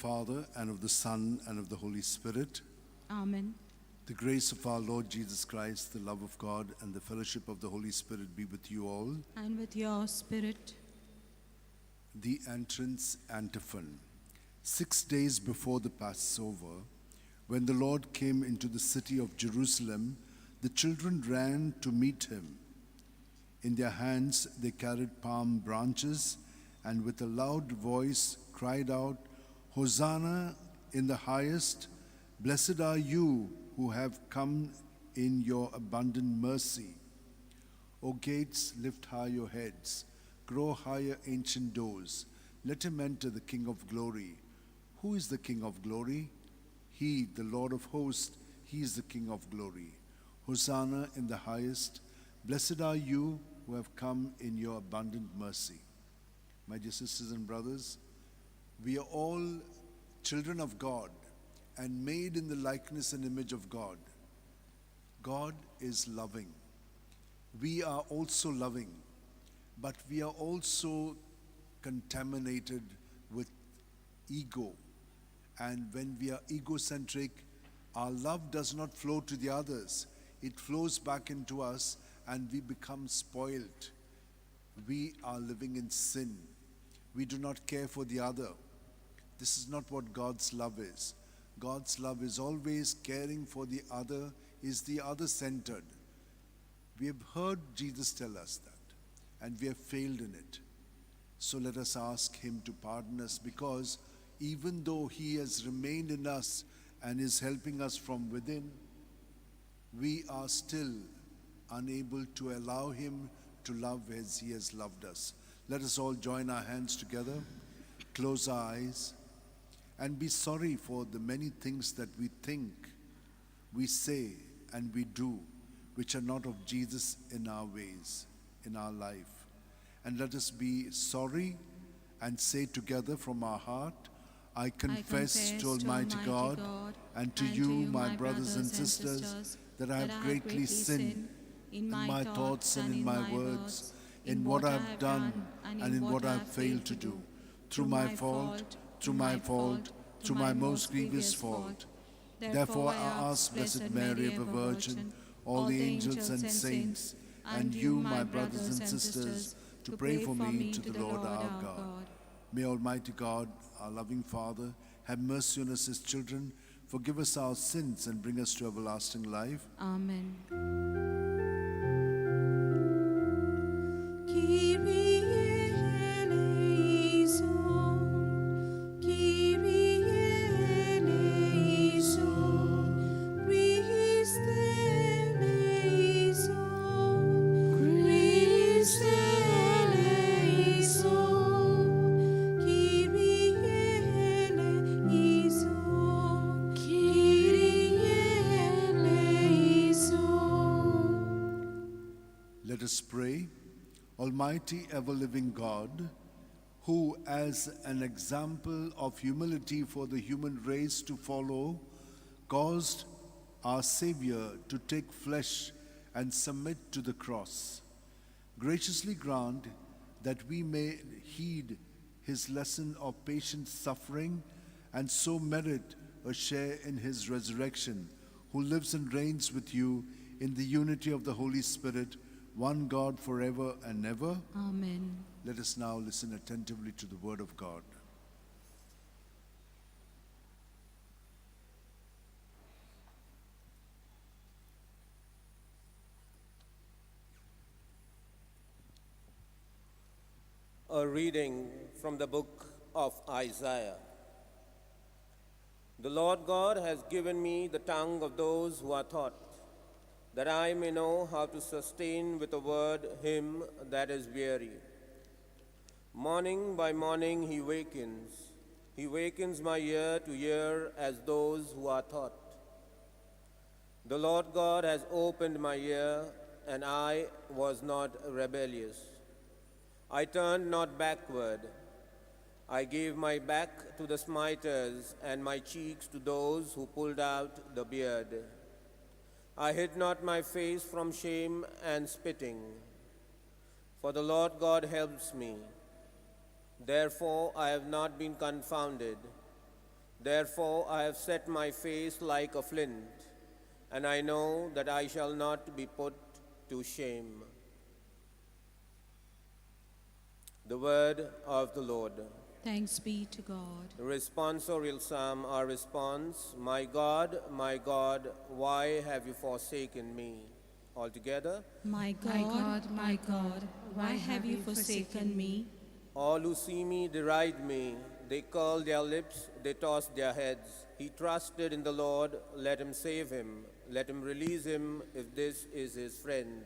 Father, and of the Son, and of the Holy Spirit. Amen. The grace of our Lord Jesus Christ, the love of God, and the fellowship of the Holy Spirit be with you all. And with your spirit. The entrance antiphon. 6 days before the Passover, when the Lord came into the city of Jerusalem, the children ran to meet him. In their hands they carried palm branches, and with a loud voice cried out, "Hosanna in the highest! Blessed are you who have come in your abundant mercy. O gates, lift high your heads. Grow higher, ancient doors. Let him enter, the King of glory. Who is the King of glory? He, the Lord of hosts, he is the King of glory. Hosanna in the highest. Blessed are you who have come in your abundant mercy." My dear sisters and brothers, we are all children of God and made in the likeness and image of God. God is loving. We are also loving, but we are also contaminated with ego. And when we are egocentric, our love does not flow to the others. It flows back into us and we become spoiled. We are living in sin. We do not care for the other. This is not what God's love is. God's love is always caring for the other, is the other-centered. We have heard Jesus tell us that, and we have failed in it. So let us ask him to pardon us, because even though he has remained in us and is helping us from within, we are still unable to allow him to love as he has loved us. Let us all join our hands together, close our eyes, and be sorry for the many things that we think, we say, and we do, which are not of Jesus in our ways, in our life. And let us be sorry and say together from our heart, I confess to Almighty God and to you, my brothers and sisters, that I have greatly sinned in my thoughts and in my words, in what I have done and in what I have failed to do, through my fault, through my fault, through my most grievous fault. Therefore I ask Blessed Mary, ever Virgin, all the angels and saints, and you, my brothers and sisters, to pray for me to the Lord our God. May Almighty God, our loving Father, have mercy on us, his children, forgive us our sins, and bring us to everlasting life. Amen. Kyrie eleison, Kyrie eleison, Christe eleison, Christe eleison, Kyrie eleison, Kyrie eleison. Let us pray. Almighty ever-living God, who as an example of humility for the human race to follow, caused our Savior to take flesh and submit to the cross, graciously grant that we may heed his lesson of patient suffering and so merit a share in his resurrection, who lives and reigns with you in the unity of the Holy Spirit, one God forever and ever. Amen. Let us now listen attentively to the word of God. A reading from the book of Isaiah. The Lord God has given me the tongue of those who are taught, that I may know how to sustain with a word him that is weary. Morning by morning he wakens. He wakens my ear to hear as those who are taught. The Lord God has opened my ear, and I was not rebellious. I turned not backward. I gave my back to the smiters and my cheeks to those who pulled out the beard. I hid not my face from shame and spitting, for the Lord God helps me. Therefore I have not been confounded. Therefore I have set my face like a flint, and I know that I shall not be put to shame. The word of the Lord. Thanks be to God. The responsorial psalm, our response, My God, my God, why have you forsaken me? All together. My God, my God, why have you forsaken me? All who see me deride me. They curl their lips, they toss their heads. He trusted in the Lord, let him save him. Let him release him if this is his friend.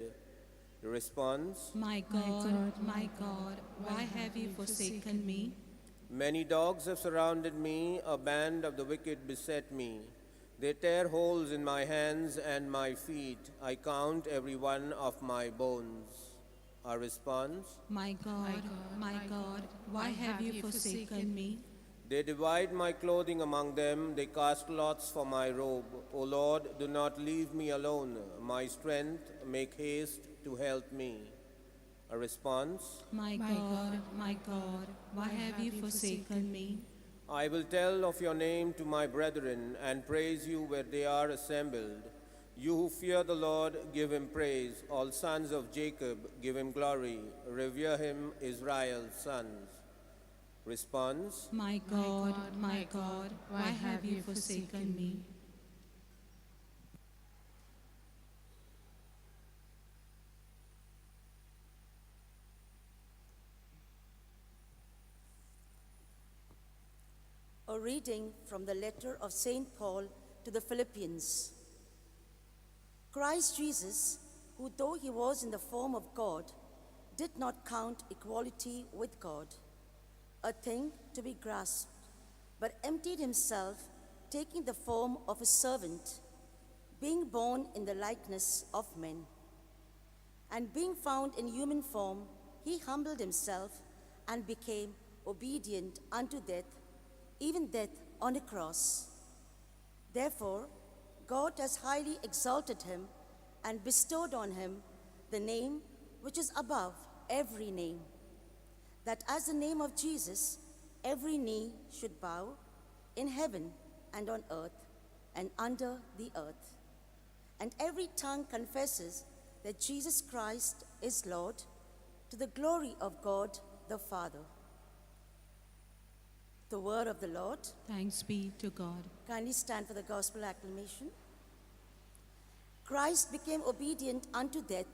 The response, My God, my God, why have you forsaken me? Many dogs have surrounded me, a band of the wicked beset me. They tear holes in my hands and my feet. I count every one of my bones. Our response, My God, my God, why have you forsaken me? They divide my clothing among them, they cast lots for my robe. O Lord, do not leave me alone. My strength, make haste to help me. A response, My God, my God, why have you forsaken me? I will tell of your name to my brethren and praise you where they are assembled. You who fear the Lord, give him praise. All sons of Jacob, give him glory. Revere him, Israel's sons. Response, My God, my God, why have you forsaken me? A reading from the letter of St. Paul to the Philippians. Christ Jesus, who though he was in the form of God, did not count equality with God a thing to be grasped, but emptied himself, taking the form of a servant, being born in the likeness of men. And being found in human form, he humbled himself and became obedient unto death, even death on a cross. Therefore, God has highly exalted him and bestowed on him the name which is above every name, that as the name of Jesus, every knee should bow in heaven and on earth and under the earth, and every tongue confesses that Jesus Christ is Lord, to the glory of God the Father. The word of the Lord. Thanks be to God. Kindly stand for the gospel acclamation. Christ became obedient unto death,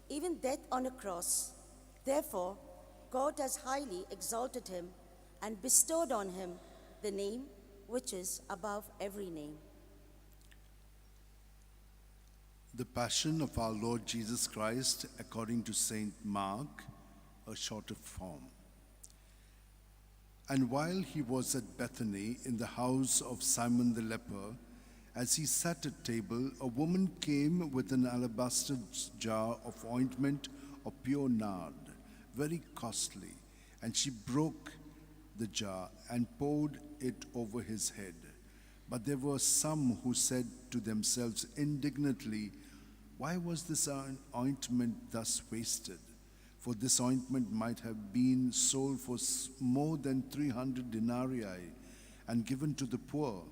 even death on a cross. Therefore, God has highly exalted him and bestowed on him the name which is above every name. The Passion of our Lord Jesus Christ according to St. Mark, a shorter form. And while he was at Bethany in the house of Simon the leper, as he sat at table, a woman came with an alabaster jar of ointment of pure nard, very costly, and she broke the jar and poured it over his head. But there were some who said to themselves indignantly, "Why was this ointment thus wasted? For this ointment might have been sold for more than 300 denarii and given to the poor."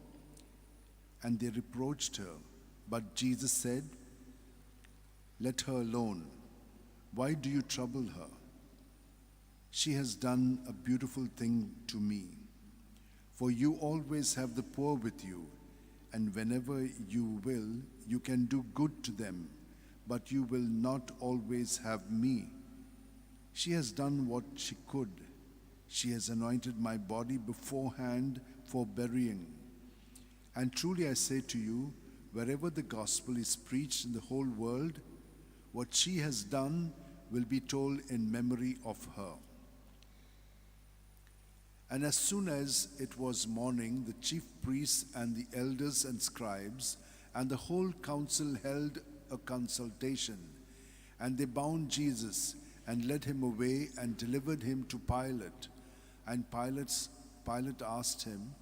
And they reproached her. But Jesus said, "Let her alone. Why do you trouble her? She has done a beautiful thing to me. For you always have the poor with you, and whenever you will, you can do good to them, but you will not always have me. She has done what she could. She has anointed my body beforehand for burying. And truly I say to you, wherever the gospel is preached in the whole world, what she has done will be told in memory of her." And as soon as it was morning, the chief priests and the elders and scribes and the whole council held a consultation. And they bound Jesus and led him away and delivered him to Pilate. And Pilate asked him,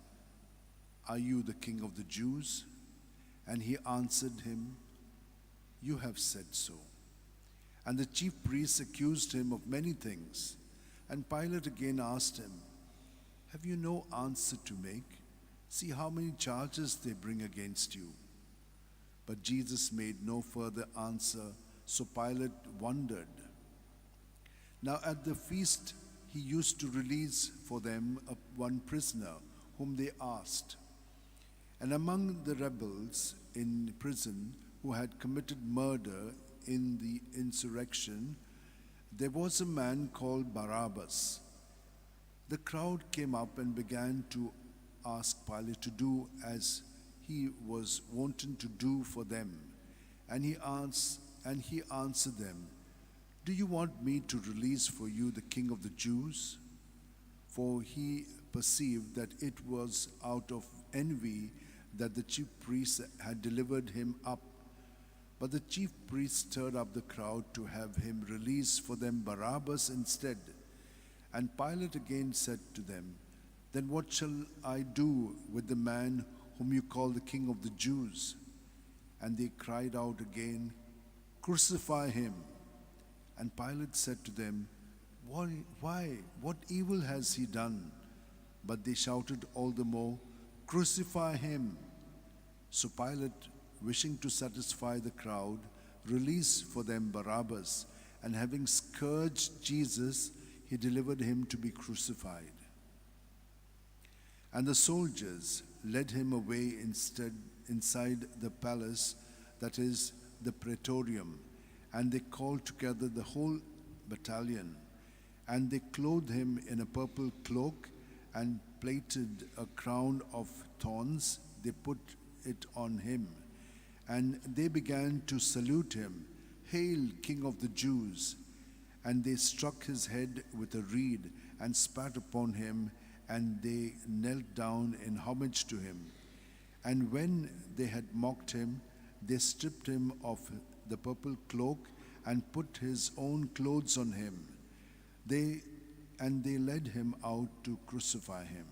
"Are you the king of the Jews?" And he answered him, "You have said so." And the chief priests accused him of many things. And Pilate again asked him, "Have you no answer to make? See how many charges they bring against you. But Jesus made no further answer, so Pilate wondered. Now at the feast he used to release for them one prisoner whom they asked. And among the rebels in prison who had committed murder in the insurrection, there was a man called Barabbas. The crowd came up and began to ask Pilate to do as he was wanting to do for them. And he answered them, "Do you want me to release for you the king of the Jews?" For he perceived that it was out of envy that the chief priests had delivered him up. But the chief priests stirred up the crowd to have him release for them Barabbas instead. And Pilate again said to them, "Then what shall I do with the man whom you call the king of the Jews?" And they cried out again, "Crucify him." And Pilate said to them, Why? What evil has he done?" But they shouted all the more, "Crucify him." So Pilate, wishing to satisfy the crowd, released for them Barabbas, and having scourged Jesus, he delivered him to be crucified. And the soldiers led him away inside the palace, that is, the praetorium, and they called together the whole battalion. And they clothed him in a purple cloak and plaited a crown of thorns. They put it on him. And they began to salute him, "Hail, King of the Jews!" And they struck his head with a reed and spat upon him, and they knelt down in homage to him. And when they had mocked him, they stripped him of the purple cloak and put his own clothes on him. They led him out to crucify him.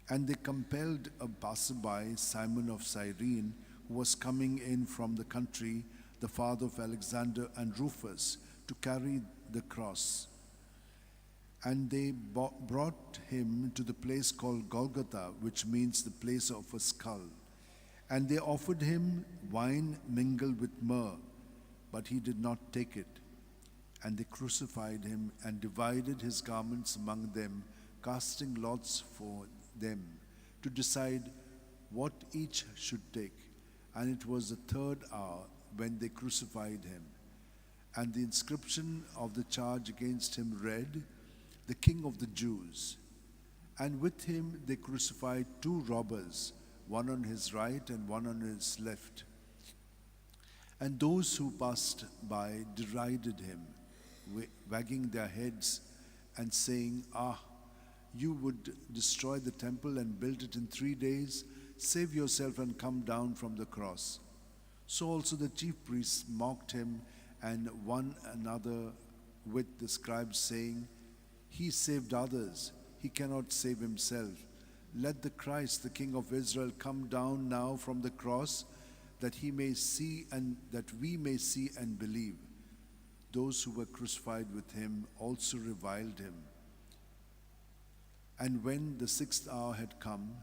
And they compelled a passerby, Simon of Cyrene, who was coming in from the country, the father of Alexander and Rufus, to carry the cross. And they brought him to the place called Golgotha, which means the place of a skull. And they offered him wine mingled with myrrh, but he did not take it. And they crucified him and divided his garments among them, casting lots for them to decide what each should take. And it was the third hour when they crucified him. And the inscription of the charge against him read, "The King of the Jews." And with him they crucified two robbers, one on his right and one on his left. And those who passed by derided him, wagging their heads and saying, "Ah, you would destroy the temple and build it in 3 days. Save yourself and come down from the cross." So also the chief priests mocked him and one another with the scribes, saying, "He saved others, he cannot save himself. Let the Christ, the King of Israel, come down now from the cross, that he may see and that we may see and believe." Those who were crucified with him also reviled him. And when the sixth hour had come,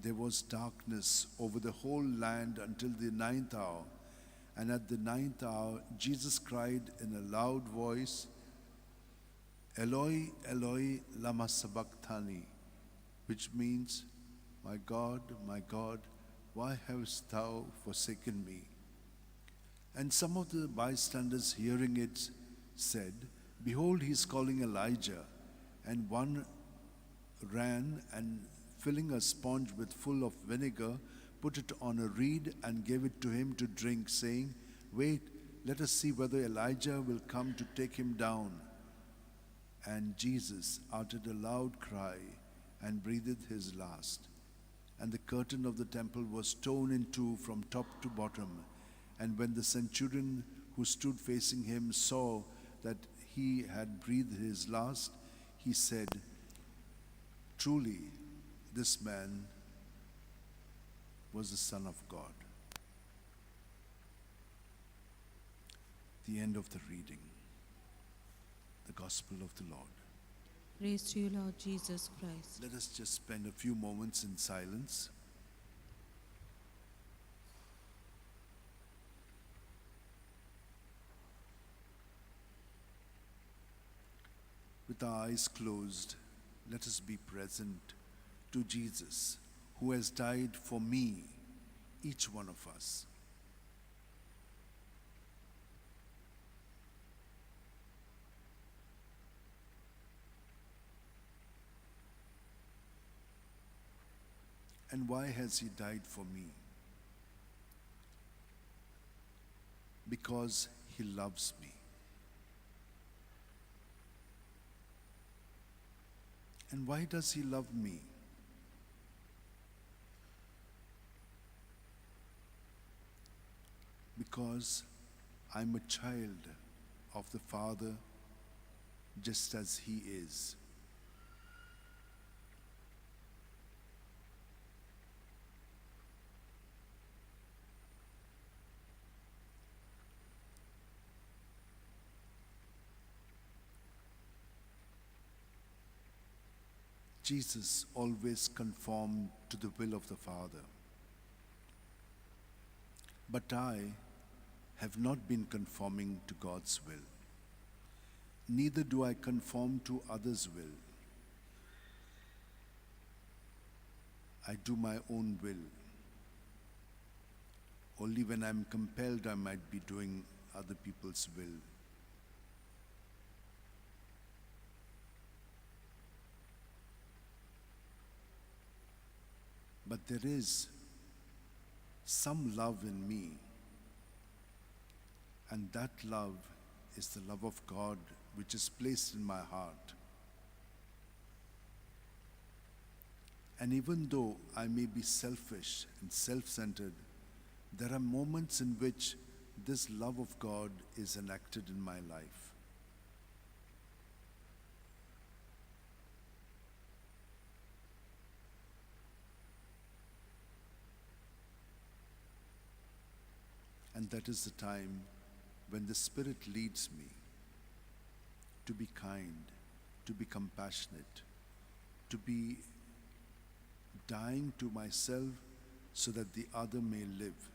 there was darkness over the whole land until the ninth hour. And at the ninth hour, Jesus cried in a loud voice, "Eloi, Eloi, lama sabachthani," which means, "My God, my God, why hast thou forsaken me?" And some of the bystanders hearing it said, "Behold, he is calling Elijah." And one ran and, filling a sponge with full of vinegar, put it on a reed and gave it to him to drink, saying, "Wait, let us see whether Elijah will come to take him down." And Jesus uttered a loud cry and breathed his last. And the curtain of the temple was torn in two from top to bottom. And when the centurion who stood facing him saw that he had breathed his last, he said, "Truly, this man was the Son of God." The end of the reading. The Gospel of the Lord. Praise to you, Lord Jesus Christ. Let us just spend a few moments in silence. With our eyes closed, let us be present to Jesus, who has died for me, each one of us. And why has he died for me? Because he loves me. And why does he love me? Because I'm a child of the Father, just as he is. Jesus always conformed to the will of the Father. But I have not been conforming to God's will. Neither do I conform to others' will. I do my own will. Only when I'm compelled, I might be doing other people's will. But there is some love in me, and that love is the love of God which is placed in my heart. And even though I may be selfish and self-centered, there are moments in which this love of God is enacted in my life. And that is the time when the Spirit leads me to be kind, to be compassionate, to be dying to myself so that the other may live.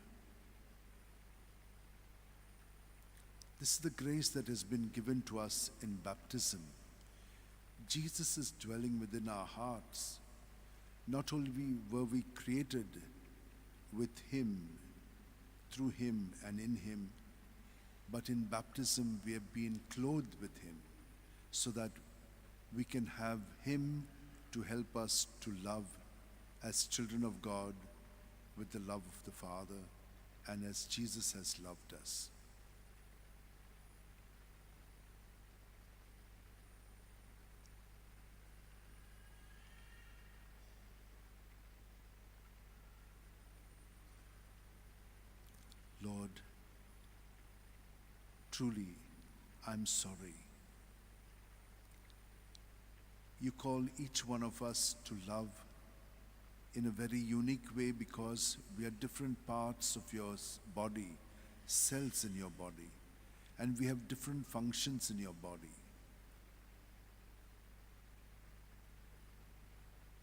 This is the grace that has been given to us in baptism. Jesus is dwelling within our hearts. Not only were we created with him, through him and in him, but in baptism we have been clothed with him so that we can have him to help us to love as children of God with the love of the Father and as Jesus has loved us. Lord, truly, I'm sorry. You call each one of us to love in a very unique way because we are different parts of your body, cells in your body, and we have different functions in your body.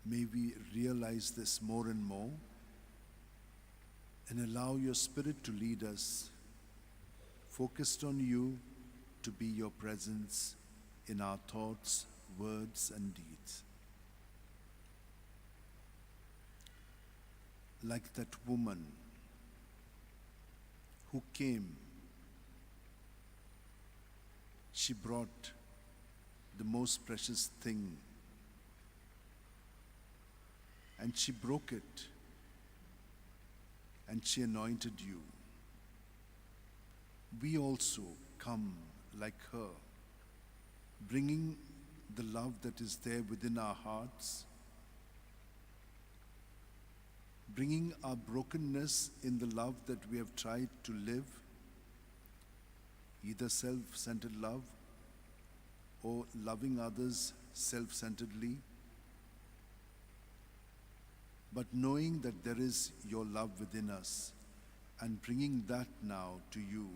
May we realize this more and more and allow your Spirit to lead us, focused on you, to be your presence in our thoughts, words, and deeds. Like that woman who came, she brought the most precious thing and she broke it and she anointed you. We also come like her, bringing the love that is there within our hearts, bringing our brokenness in the love that we have tried to live, either self-centered love or loving others self-centeredly, but knowing that there is your love within us and bringing that now to you,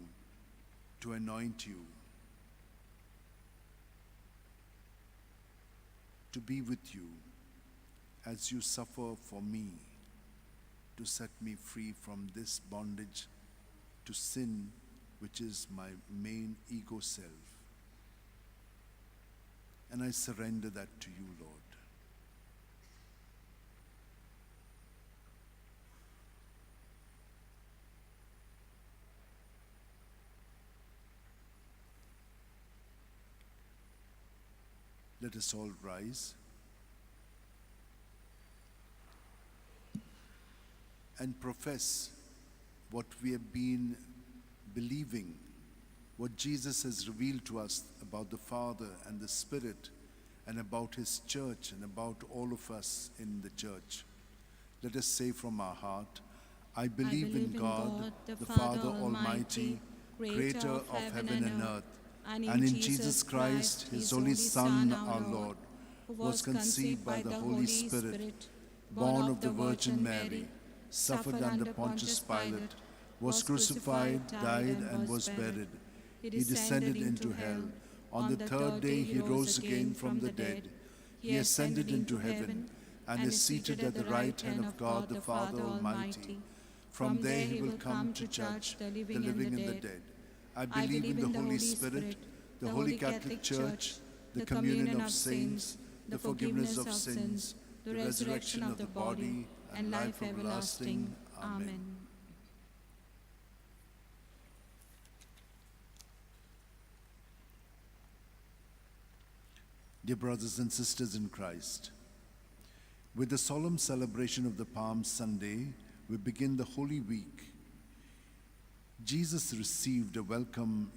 to anoint you. to be with you as you suffer for me, to set me free from this bondage to sin, which is my main ego self. And I surrender that to you, Lord. Let us all rise and profess what we have been believing, what Jesus has revealed to us about the Father and the Spirit and about His church and about all of us in the church. Let us say from our heart, I believe in God, the Father Almighty, creator of heaven and earth, and in Jesus Christ, His only Son, our Lord, who was conceived by the Holy Spirit, born of the Virgin Mary, suffered under Pontius Pilate, was crucified, died, and was buried. He descended into hell. On the third day he rose again from the dead. He ascended into heaven and is seated at the right hand of God the Father Almighty. From there he will come to judge the living and the dead. I believe in the Holy Spirit, the Holy Catholic Church, the communion of saints, the forgiveness of sins, the resurrection of the body, and life everlasting. Amen. Dear brothers and sisters in Christ, with the solemn celebration of the Palm Sunday, we begin the Holy Week. Jesus received a welcome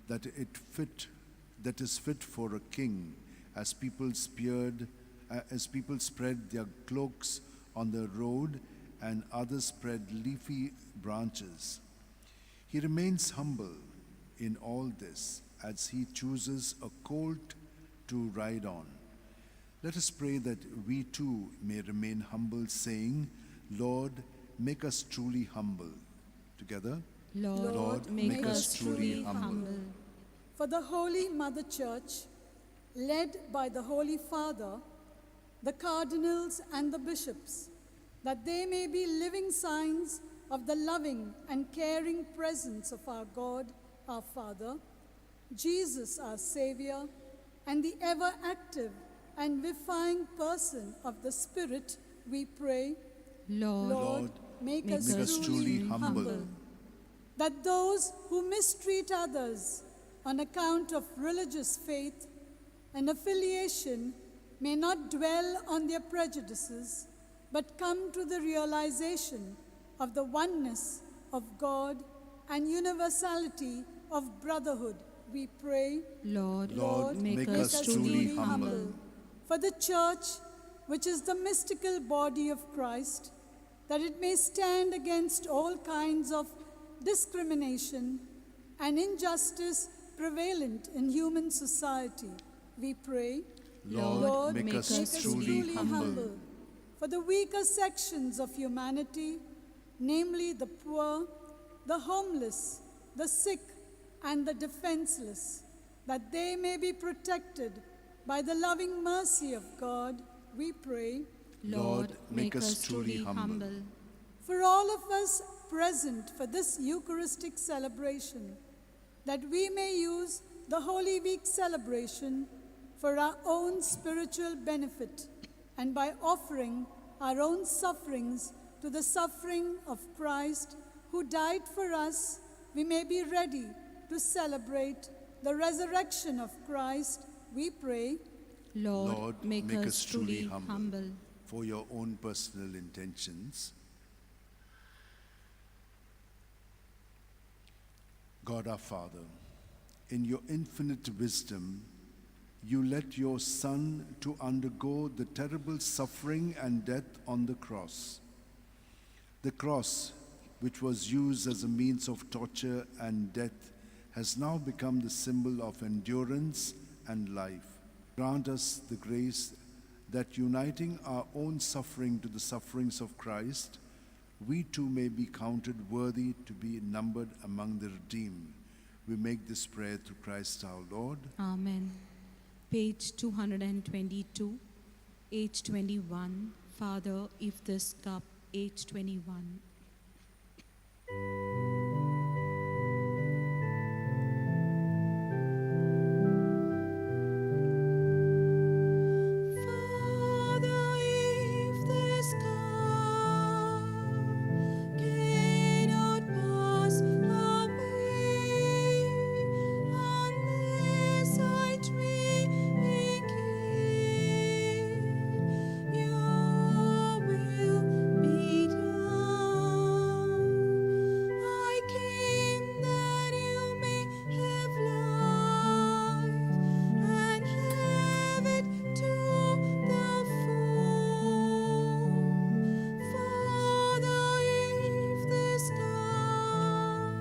that is fit for a king, as people spread their cloaks on the road and others spread leafy branches. He remains humble in all this as he chooses a colt to ride on. Let us pray that we too may remain humble, saying, Lord, make us truly humble. Together, Lord, make us truly humble. For the Holy Mother Church, led by the Holy Father, the cardinals and the bishops, that they may be living signs of the loving and caring presence of our God, our Father, Jesus, our Savior, and the ever-active and vivifying person of the Spirit, we pray. Lord, make us truly humble. That those who mistreat others on account of religious faith and affiliation may not dwell on their prejudices, but come to the realization of the oneness of God and universality of brotherhood, we pray. Lord, make us truly humble. For the Church, which is the mystical body of Christ, that it may stand against all kinds of discrimination and injustice prevalent in human society, we pray. Lord, make us truly humble. For the weaker sections of humanity, namely the poor, the homeless, the sick, and the defenseless, that they may be protected by the loving mercy of God, we pray. Lord, make us truly humble. For all of us present for this Eucharistic celebration, that we may use the Holy Week celebration for our own spiritual benefit, and by offering our own sufferings to the suffering of Christ who died for us, we may be ready to celebrate the resurrection of Christ, we pray. Lord, make us truly humble. For your own personal intentions, God our Father, in your infinite wisdom, you let your Son to undergo the terrible suffering and death on the cross. The cross, which was used as a means of torture and death, has now become the symbol of endurance and life. Grant us the grace that, uniting our own suffering to the sufferings of Christ, we too may be counted worthy to be numbered among the redeemed. We make this prayer through Christ our Lord. Amen. Page 222, 821, Father, if this cup, 821. Father, if this cup cannot pass away unless I drink it, your will be done. I came that you may have life and have it to the full. Father, if this cup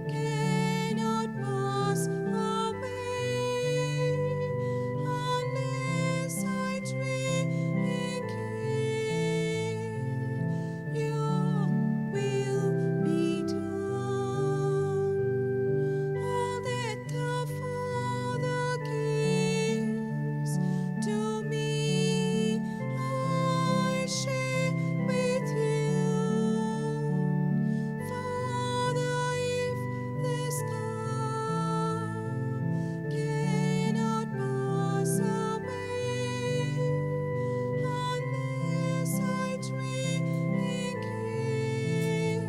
cannot pass away unless I drink it, your will be done. All that the Father gives to me, I share with you. Father, if this cup cannot pass away unless I drink it,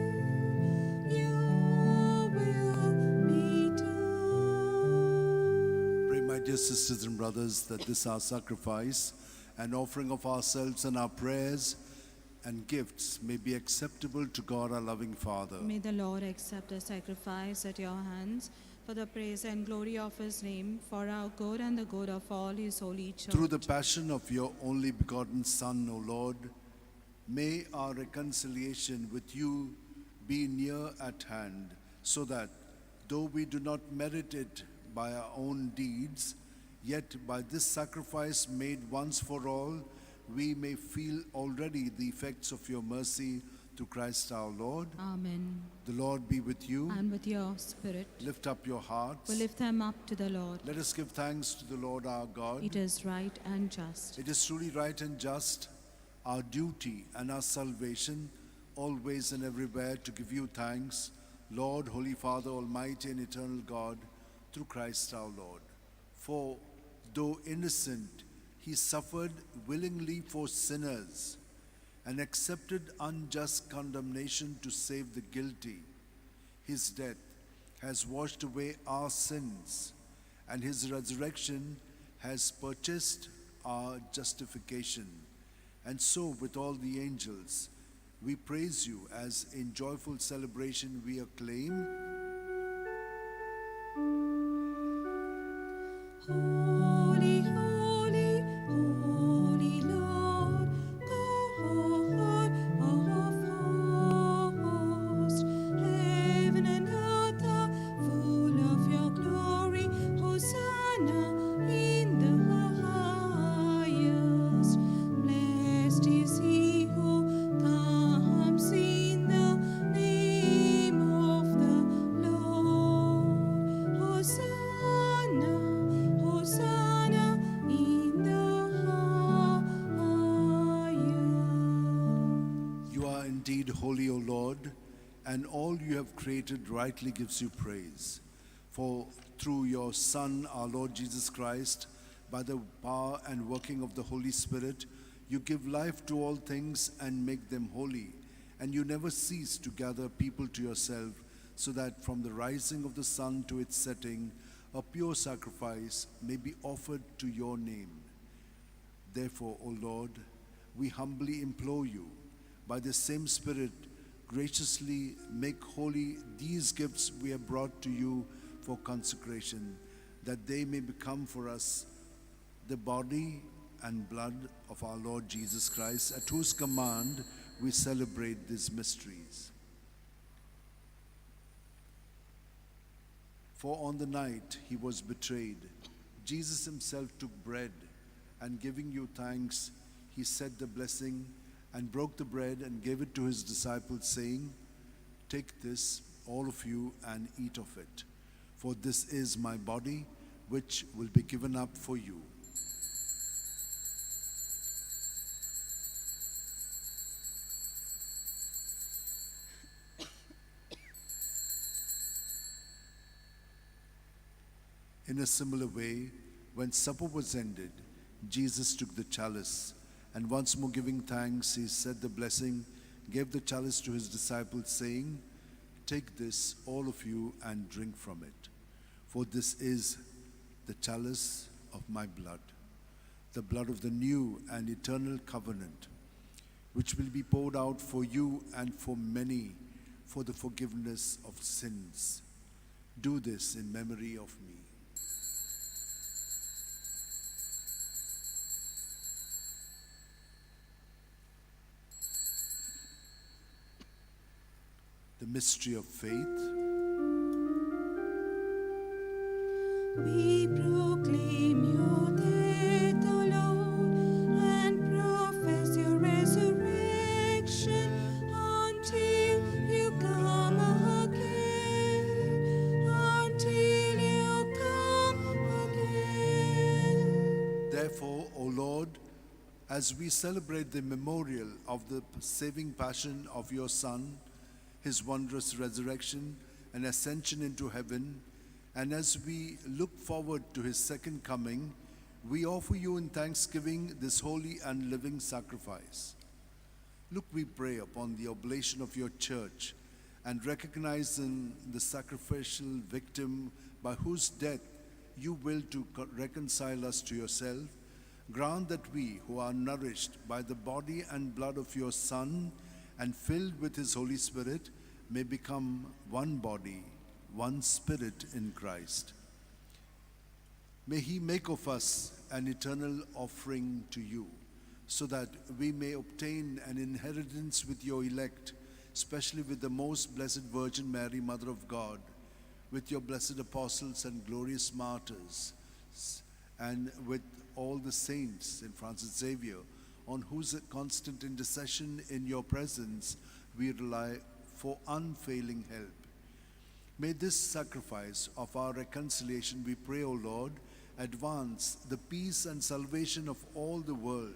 your will be done. Pray, my dear sisters and brothers, that this our sacrifice and offering of ourselves and our prayers and gifts may be acceptable to God our loving Father. May the Lord accept the sacrifice at your hands for the praise and glory of his name, for our good and the good of all his holy church. Through the passion of your only begotten Son, O Lord, may our reconciliation with you be near at hand, so that, though we do not merit it by our own deeds, yet by this sacrifice made once for all, we may feel already the effects of your mercy through Christ our Lord. Amen. The Lord be with you. And with your spirit, Lift up your hearts. we lift them up to the Lord. Let us give thanks to the Lord our God. It is right and just. It is truly right and just, our duty and our salvation, always and everywhere to give you thanks, Lord, Holy Father, Almighty and Eternal God, through Christ our Lord. For though innocent, he suffered willingly for sinners and accepted unjust condemnation to save the guilty. His death has washed away our sins, and his resurrection has purchased our justification. And so, with all the angels, we praise you as in joyful celebration we acclaim. Holy, holy, holy Lord, God of hosts, heaven and earth are full of your glory. Hosanna in the highest. Blessed is he who comes in the name of the Lord. Hosanna, Hosanna in the highest. You are indeed holy, O Lord, and all you have created rightly gives you praise. For through your Son, our Lord Jesus Christ, by the power and working of the Holy Spirit, you give life to all things and make them holy. And you never cease to gather people to yourself, so that from the rising of the sun to its setting, a pure sacrifice may be offered to your name. Therefore, O Lord, we humbly implore you, by the same Spirit, graciously make holy these gifts we have brought to you for consecration, that they may become for us the body and blood of our Lord Jesus Christ, at whose command we celebrate these mysteries. For on the night he was betrayed, Jesus himself took bread, and giving you thanks, he said the blessing and broke the bread and gave it to his disciples, saying, "Take this, all of you, and eat of it, for this is my body, which will be given up for you." In a similar way, when supper was ended, Jesus took the chalice, and once more giving thanks, he said the blessing, gave the chalice to his disciples, saying, "Take this, all of you, and drink from it, for this is the chalice of my blood, the blood of the new and eternal covenant, which will be poured out for you and for many for the forgiveness of sins. Do this in memory of me." The mystery of faith. We proclaim your death, O Lord, and profess your resurrection until you come again, until you come again. Therefore, O Lord, as we celebrate the memorial of the saving passion of your Son, his wondrous resurrection and ascension into heaven, and as we look forward to his second coming, we offer you in thanksgiving this holy and living sacrifice. Look, we pray, upon the oblation of your church, and recognize in the sacrificial victim by whose death you will to reconcile us to yourself. Grant that we, who are nourished by the body and blood of your Son and filled with his Holy Spirit, may become one body, one spirit in Christ. May he make of us an eternal offering to you, so that we may obtain an inheritance with your elect, especially with the most blessed Virgin Mary, Mother of God, with your blessed apostles and glorious martyrs, and with all the saints, Saint Francis Xavier, on whose constant intercession in your presence we rely for unfailing help. May this sacrifice of our reconciliation, we pray, O Lord, advance the peace and salvation of all the world.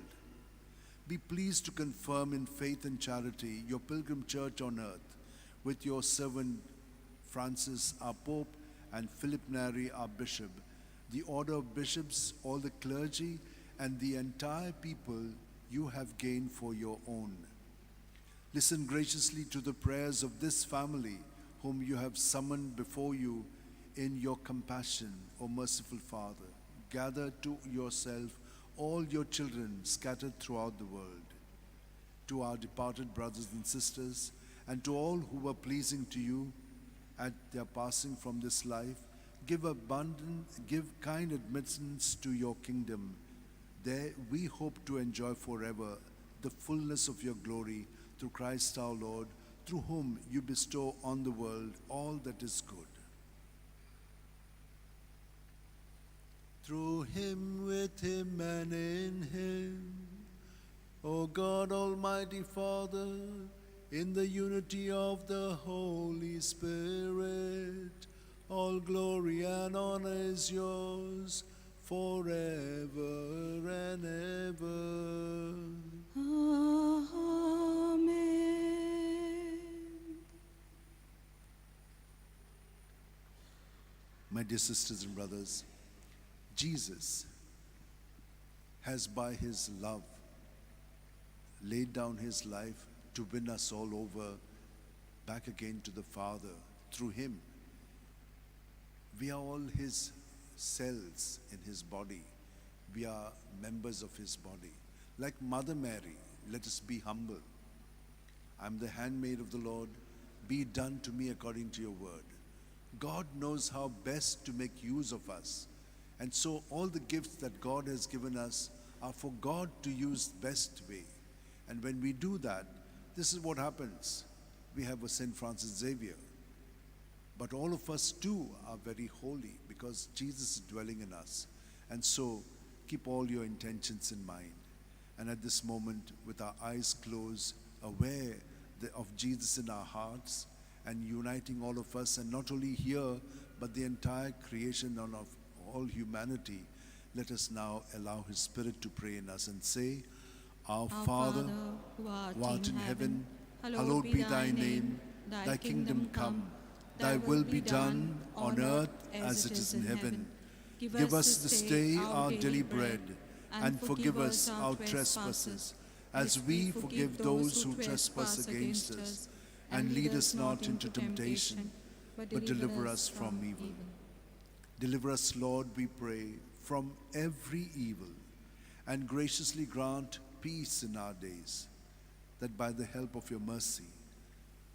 Be pleased to confirm in faith and charity your pilgrim church on earth, with your servant Francis, our Pope, and Philip Neri, our Bishop, the order of bishops, all the clergy, and the entire people you have gained for your own. Listen graciously to the prayers of this family whom you have summoned before you in your compassion, O merciful Father. Gather to yourself all your children scattered throughout the world. To our departed brothers and sisters, and to all who were pleasing to you at their passing from this life, give kind admittance to your kingdom. There we hope to enjoy forever the fullness of your glory, through Christ our Lord, through whom you bestow on the world all that is good. Through him, with him, and in him, O God, Almighty Father, in the unity of the Holy Spirit, all glory and honor is yours forever and ever. Amen. My dear sisters and brothers, Jesus has by his love laid down his life to win us all over back again to the Father through him. We are all his cells in his body. We are members of his body. Like Mother Mary, let us be humble. I am the handmaid of the Lord. Be done to me according to your word. God knows how best to make use of us. And so all the gifts that God has given us are for God to use best way. And when we do that, this is what happens. We have a Saint Francis Xavier. But all of us too are very holy because Jesus is dwelling in us. And so keep all your intentions in mind. And at this moment, with our eyes closed, aware of Jesus in our hearts and uniting all of us, and not only here, but the entire creation and of all humanity, let us now allow His Spirit to pray in us and say, Our Father, who art in heaven, hallowed be thy name. Thy kingdom come, thy will be done on earth as it is in heaven. Give us this day our daily bread, and forgive us our trespasses, as we forgive those who trespass against us. And lead us not into temptation, but deliver us from evil. Deliver us, Lord, we pray, from every evil, and graciously grant peace in our days, that by the help of your mercy,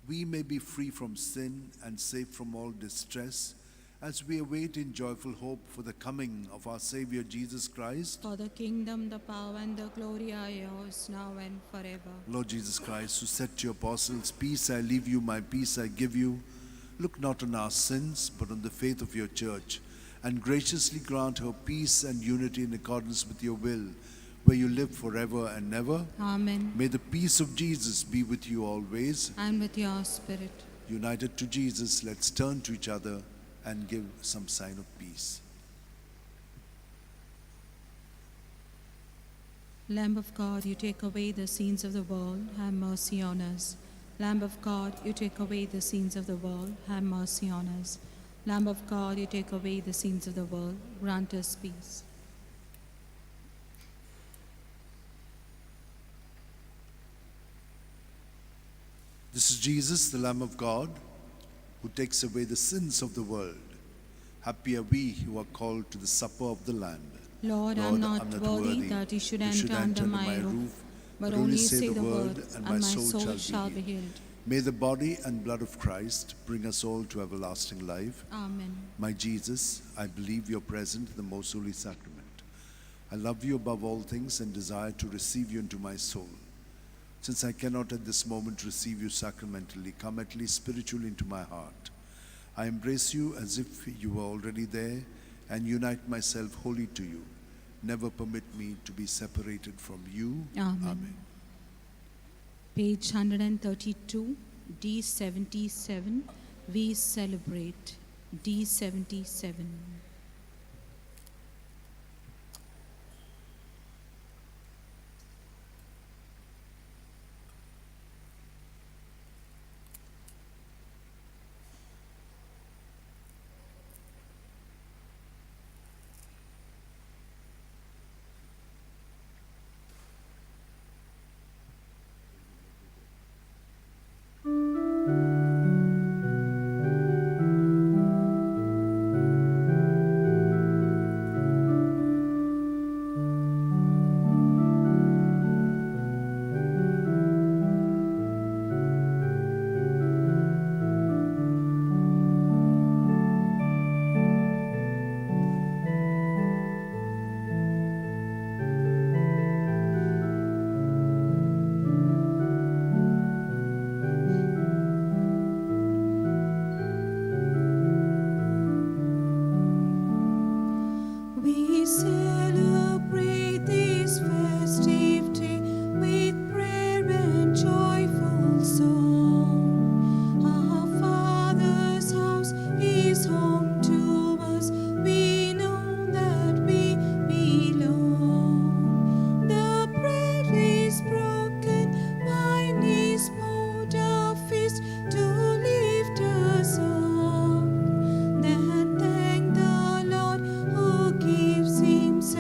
we may be free from sin and safe from all distress, as we await in joyful hope for the coming of our Savior Jesus Christ. For the kingdom, the power, and the glory are yours, now and forever. Lord Jesus Christ, who said to your apostles, Peace I leave you, my peace I give you, look not on our sins, but on the faith of your church, and graciously grant her peace and unity in accordance with your will, where you live forever and ever. Amen. May the peace of Jesus be with you always. And with your spirit. United to Jesus, let's turn to each other and give some sign of peace. Lamb of God, you take away the sins of the world, have mercy on us. Lamb of God, you take away the sins of the world, have mercy on us. Lamb of God, you take away the sins of the world, grant us peace. This is Jesus, the Lamb of God, who takes away the sins of the world. Happy are we who are called to the supper of the Lamb. Lord, I am not worthy that you should enter under my roof, but only say the word, and my soul shall be healed. May the body and blood of Christ bring us all to everlasting life. Amen. My Jesus, I believe you are present in the most holy sacrament. I love you above all things and desire to receive you into my soul. Since I cannot at this moment receive you sacramentally, come at least spiritually into my heart. I embrace you as if you were already there and unite myself wholly to you. Never permit me to be separated from you. Amen. Amen. Page 132, D77, we celebrate. D77. We celebrate this festive day with prayer and joyful song. Our Father's house is home to us. We know that we belong. The bread is broken, wine is poured, our feast to lift us up. Then thank the Lord who gives himself.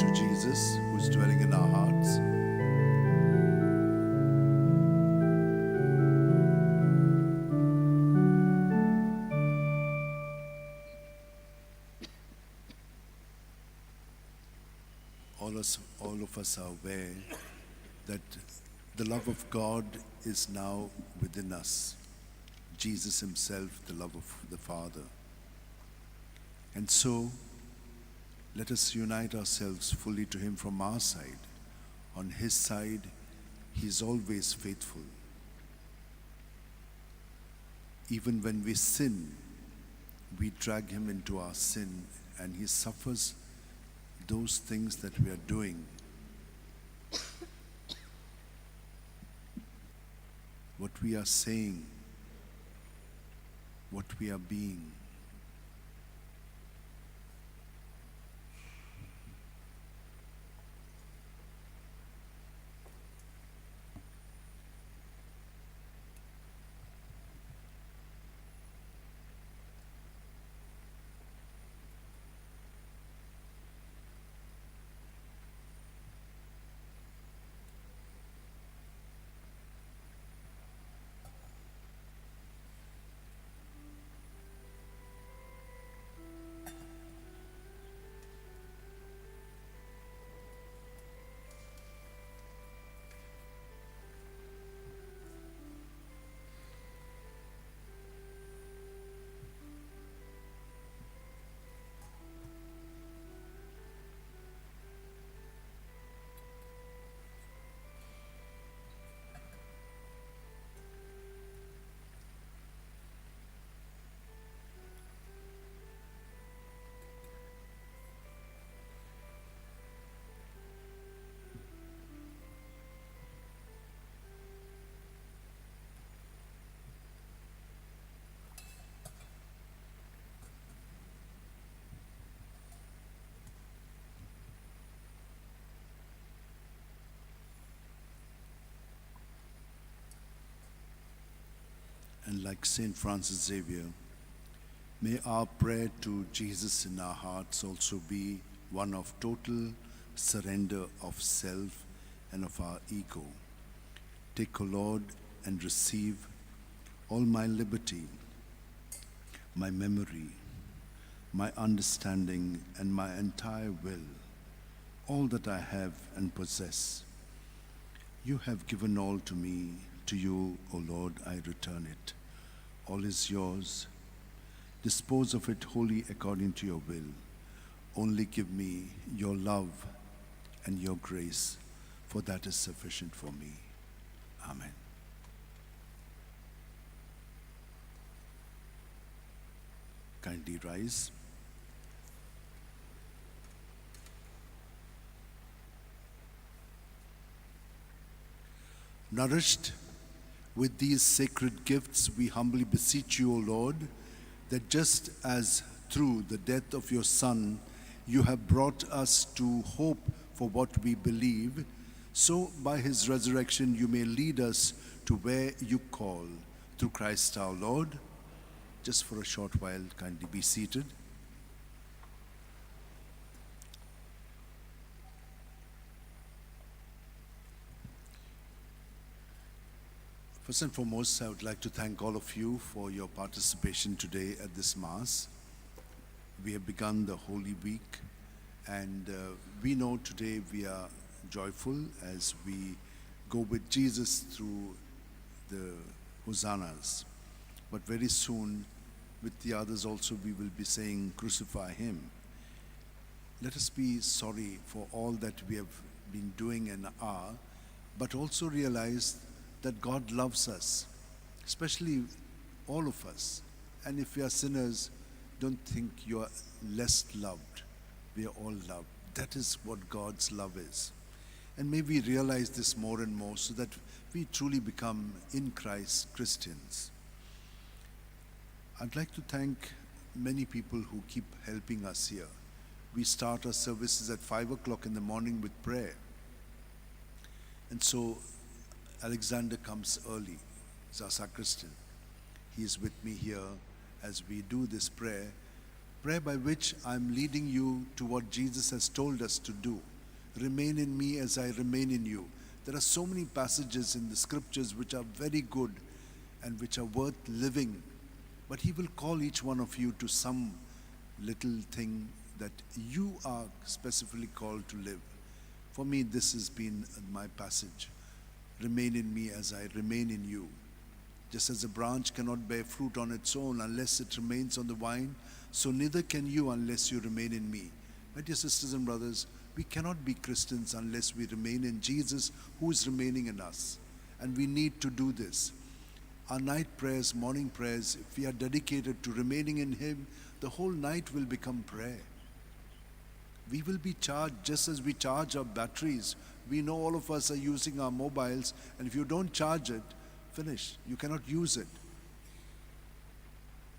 to Jesus who is dwelling in our hearts. All of us are aware that the love of God is now within us. Jesus himself, the love of the Father. And so, let us unite ourselves fully to him from our side. On his side, he is always faithful. Even when we sin, we drag him into our sin, and he suffers those things that we are doing. What we are saying, what we are being. And like St. Francis Xavier, may our prayer to Jesus in our hearts also be one of total surrender of self and of our ego. Take, O Lord, and receive all my liberty, my memory, my understanding, and my entire will, all that I have and possess. You have given all to me. To you, O Lord, I return it. All is yours. Dispose of it wholly according to your will. Only give me your love and your grace, for that is sufficient for me. Amen. Kindly rise. Nourished with these sacred gifts, we humbly beseech you, O Lord, that just as through the death of your Son you have brought us to hope for what we believe, so by his resurrection you may lead us to where you call, through Christ our Lord. Just for a short while, kindly be seated. First and foremost, I would like to thank all of you for your participation today at this Mass. We have begun the Holy Week, and we know today we are joyful as we go with Jesus through the Hosannas. But very soon, with the others also, we will be saying, Crucify him. Let us be sorry for all that we have been doing and are, but also realize that God loves us, especially all of us. And if we are sinners, don't think you are less loved. We are all loved. That is what God's love is. And may we realize this more and more so that we truly become in Christ Christians. I'd like to thank many people who keep helping us here. We start our services at 5 o'clock in the morning with prayer. And so Alexander comes early. He's our sacristan. He is with me here as we do this prayer, prayer by which I'm leading you to what Jesus has told us to do. Remain in me as I remain in you. There are so many passages in the scriptures which are very good and which are worth living. But He will call each one of you to some little thing that you are specifically called to live. For me, this has been my passage. Remain in me as I remain in you. Just as a branch cannot bear fruit on its own unless it remains on the vine, so neither can you unless you remain in me. My dear sisters and brothers, we cannot be Christians unless we remain in Jesus, who is remaining in us. And we need to do this. Our night prayers, morning prayers, if we are dedicated to remaining in Him, the whole night will become prayer. We will be charged just as we charge our batteries. We know all of us are using our mobiles, and if you don't charge it, finish. You cannot use it.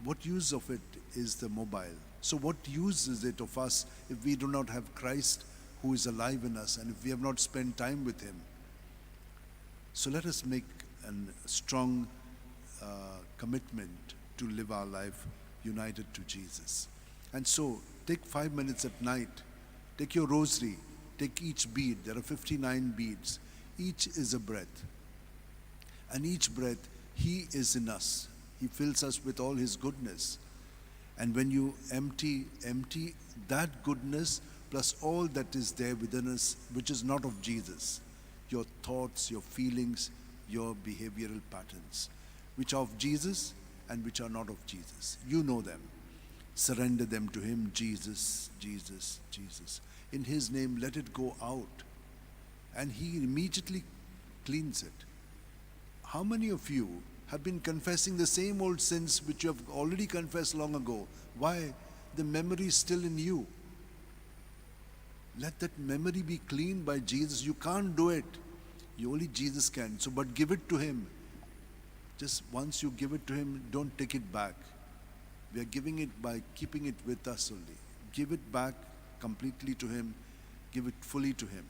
What use of it is the mobile? So what use is it of us if we do not have Christ who is alive in us, and if we have not spent time with Him? So let us make a strong commitment to live our life united to Jesus. And so take 5 minutes at night, take your rosary, take each bead. There are 59 beads. Each is a breath. And each breath, He is in us. He fills us with all His goodness. And when you empty that goodness plus all that is there within us, which is not of Jesus, your thoughts, your feelings, your behavioral patterns, which are of Jesus and which are not of Jesus. You know them. Surrender them to Him. Jesus, Jesus, Jesus. In His name, let it go out. And He immediately cleans it. How many of you have been confessing the same old sins which you have already confessed long ago? Why? The memory is still in you. Let that memory be cleaned by Jesus. You can't do it. You only Jesus can. So, but give it to Him. Just once you give it to Him, don't take it back. We are giving it by keeping it with us only. Give it back completely to Him. Give it fully to Him.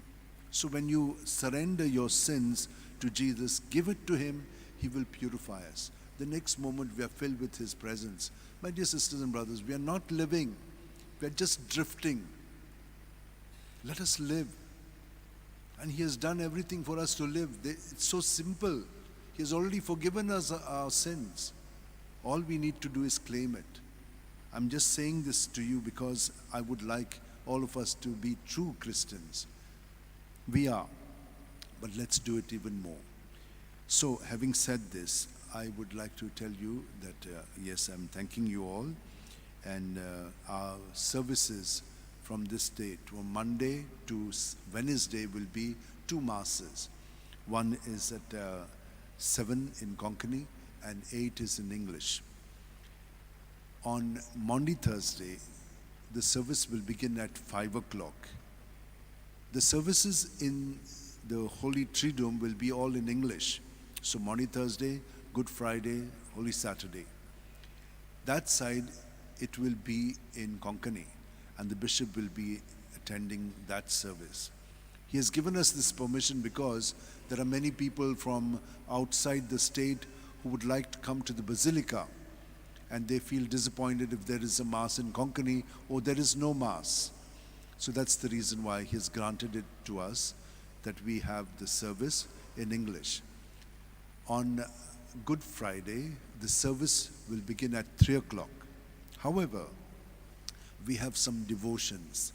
So when you surrender your sins to Jesus, give it to Him, He will purify us. The next moment we are filled with His presence. My dear sisters and brothers, we are not living. We are just drifting. Let us live. And He has done everything for us to live. It's so simple. He has already forgiven us our sins. All we need to do is claim it. I'm just saying this to you because I would like all of us to be true Christians. We are, but let's do it even more. So, having said this, I would like to tell you that, yes, I'm thanking you all, and our services from this date, from Monday to Wednesday, will be 2 masses. One is at 7 in Konkani and 8 is in English. On Maundy Thursday, the service will begin at 5 o'clock. The services in the Holy Triduum will be all in English. So Maundy Thursday, Good Friday, Holy Saturday. That side, it will be in Konkani, and the bishop will be attending that service. He has given us this permission because there are many people from outside the state who would like to come to the Basilica, and they feel disappointed if there is a Mass in Konkani or there is no Mass. So that's the reason why he has granted it to us, that we have the service in English. On Good Friday, the service will begin at 3 o'clock. However, we have some devotions.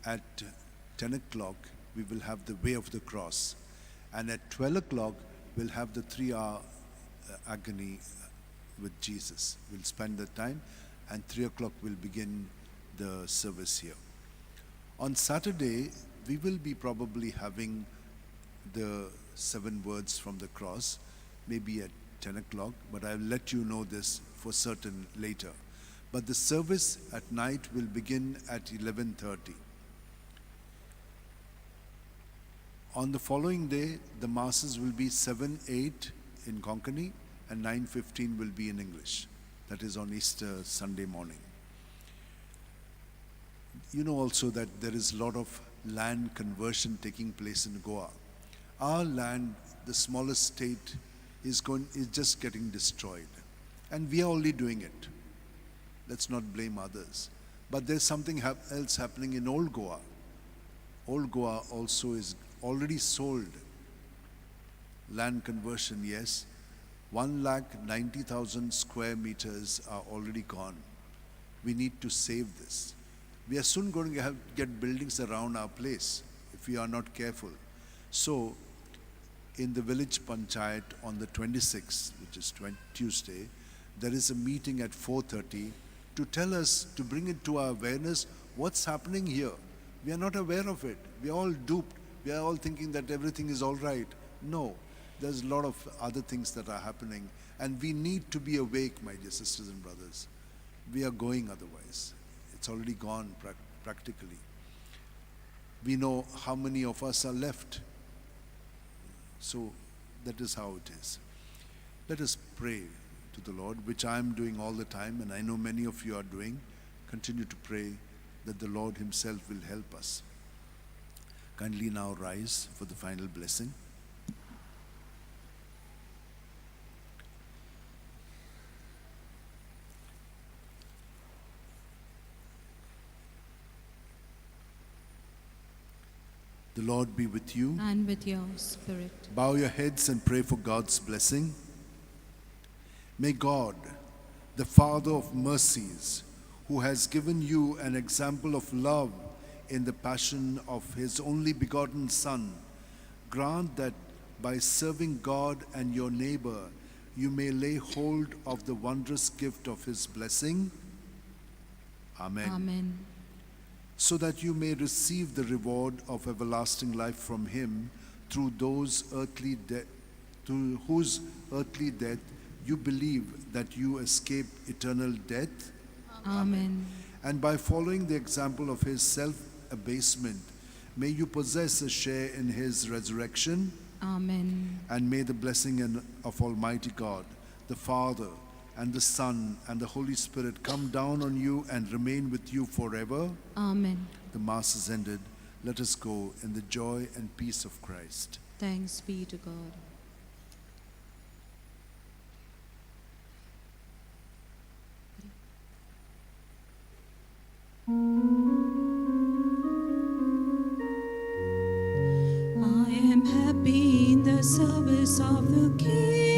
At 10 o'clock, we will have the Way of the Cross. And at 12 o'clock, we'll have the 3-hour agony with Jesus. We'll spend the time, and 3 o'clock we'll begin the service here. On Saturday, we will be probably having the 7 words from the cross, maybe at 10 o'clock, but I'll let you know this for certain later. But the service at night will begin at 11:30. On the following day, the masses will be 7, 8 in Konkani and 9:15 will be in English. That is on Easter Sunday morning. You know also that there is a lot of land conversion taking place in Goa. Our land, the smallest state, is just getting destroyed. And we are only doing it. Let's not blame others. But there's something else happening in Old Goa. Old Goa also is already sold. Land conversion, yes. 1,90,000 square meters are already gone. We need to save this. We are soon going to get buildings around our place if we are not careful. So, in the village panchayat on the 26th, which is Tuesday, there is a meeting at 4:30 to tell us, to bring it to our awareness, what's happening here. We are not aware of it. We are all duped. We are all thinking that everything is all right. No, there's a lot of other things that are happening, and we need to be awake, my dear sisters and brothers. We are going otherwise. It's already gone practically. We know how many of us are left. So that is how it is. Let us pray to the Lord, which I am doing all the time, and I know many of you are doing. Continue to pray that the Lord Himself will help us. Kindly now rise for the final blessing. The Lord be with you. And with your spirit. Bow your heads and pray for God's blessing. May God, the Father of mercies, who has given you an example of love in the passion of His only begotten Son, grant that by serving God and your neighbor, you may lay hold of the wondrous gift of His blessing. Amen. Amen. So that you may receive the reward of everlasting life from Him through those earthly through whose earthly death you believe that you escape eternal death. Amen. And by following the example of His self-abasement, may you possess a share in His resurrection. Amen. And may the blessing of Almighty God, the Father, and the Son, and the Holy Spirit come down on you and remain with you forever. Amen. The Mass is ended. Let us go in the joy and peace of Christ. Thanks be to God. I am happy in the service of the King.